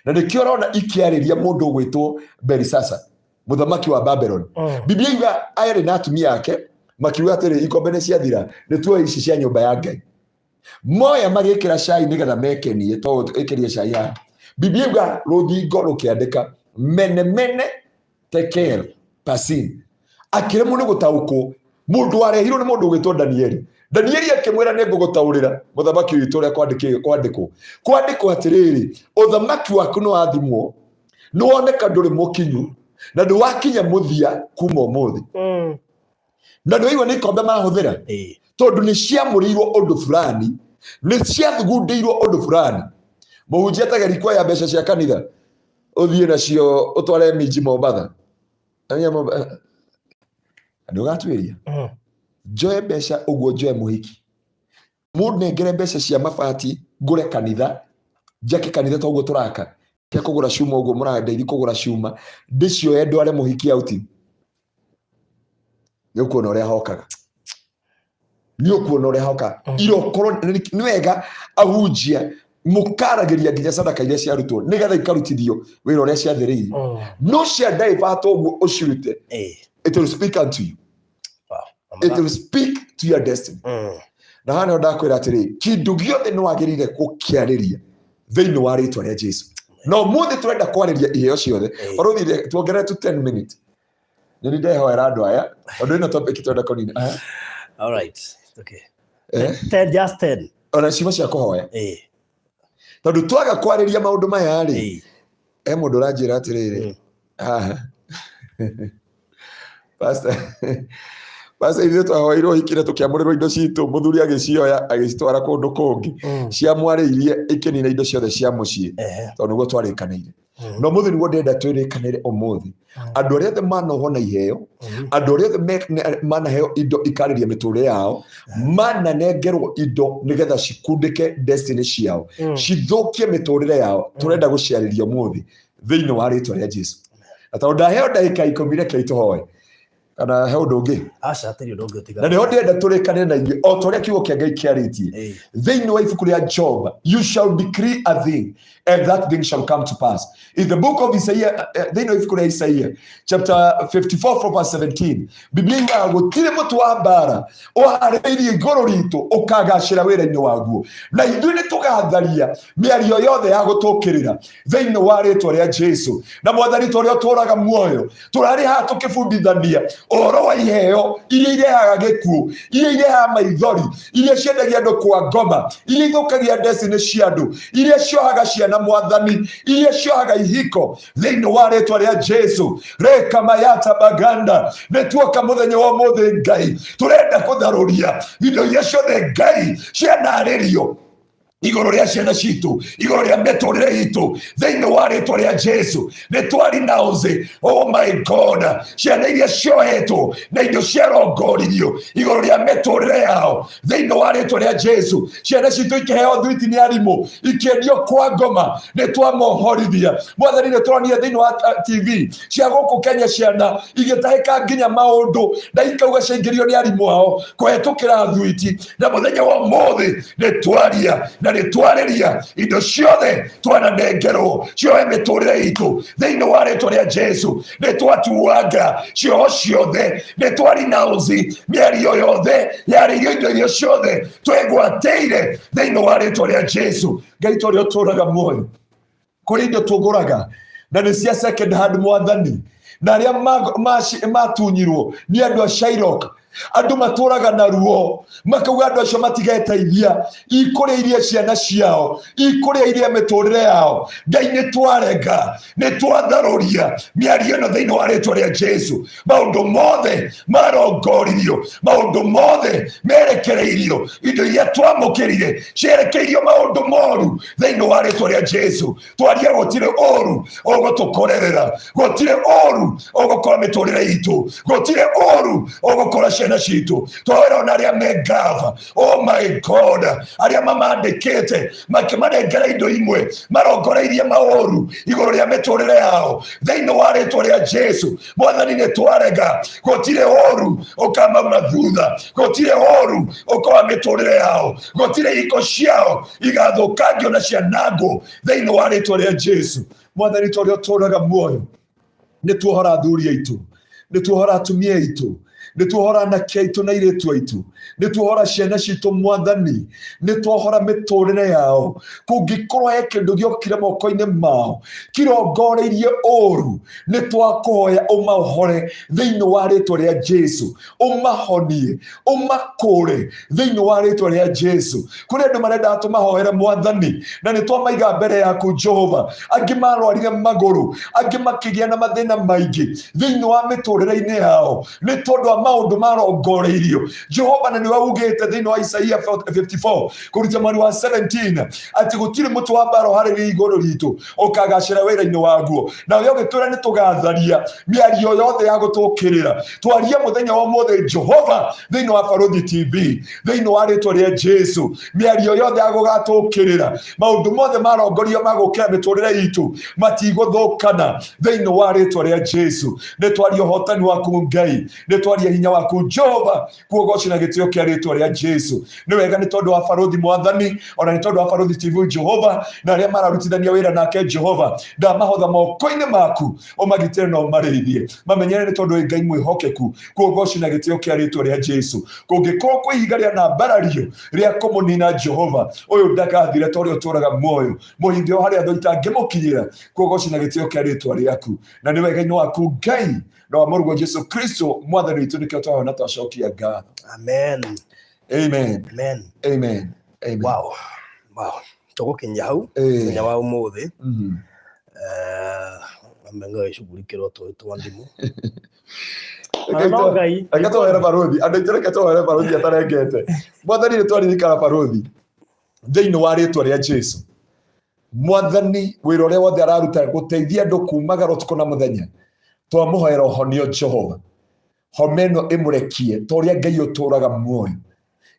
S2: na nĩkĩo ũrona ikĩarĩria mũndũ ũgwĩtwo Belisasa, mũthamaki wa Babylon. Biblia yuga arĩ na atumia ake makiuga atĩrĩ, "Ikombe nĩ ciathira, nĩ tuoe ici cia nyũmba ya Ngai." Moya magĩkĩra cai nĩgetha mekenie, to ĩkĩrie cai haha. Biblia yuga rũthingo rũkĩandĩka mene mene tekel pasin. Akĩremwo nĩ gũtaũkwo. Mũndũ warehirwo nĩ mũndũ ũgwĩtwo Danieli. Danieli akĩmwĩra, "Nĩ ngũgũtaũrĩra, mũthamaki witũ, ũrĩa kwandĩkwo atĩrĩrĩ, ũthamaki waku nĩ wathimwo, nĩ woneka ndũrĩ mũkinyu na ndũ wakinya mũthia kuma ũmũthĩ." Na nĩ waigua nĩ ikombe mahũthĩra, tondũ nĩ ciamũrĩirwo ũndũ fulani, nĩ ciathugundĩirwo ũndũ fulani. Mũhunjia tegeri kuoya mbeca cia kanitha ũthiĩ nacio ũtware minji Mombatha. Nĩ ũgatuĩria. Njoe mbeca ũguo, njoe mũhiki, mũnengere mbeca cia mabati, ngũre kanitha, njake kanitha ta ũguo tũraka, cia kũgũra cuma ũguo mũrandeithia kũgũra cuma, ndĩcioe ndware mũhiki auti, nĩ ũkuona ũrĩa hokaga, nĩ ũkuona ũrĩa hokaga. Irokorwo nĩ wega ahunjia mũkaragĩria nginya sadaka iria ciarutwo nĩgetha ikarutithio wĩra ũrĩa ciathĩrĩirio. No cia divert ũguo ũcirute, it will speak unto you. It will speak to your destiny. Na haha nĩho ndakwĩra atĩrĩ, kĩndũ gĩothe nĩ wagĩrĩire gũkĩarĩria thĩinĩ wa rĩtwa rĩa Jesu. Na ũmũthĩ tũrenda kwarĩria iheo ciothe. Barũthi, tuongerere tu 10 minutes, nĩ ndehoera andũ aya tondũ ĩno topic tũrenda kũnina.
S1: All right. Okay. 10, just 10.
S2: Ona ciugo cia kũhoya. Tondũ twaga kwarĩria maũndũ maya rĩ, he mũndũ ũranjĩra atĩrĩrĩ, haha pastor, pastor, ithuĩ twahoeirwo hiki na tũkĩamũrĩrwo indo citũ, mũthuri agĩcioya agĩcitwara kũndũ kũngĩ, ciamwarĩirie ikĩnina indo ciothe cia mũciĩ, tondũ nĩguo twarĩkanĩire. No mũthĩ nĩguo ndĩrenda twĩrĩkanĩre ũmũthĩ, andũ arĩa othe manohwo na iheo, andũ arĩa othe manaheo indo ikarĩria mĩtũrĩre yao, mananengerwo indo nĩgetha cikundĩke destiny ciao, cithũkie mĩtũrĩre yao, tũrenda gũciarĩria ũmũthĩ thĩinĩ wa rĩtwa rĩa Jesu. Na tondũ ndaheo ndagĩka 10, reke tũhoe, kana he ũndũ ũngĩ?
S1: Aca, hatirĩ ũndũ ũngĩ ũtiga.
S2: Na nĩho ndĩrenda tũrĩkane na inyuĩ o ta ũrĩa kiugo kĩa Ngai kĩarĩtie thĩinĩ wa ibuku rĩa Job: "You shall decree a thing and that thing shall come to pass." In the book of Isaiah, thĩinĩ wa ibuku rĩa Isaiah chapter 54 from verse 17, Biblia yugaga gũtirĩ mũtĩ wa mbara ũharĩrĩirie igũrũ ritũ ũkagacĩra wĩra-inĩ waguo, na ithuĩ nĩ tũgatharia mĩario yothe ya gũtũkĩrĩra thĩinĩ wa rĩtwa rĩa Jesu. Na Mwathani, ta ũrĩa ũtũraga muoyo, tũrarĩ haha tũkĩbundithania ũhoro wa iheo iria irehaga gĩkuũ, iria irehaga maithori, iria ciendagia andũ kwa ngoma, iria ithũkagia destiny cia andũ, iria ciohaga ciana, Mwathani, iria ciohaga ihiko, thĩinĩ wa rĩtwa rĩa Jesu. Rekamayata baganda, nĩ tuoka mũthenya wa ũmũthĩ, Ngai, tũrenda kũtharũria indo iria ciothe, Ngai, cianarĩrio igũrũ rĩa ciana citũ, igũrũ rĩa mĩtũrĩre itũ, thĩinĩ wa rĩtwa rĩa Jesu. Nĩ twarinaũnzi, oh my God, ciana iria ciohetwo na indo ciarongoririo igũrũ rĩa mĩtũrĩre yao, thĩinĩ wa rĩtwa rĩa Jesu. Ciana citũ ikĩheo thwiti nĩ arimũ, ikĩendio kwa ngoma, nĩ twamohorithia, Mwathani. Nĩ tũronire thĩinĩ wa TV cia gũkũ Kenya ciana igĩtahĩka nginya maũndũ na ikauga ciaingĩrio nĩ arimũ ao kũhetũkĩra thwiti. Na mũthenya wa ũmũthĩ nĩ twaria na nĩ twarĩria indo ciothe twananengerwo ciohe mĩtũrĩre itũ, thĩinĩ wa rĩtwa rĩa Jesu. Nĩ twatuanga cioho ciothe, nĩ twarinaũzi mĩario yothe yarĩirio indo iria ciothe twegwatĩire, thĩinĩ wa rĩtwa rĩa Jesu. Ngai, ta ũrĩa ũtũraga muoyo, kũrĩ indo tũgũraga na nĩ cia second hand, Mwathani, na arĩa matunyirwo nĩ andũ a Shylock, andũ matũraga na ruo makauga andũ acio matigeteithia, ikũrĩa iria ciana ciao, ikũrĩa iria mĩtũrĩre yao. Ngai, nĩ twarenga, nĩ twatharũria mĩario ĩno thĩinĩ wa rĩtwa rĩa Jesu. Maũndũ mothe marongoririo, maũndũ mothe merekereirio, indo iria twamũkĩrire cierekeirio maũndũ moru, thĩinĩ wa rĩtwa rĩa Jesu twaria gũtirĩ ũru ũgũtũkorerera, gũtirĩ ũru ũgũkora mĩtũrĩre itũ, gũtirĩ ũru ũgũkora ciana citũ. Twawĩra ona arĩa me ngava, oh my God, arĩa mamandĩkĩte makĩmanengera indo imwe marongoreirie maũru igũrũ rĩa mĩtũrĩre yao, thĩinĩ wa rĩtwa rĩa Jesu, Mwathani, nĩ twarega gũtirĩ ũru ũkamauma thutha, gũtirĩ ũru ũkoa mĩtũrĩre yao, gũtirĩ ihiko ciao igathũkangio na cianangwo, thĩinĩ wa rĩtwa rĩa Jesu. Mwathani, ta ũrĩa ũtũraga muoyo, nĩ tuohora athuri aitũ, nĩ tuohora atumia aitũ, nĩ tuohora anake aitũ na airĩtu aitũ, nĩ tuohora ciana citũ, Mwathani, nĩ tuohora mĩtũrĩre yao. Kũngĩkorwo he kĩndũ gĩokire moko-inĩ mao kirongoreirie ũru, nĩ twakũhoya ũmaohore thĩinĩ wa rĩtwa rĩa Jesu, ũmahonie, ũmakũre thĩinĩ wa rĩtwa rĩa Jesu. Kũrĩ andũ marendaga tũmahoere, Mwathani, na nĩ twamaiga mbere yaku, Jehova. Angĩ marwarire magũrũ, angĩ makĩgĩa na mathĩna maingĩ thĩinĩ wa mĩtũrĩre-inĩ yao nĩ tondũ wa maũndũ marongoreirio, Jehova. Na nĩwe ugĩte thĩinĩ wa Isaia 54 kũruta mweri wa 17 atĩ gũtirĩ mũtĩ wa mbara ũharĩrĩirie igũrũ ritũ ũkagacĩra wĩra-inĩ waguo. Nawe ũgĩtwĩra nĩ tũgatharia mĩario yothe ya gũtũkĩrĩra. Twarie mũthenya wa ũmũthĩ, Jehova, thĩinĩ wa Barũthi TV, thĩinĩ wa rĩtwa rĩa Jesu, mĩario yothe ya gũgatũkĩrĩra, maũndũ mothe marongorio ma gũkĩra mĩtũrĩre itũ matigũthũkana, thĩinĩ wa rĩtwa rĩa Jesu. Nĩ twaria ũhotani waku, Ngai, nĩ twaria hinya waku, Jehova, kuogoci na gĩtĩo kĩa rĩtwa rĩa Jesu. Nĩ wega nĩ tondũ wa Barũthi, Mwathani, ona nĩ tondũ wa Barũthi TV, Jehova, na arĩa mararutithania wĩra nake, Jehova, ndamahotha moko-inĩ maku, ũmagitĩre na ũmarĩithie, mamenyere nĩ tondũ wĩ Ngai mwĩhokeku. Kuogoci na gĩtĩo kĩa rĩtwa rĩa Jesu. Kũngĩkorwo kwĩ ihiga rĩa nambarario rĩa kũmũnina, Jehova, ũyũ ndagathire, ta ũrĩa ũtũraga muoyo, mũhinde o harĩa thũ itangĩmũkinyĩra. Kuogoci na gĩtĩo kĩa rĩtwa rĩaku, na nĩ wega-inĩ waku, Ngai, na wa mũrũguo Jesu Kristo Mwathani witũ, nĩkĩo twahona twacokia ngatho.
S1: Amen.
S2: Amen.
S1: Amen.
S2: Amen. Amen.
S1: Wow, tũgũkinyia hau
S2: Ĩĩ.
S1: mũthenya wa ũmũthĩ. Amenga gĩcugurikĩrwo tũĩ twa ndimũ.
S2: Reke
S1: No Ngai.
S2: Reke tũhoere barũthi, andũ aitũ, reke tũhoere barũthi atarengete. Mwathani, nĩ twaririkana barũthi thĩinĩ wa rĩtwa rĩa Jesu. Mwathani, wĩra ũrĩa wothe araruta gũteithia andũ kumagara ũtukũ na mũthenya, twamũhoera ũhonio Jehova. Homa ĩno ĩmũrekie ta ũrĩa Ngai ũtũũraga muoyo,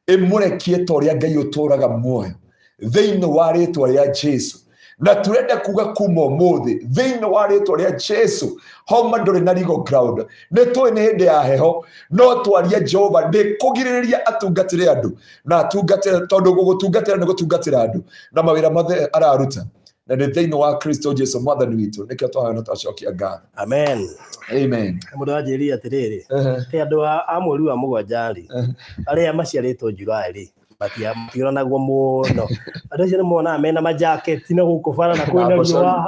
S2: ĩmũrekie ta ũrĩa Ngai ũtũũraga muoyo thĩinĩ wa rĩtwa rĩa Jesu. Na turenda kuga kuma ũmũthĩ thĩinĩ wa rĩtwa rĩa Jesu, homa ndũrĩ na legal ground. Nĩ tũĩ nĩ hĩndĩ ya heho, no twarie Jehova ndĩ kũgirĩrĩria atungatĩre andũ na atungatĩre, tondũ gũgũtungatĩra nĩ gũtungatĩra andũ na mawĩra mothe araruta, na nĩ thĩinĩ wa Kristo Jesu mwathani witũ nĩkĩo twahoya na twacokia ngatho.
S1: Amen.
S2: Amen.
S1: Mũndũ anjĩrire atĩrĩrĩ, atĩ andũ a mweri wa 7 rĩ, arĩa maciarĩtwo July rĩ, matiũranagwo mũno. Andũ acio nĩ monaga mena majaketi na gũkũ bara na kwĩna riũa.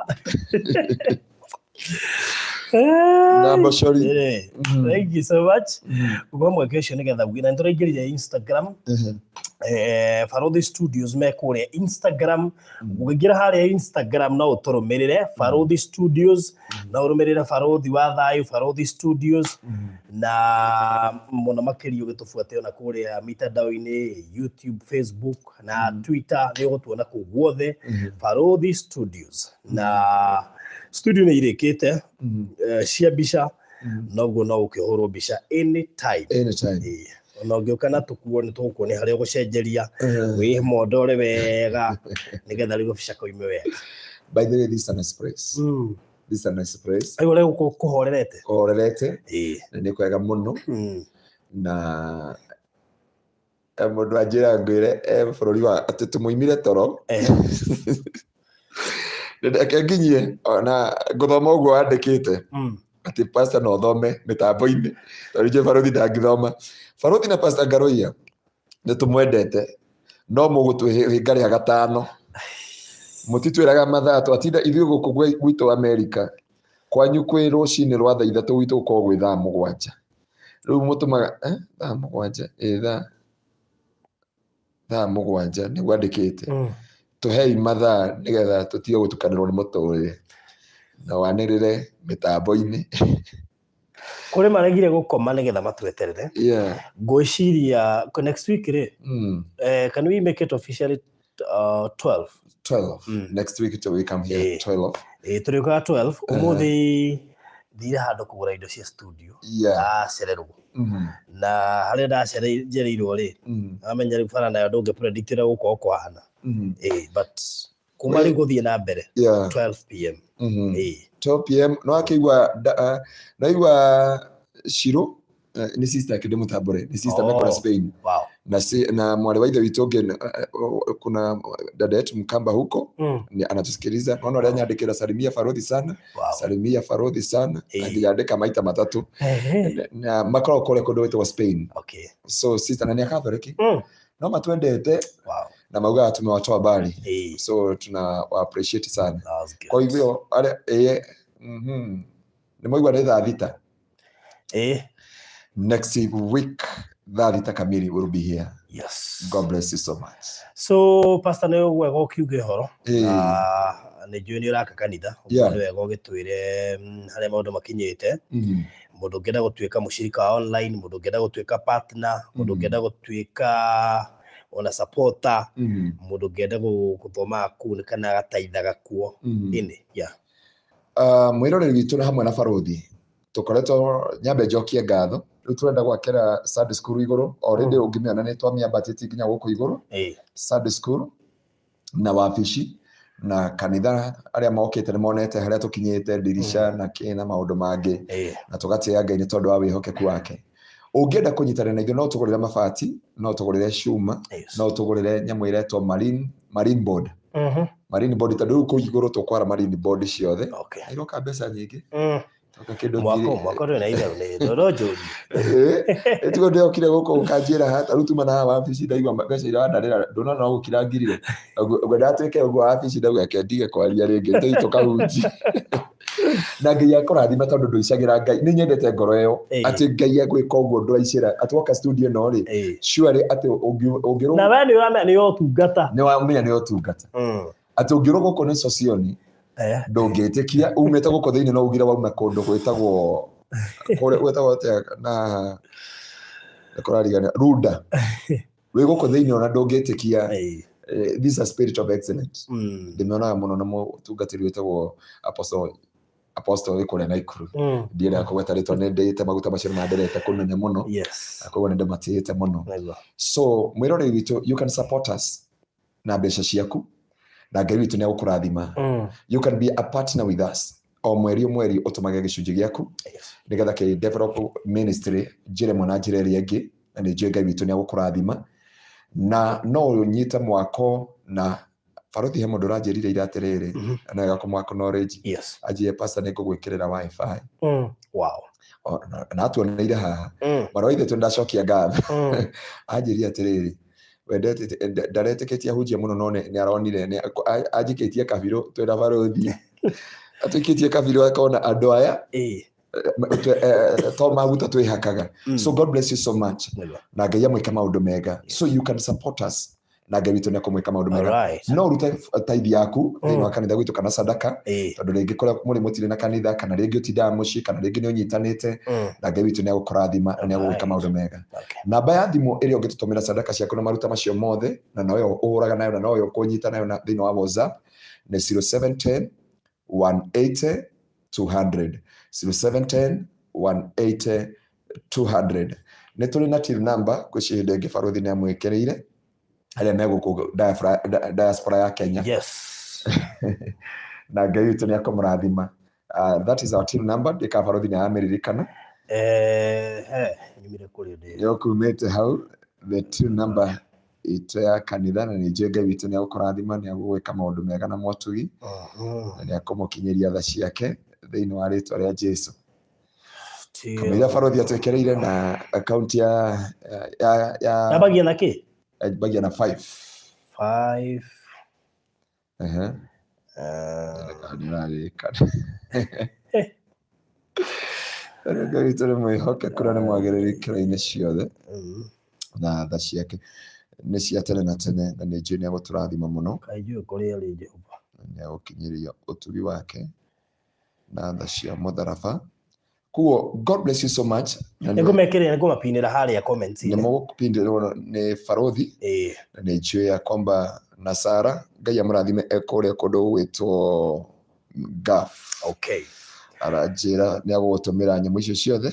S2: Na mbocori.
S1: Thank you so much. Ugo mweke ũcio nĩgetha uge na nĩtũraingĩrire Instagram. Barothi Studios me kũrĩa Instagram. Ũngĩingĩra harĩa Instagram no ũtũrũmĩrĩre Barothi Studios, no ũrũmĩrĩre Barothi wa Thayũ, Barothi Studios, na mũno makĩria ũgĩtũbuate ona kũrĩa mitandao-inĩ, YouTube, Facebook na Twitter, nĩ ũgũtuona kũu guothe Barothi Studios. Na studio nĩ irĩkĩte cia mbica, noguo no ũkĩhũrwo mbica anytime.
S2: Anytime.
S1: Ĩĩ. Ona ũngĩũka na tũkuo nĩ tũgũkuonia harĩa ũgũcenjeria, wĩmondore wega nĩgetha rĩu gabica koime wega.
S2: By the way, this is a nice place. This is a nice place.
S1: Aigua ũrĩa kũhorerete.
S2: Kũhorerete.
S1: Ĩĩ.
S2: Na nĩ kwega mũno. Na mũndũ anjĩra ngwĩre bũrũri wa atĩ tũmũimire toro. Reke nginyie ona ngũthoma ũguo wandĩkĩte. Atĩ pastor no thome mĩtambo-inĩ, tondũ njũĩ barũthi ndangĩthoma. Barũthi na Pastor Ngaruiya nĩ tũmwendete, no mũgũtũhinga rĩa gatano. Mũtitwĩraga mathaa, twatinda ithuĩ gũkũ gwitũ Amerika, kwanyu kwĩ rũcinĩ rwa thaa 3, gwitũ gũkoragwo gwĩ thaa 7. Rĩu mũtũmaga thaa 7, ĩ thaa 7 nĩguo andĩkĩte. Tũhei mathaa nĩgetha tũtige gũtukanĩrwo nĩ mũtũrĩre na wanĩrĩre mĩtambo-inĩ.
S1: Kũrĩ maregire gũkoma nĩgetha matweterere. Ngwĩciria next week rĩ, can we make it officially 12?
S2: 12. Next week till we come here, 12.
S1: Tũrĩũkaga 12. Ũmũthĩ thire handũ kũgũra indo cia studio. Ndacererwo. Na harĩa ndacereirwo rĩ, amenya rĩu bara nayo ndũngĩ predict ũrĩa gũkorwo kũhana. But kuma rĩu gũthiĩ na mbere, 12 PM.
S2: 12 PM. No akĩigua no aigua Shiro, nĩ sister yake ndĩmũtambũre, nĩ sister mekũra Spain.
S1: Wow.
S2: Na si, na mwarĩ wa ithe witũ ũngĩ, kuna dada yetu Mkamba huko, ni anatusikiliza. Naona ũrĩa nyandĩkĩra, salimia Barothi sana.
S1: Wow.
S2: Salimia Barothi sana. Angĩandĩka maita matatũ. Na makoragwo kũrĩa kũndũ gwĩtagwo Spain. So sister na nĩ Catholic. No matwendete.
S1: Wow.
S2: Na maugaga tumewatoa mbali. So tuna appreciate sana.
S1: That's good.
S2: Kwa hivyo arĩa nĩ maigua nĩ thaa 6. Next week thaa 6 kamili will be here.
S1: Yes.
S2: God bless you so much.
S1: So pastor nĩ wega ũkiuge ũhoro. Nĩ njũĩ nĩ ũraka kanitha. Nĩ wega ũgĩtwĩre harĩa maũndũ makinyĩte. Mũndũ ũngĩenda gũtuĩka mũshirika wa online, mũndũ ũngĩenda gũtuĩka partner, mũndũ ũngĩenda gũtuĩka ona supporter, mũndũ ũngĩenda gũthomaga kũu kana agataithaga kuo. Ĩnĩ, yeah.
S2: Mwĩroreri witũ na hamwe na barũthi tũkoretwo nyambe njokie ngatho. Rĩu tũrenda gwakĩra Sunday school igũrũ. Already ũngĩmĩona nĩ twamĩambatĩtie nginya gũkũ igũrũ. Sunday school na wabici na kanitha, arĩa mokĩte nĩ monete harĩa tũkinyĩte, ndirica na kĩ na maũndũ mangĩ. Na tũgatĩĩa Ngai nĩ tondũ wa wĩhokeku wake. Ũngĩenda kũnyitanĩra na ithuĩ no tũgũrĩre mabati, no tũgũrĩre cuma, no tũgũrĩre nyamũ ĩretwo marine board. Marine board, tondũ rĩu kũu igũrũ tũkwara marine board ciothe. Na iroka mbeca nyingĩ. Toka kĩndũ
S1: Mwako,
S2: ngiri.
S1: mwako ndũrĩ na itherũ, nĩ no njũrie.
S2: Ĩtigo ndĩokire gũkũ ũkanjĩra ha, ta rĩu tuma na haha wabici ndaigua mbeca iria wandarĩra, ndũnona no gũkira ngirire. Ngwenda twĩke ũguo wabici ndauga reke ndige kwaria rĩngĩ, tũthiĩ tũkahunjie. Na Ngai akũrathima tondũ ndũicagĩra Ngai. Nĩ nyendete ngoro ĩyo atĩ Ngai agwĩka ũguo ndũraicĩra atĩ woka studio ĩno rĩ, surely atĩ ũngĩrũ
S1: Na we nĩ ũramenya nĩ ũtungata.
S2: Nĩ wamenya nĩ ũtungata. Atĩ ũngĩũrwo gũkũ nĩ Sosioni, ndũngĩtĩkia umĩte gũkũ thĩinĩ no ugire wauma kũndũ gwĩtagwo kũrĩa gwĩtagwo atĩa na kũrarigana Runda wĩ gũkũ thĩinĩ ona ndũngĩtĩkia. This is a spirit of excellence. Ndĩmĩonaga mũno na mũtungatĩri wĩtagwo Apostle wĩ kũrĩa Naikuru. Ndiendaga kũgweta rĩtwa, nĩ ndĩĩte maguta macio nĩ manderete kũnene mũno. Koguo nĩ ndĩmatĩĩte mũno. So mwĩroreri witũ, you can support us na mbeca ciaku na Ngai witũ nĩ agũkũrathima. You can be a partner with us o mweri o mweri, ũtũmage gĩcunjĩ gĩaku nĩgetha kĩ develop ministry njĩra ĩmwe na njĩra ĩrĩa ĩngĩ, na nĩ njũĩ Ngai witũ nĩ agũkũrathima na no ũnyite mwako na barothi. He mũndũ ũranjĩrire ira atĩrĩrĩ, na wega kũmũ acknowledge, anjĩre, "Pastor, nĩ ngũgwĩkĩrĩra WiFi." Na atuoneire haha. Mwarĩ wa ithe tũ ndacokia ngatho. Anjĩrire atĩrĩrĩ, wendete ndaretĩkĩtie ahunjia mũno, no nĩ aronire anjikĩtie kabirũ twĩna barothi, atwĩkĩtie kabirũ akona andũ aya to maguta twĩhakaga. So God bless you so much na Ngai amwĩke maũndũ mega. So you can support us na Ngai witũ nĩ akũmwĩka maũndũ mega. No ũrute tithe yaku thĩinĩ wa kanitha gwitũ kana sadaka, tondũ rĩngĩ kũrĩa mũrĩ mũtirĩ na kanitha, kana rĩngĩ ũtindaga mũciĩ, kana rĩngĩ nĩ ũnyitanĩte, na Ngai witũ nĩ agũkũrathima na nĩ agũgwĩka maũndũ mega. Namba ya thimũ ĩrĩa ũngĩtũtũmĩra sadaka ciaku na maruta macio mothe, na noyo ũhũraga nayo na noyo ũkũnyita nayo na thĩinĩ wa WhatsApp, nĩ 0710 180 200, 0710 180 200. Nĩ tũrĩ na till number, gwĩciria hĩndĩ ĩngĩ barothi nĩ amwĩkĩrĩire arĩa me gũkũ diaspora ya Kenya. Na Ngai witũ nĩ akũmũrathima. That is our till number. Ndĩka barothi nĩ aramĩririkana.
S1: He nyumire kũrĩ ndĩ.
S2: Nĩ ũkumĩte hau the till number itũ ya kanitha, na nĩ njũĩ Ngai witũ nĩ agũkũrathima, nĩ agũgwĩka maũndũ mega na motugi, na nĩ akũmũkinyĩria tha ciake thĩinĩ wa rĩtwa rĩa Jesu. Kamũira barothi atwĩkĩrĩire na akaunti ya
S1: Yambagia na kĩ?
S2: Yambagia na 5.
S1: Five.
S2: Ehe. Nĩũrarĩkana. Ngai witũ nĩ mwĩhokeku na nĩ mwagĩrĩru ikĩro-inĩ ciothe, na tha ciake nĩ cia tene na tene, na nĩ njũĩ nĩ agũtũrathima mũno.
S1: Kaĩ njũĩ kũrĩa rĩ Jehova.
S2: Na nĩ agũkinyĩria ũtugi wake na tha cia mũtharaba. Koguo God bless you so much. Na
S1: nĩ ngũmekĩrĩra, nĩ ngũmapinĩra harĩa comments.
S2: Nĩ mũgũpindĩrwo nĩ barothi. Na nĩ njũĩ ya kwamba na Sara, Ngai amũrathime e kũrĩa kũndũ gwĩtwo Gulf. Aranjĩra nĩ agũgũtũmĩra nyamũ icio ciothe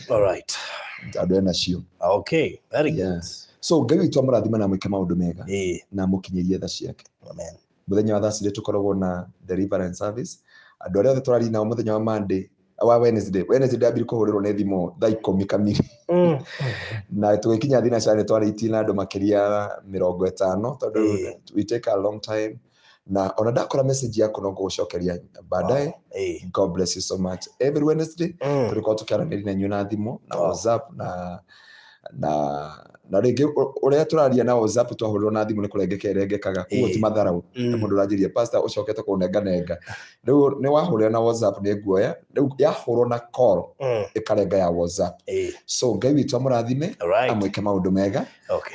S2: andũ enacio.
S1: Okay, very good.
S2: So Ngai witũ amũrathime na amwĩke maũndũ mega na amũkinyĩrie tha ciake.
S1: Amen.
S2: Mũthenya wa Thursday tũkoragwo na deliverance service. Andũ arĩa othe tũraria nao mũthenya wa Monday, wa Wednesday ndambire kũhũrĩrwo nĩ thimũ thaa 10 kamiri, na tũgĩkinya thinacara nĩ twarĩtie na andũ makĩria 50, tondũ we take a long time, na ona ndakora message yaku no ngũgũcokeria baadaye. God bless you so much. Every Wednesday tũrĩkorwo tũkĩaranĩria na inyuĩ na thimũ na WhatsApp, na rĩngĩ ũrĩa tũraria na WhatsApp, twahũrĩrwo na thimũ nĩ kũrengeka ĩrengekaga, koguo ti matharau. Mũndũ ũranjĩria, "Pastor, ũcokete kũnenganenga rĩu nĩ wahũrĩra na WhatsApp," nĩ nguoya rĩu yahũrwo na call ĩkarenga ya WhatsApp. So Ngai witũ amũrathime, amwĩke maũndũ mega.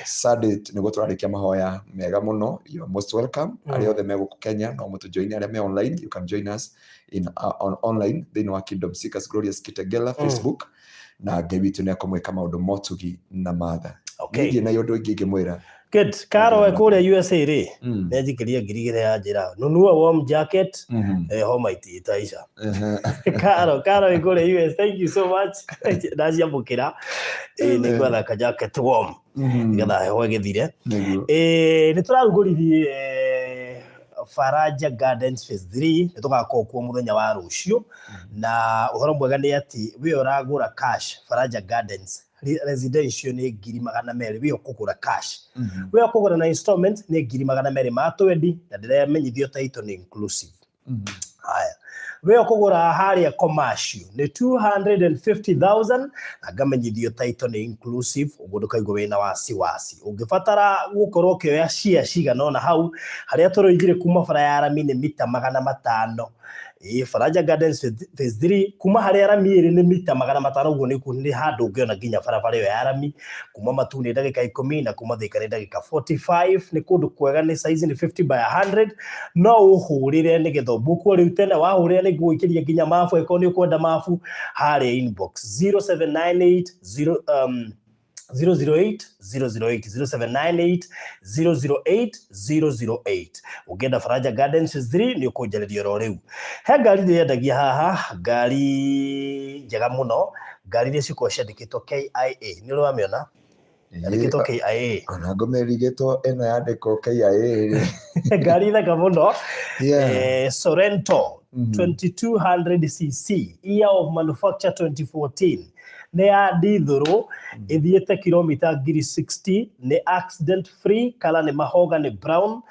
S2: Sunday nĩguo tũrarĩkia mahoya mega mũno. You are most welcome. Arĩa othe me gũkũ Kenya no mũtũjoin, arĩa me online, you can join us on online thĩinĩ wa Kingdom Seekers Glorious Kitengela Facebook, na Ngai witũ nĩ akũmwĩka maũndũ motugi na matha. Ningĩ na ũndũ ũngĩ ingĩmwĩra.
S1: Good. Karo we kũrĩa USA rĩ, nĩ anjikĩria 2000 ya njĩra nunua warm jacket, homa itaisha. Karo wĩ kũrĩa US, thank you so much. Ndaciamũkĩra. Nĩ ngwetha ka jacket warm nĩgetha heho ĩgĩthire.
S2: Nĩguo.
S1: Nĩ tũrarugũririe Faraja Gardens Phase 3, nĩ tũgakorwo kuo mũthenya wa rũciũ, na ũhoro mwega nĩ atĩ we ũragũra cash, Faraja Gardens residential nĩ 200,000 we ũkũgũra cash. We ũkũgũra na installment nĩ 220,000, na ndĩramenyithio title nĩ inclusive. Haya, we ũkũgũra harĩa commercial nĩ 250,000, na ngamenyithio title nĩ inclusive, ũguo ndũkaigua wĩna wasiwasi. Ũngĩbatara gũkorwo ũkĩoya share cigana ũna hau harĩa tũroigire kuma bara ya rami nĩ mita 500. Ĩĩ, Faraja Gardens phase 3 kuma harĩa rami ĩrĩ nĩ mita 500 ũguo nĩ nĩ handũ ũngĩona nginya barabara ĩyo ya rami. Kuma Matuu nĩ ndagĩka 10 na kuma Thika nĩ ndagĩka 45. Nĩ kũndũ kwega, nĩ size nĩ 50 by 100. No ũhũrĩre nĩgetha ũbukwo rĩu tene, wahũrĩra nĩ ngũgũikĩria nginya mabu angĩkorwo nĩ ũkwenda mabu harĩa inbox 0798 0 008 008 0798 008 008. Ũngĩenda Faraja Gardens phase 3 nĩ ũkũnjarĩria oro rĩu. He ngari ndĩrendagia haha, ngari njega mũno, ngari iria cikoragwo ciandĩkĩtwo KIA, nĩ ũrĩ wamĩona yandĩkĩtwo KIA?
S2: Ona ngũmĩrigĩtwo ĩno yandĩkwo KIA rĩ.
S1: Ngari thaka mũno. Sorento 2200 cc, year of manufacture 2014, nĩ ya ndithũrũ, ĩthiĩte kilomita ngiri 60, nĩ accident free, color nĩ mahogany brown,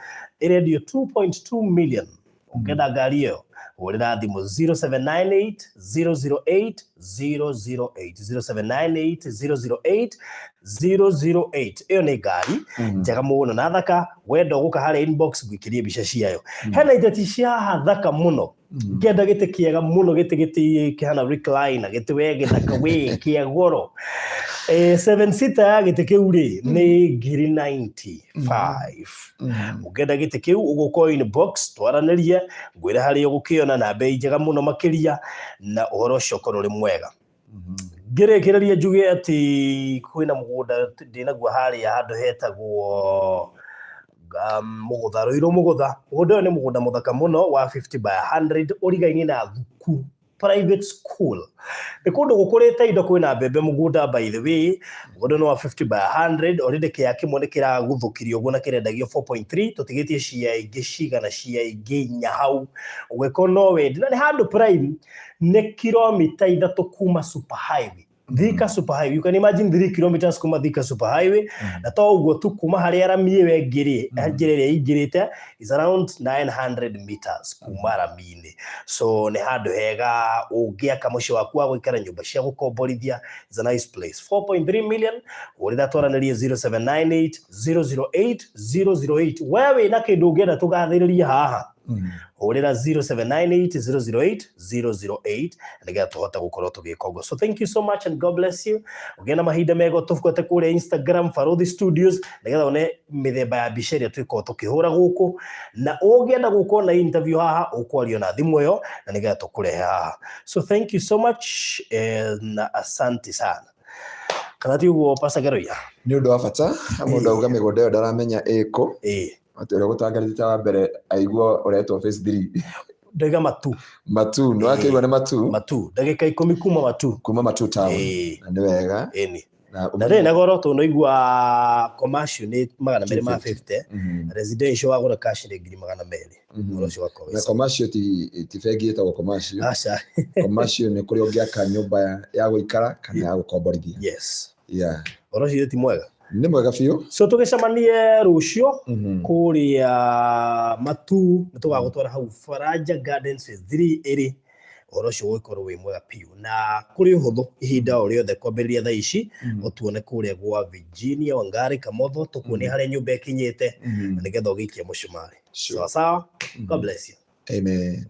S1: ĩrendio 2.2 million. Ũngĩenda ngari ĩyo, hũrĩra thimũ 0798 008 008, 0798 008 008. Ĩyo nĩ ngari njega mũno na thaka. Wenda ũgũka harĩa inbox ngũikĩrie mbica ciayo. Hena iteti cia haha thaka mũno. Ngĩenda gĩtĩ kĩega mũno, gĩtĩ kĩhana recliner, gĩtĩ we gĩthaka we kĩa goro. Seven seater ya gĩtĩ kĩu rĩ nĩ ngiri 95. Ũngĩenda gĩtĩ kĩu ũgũka inbox twaranĩrie, ngwĩre harĩa ũgũkĩona na bei njega mũno makĩria, na ũhoro ũcio ũkorwo ũrĩ mwega. Ngĩrĩkĩrĩria njuge atĩ kwĩna mũgũnda ndĩnaguo harĩa handũ hetagwo Mũgũtha, Rũirũ Mũgũtha. Mũgũnda ũyũ nĩ mũgũnda mũthaka mũno wa 50 by 100, ũrigainie na thukuru, private school. Nĩ kũndũ gũkũrĩte indo, kwĩna mbembe mũgũnda. By the way, mũgũnda nĩ wa 50 by 100. Already kĩea kĩmwe nĩ kĩraguthũkirio ũguo na kĩrendagio 4.3, tũtigĩtie cia ingĩ cigana cia ingĩ inya hau ũngĩkorwo no wende, na nĩ handũ prime, nĩ kilomita 3 kuma super highway, Thika super highway. You can imagine, 3 kilometers kuma Thika super highway. Na to ũguo tu, kuma harĩa rami ĩyo ĩngĩ rĩ, njĩra ĩrĩa ĩingĩrĩte is around 900 meters kuma rami-inĩ. So nĩ handũ hega ũngĩaka mũciĩ waku wa gũikara, nyũmba cia gũkomborithia. Is a nice place. 4.3 million. Ũrĩra twaranĩrie 0798 008 008. We wĩna kĩndũ ũngĩenda tũgathĩrĩrie haha, hũrĩra 0798 008 008 nĩgetha tũhote gũkorwo tũgĩka ũguo. So thank you so much and God bless you. Ũgĩe na mahinda mega. Tũbuate kũrĩa Instagram, Baruthi Studios, nĩgetha one mĩthemba ya mbica ĩrĩa twĩkorwo tũkĩhũra gũkũ, na ũngĩenda gũkorwo na interview haha, ũkwario na thimũ ĩyo na nĩgetha tũkũrehe haha. So thank you so much na asante sana, kana ti ũguo, Pastor Geroia?
S2: Nĩ ũndũ wa bata. Mũndũ auga mĩgũnda ĩyo ndaramenya ĩkũ, atĩ ũrĩa gũtangathĩte wa mbere aigua ũretwo phase 3.
S1: Ndaiga Matu.
S2: Matu, nĩ wakĩigua nĩ Matu.
S1: Matu, ndagĩka 10 kuma Matu.
S2: Kuma Matu town. Na nĩ wega.
S1: Ĩni. Na ndĩrĩ na goro tondũ naigua commercial nĩ 250, residential wagũra cash nĩ ngiri 200. Ũhoro ũcio ũgakorwo wĩ
S2: Na
S1: sawa.
S2: Commercial ti bengi ĩtagwo commercial.
S1: Aca.
S2: Commercial nĩ kũrĩa ũngĩaka nyũmba ya gũikara kana ya gũkomborithia.
S1: Ũhoro ũcio ti mwega?
S2: Nĩ mwega biũ.
S1: So tũgĩcemanie rũciũ kũrĩa Matu, nĩ tũgagũtwara hau Faraja Gardens phase 3 ĩrĩ. Ũhoro ũcio ũgũkorwo wĩ mwega biũ na kũrĩ ũhũthũ, ihinda o rĩothe kwambĩrĩria thaa ici, ũtuone kũrĩa gwa Virginia Wangari Kamotho, tũkuonie harĩa nyũmba ĩkinyĩte na nĩgetha ũgĩikie mũcumarĩ. Sawa sawa. God bless you.
S2: Amen.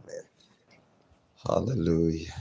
S2: Hallelujah.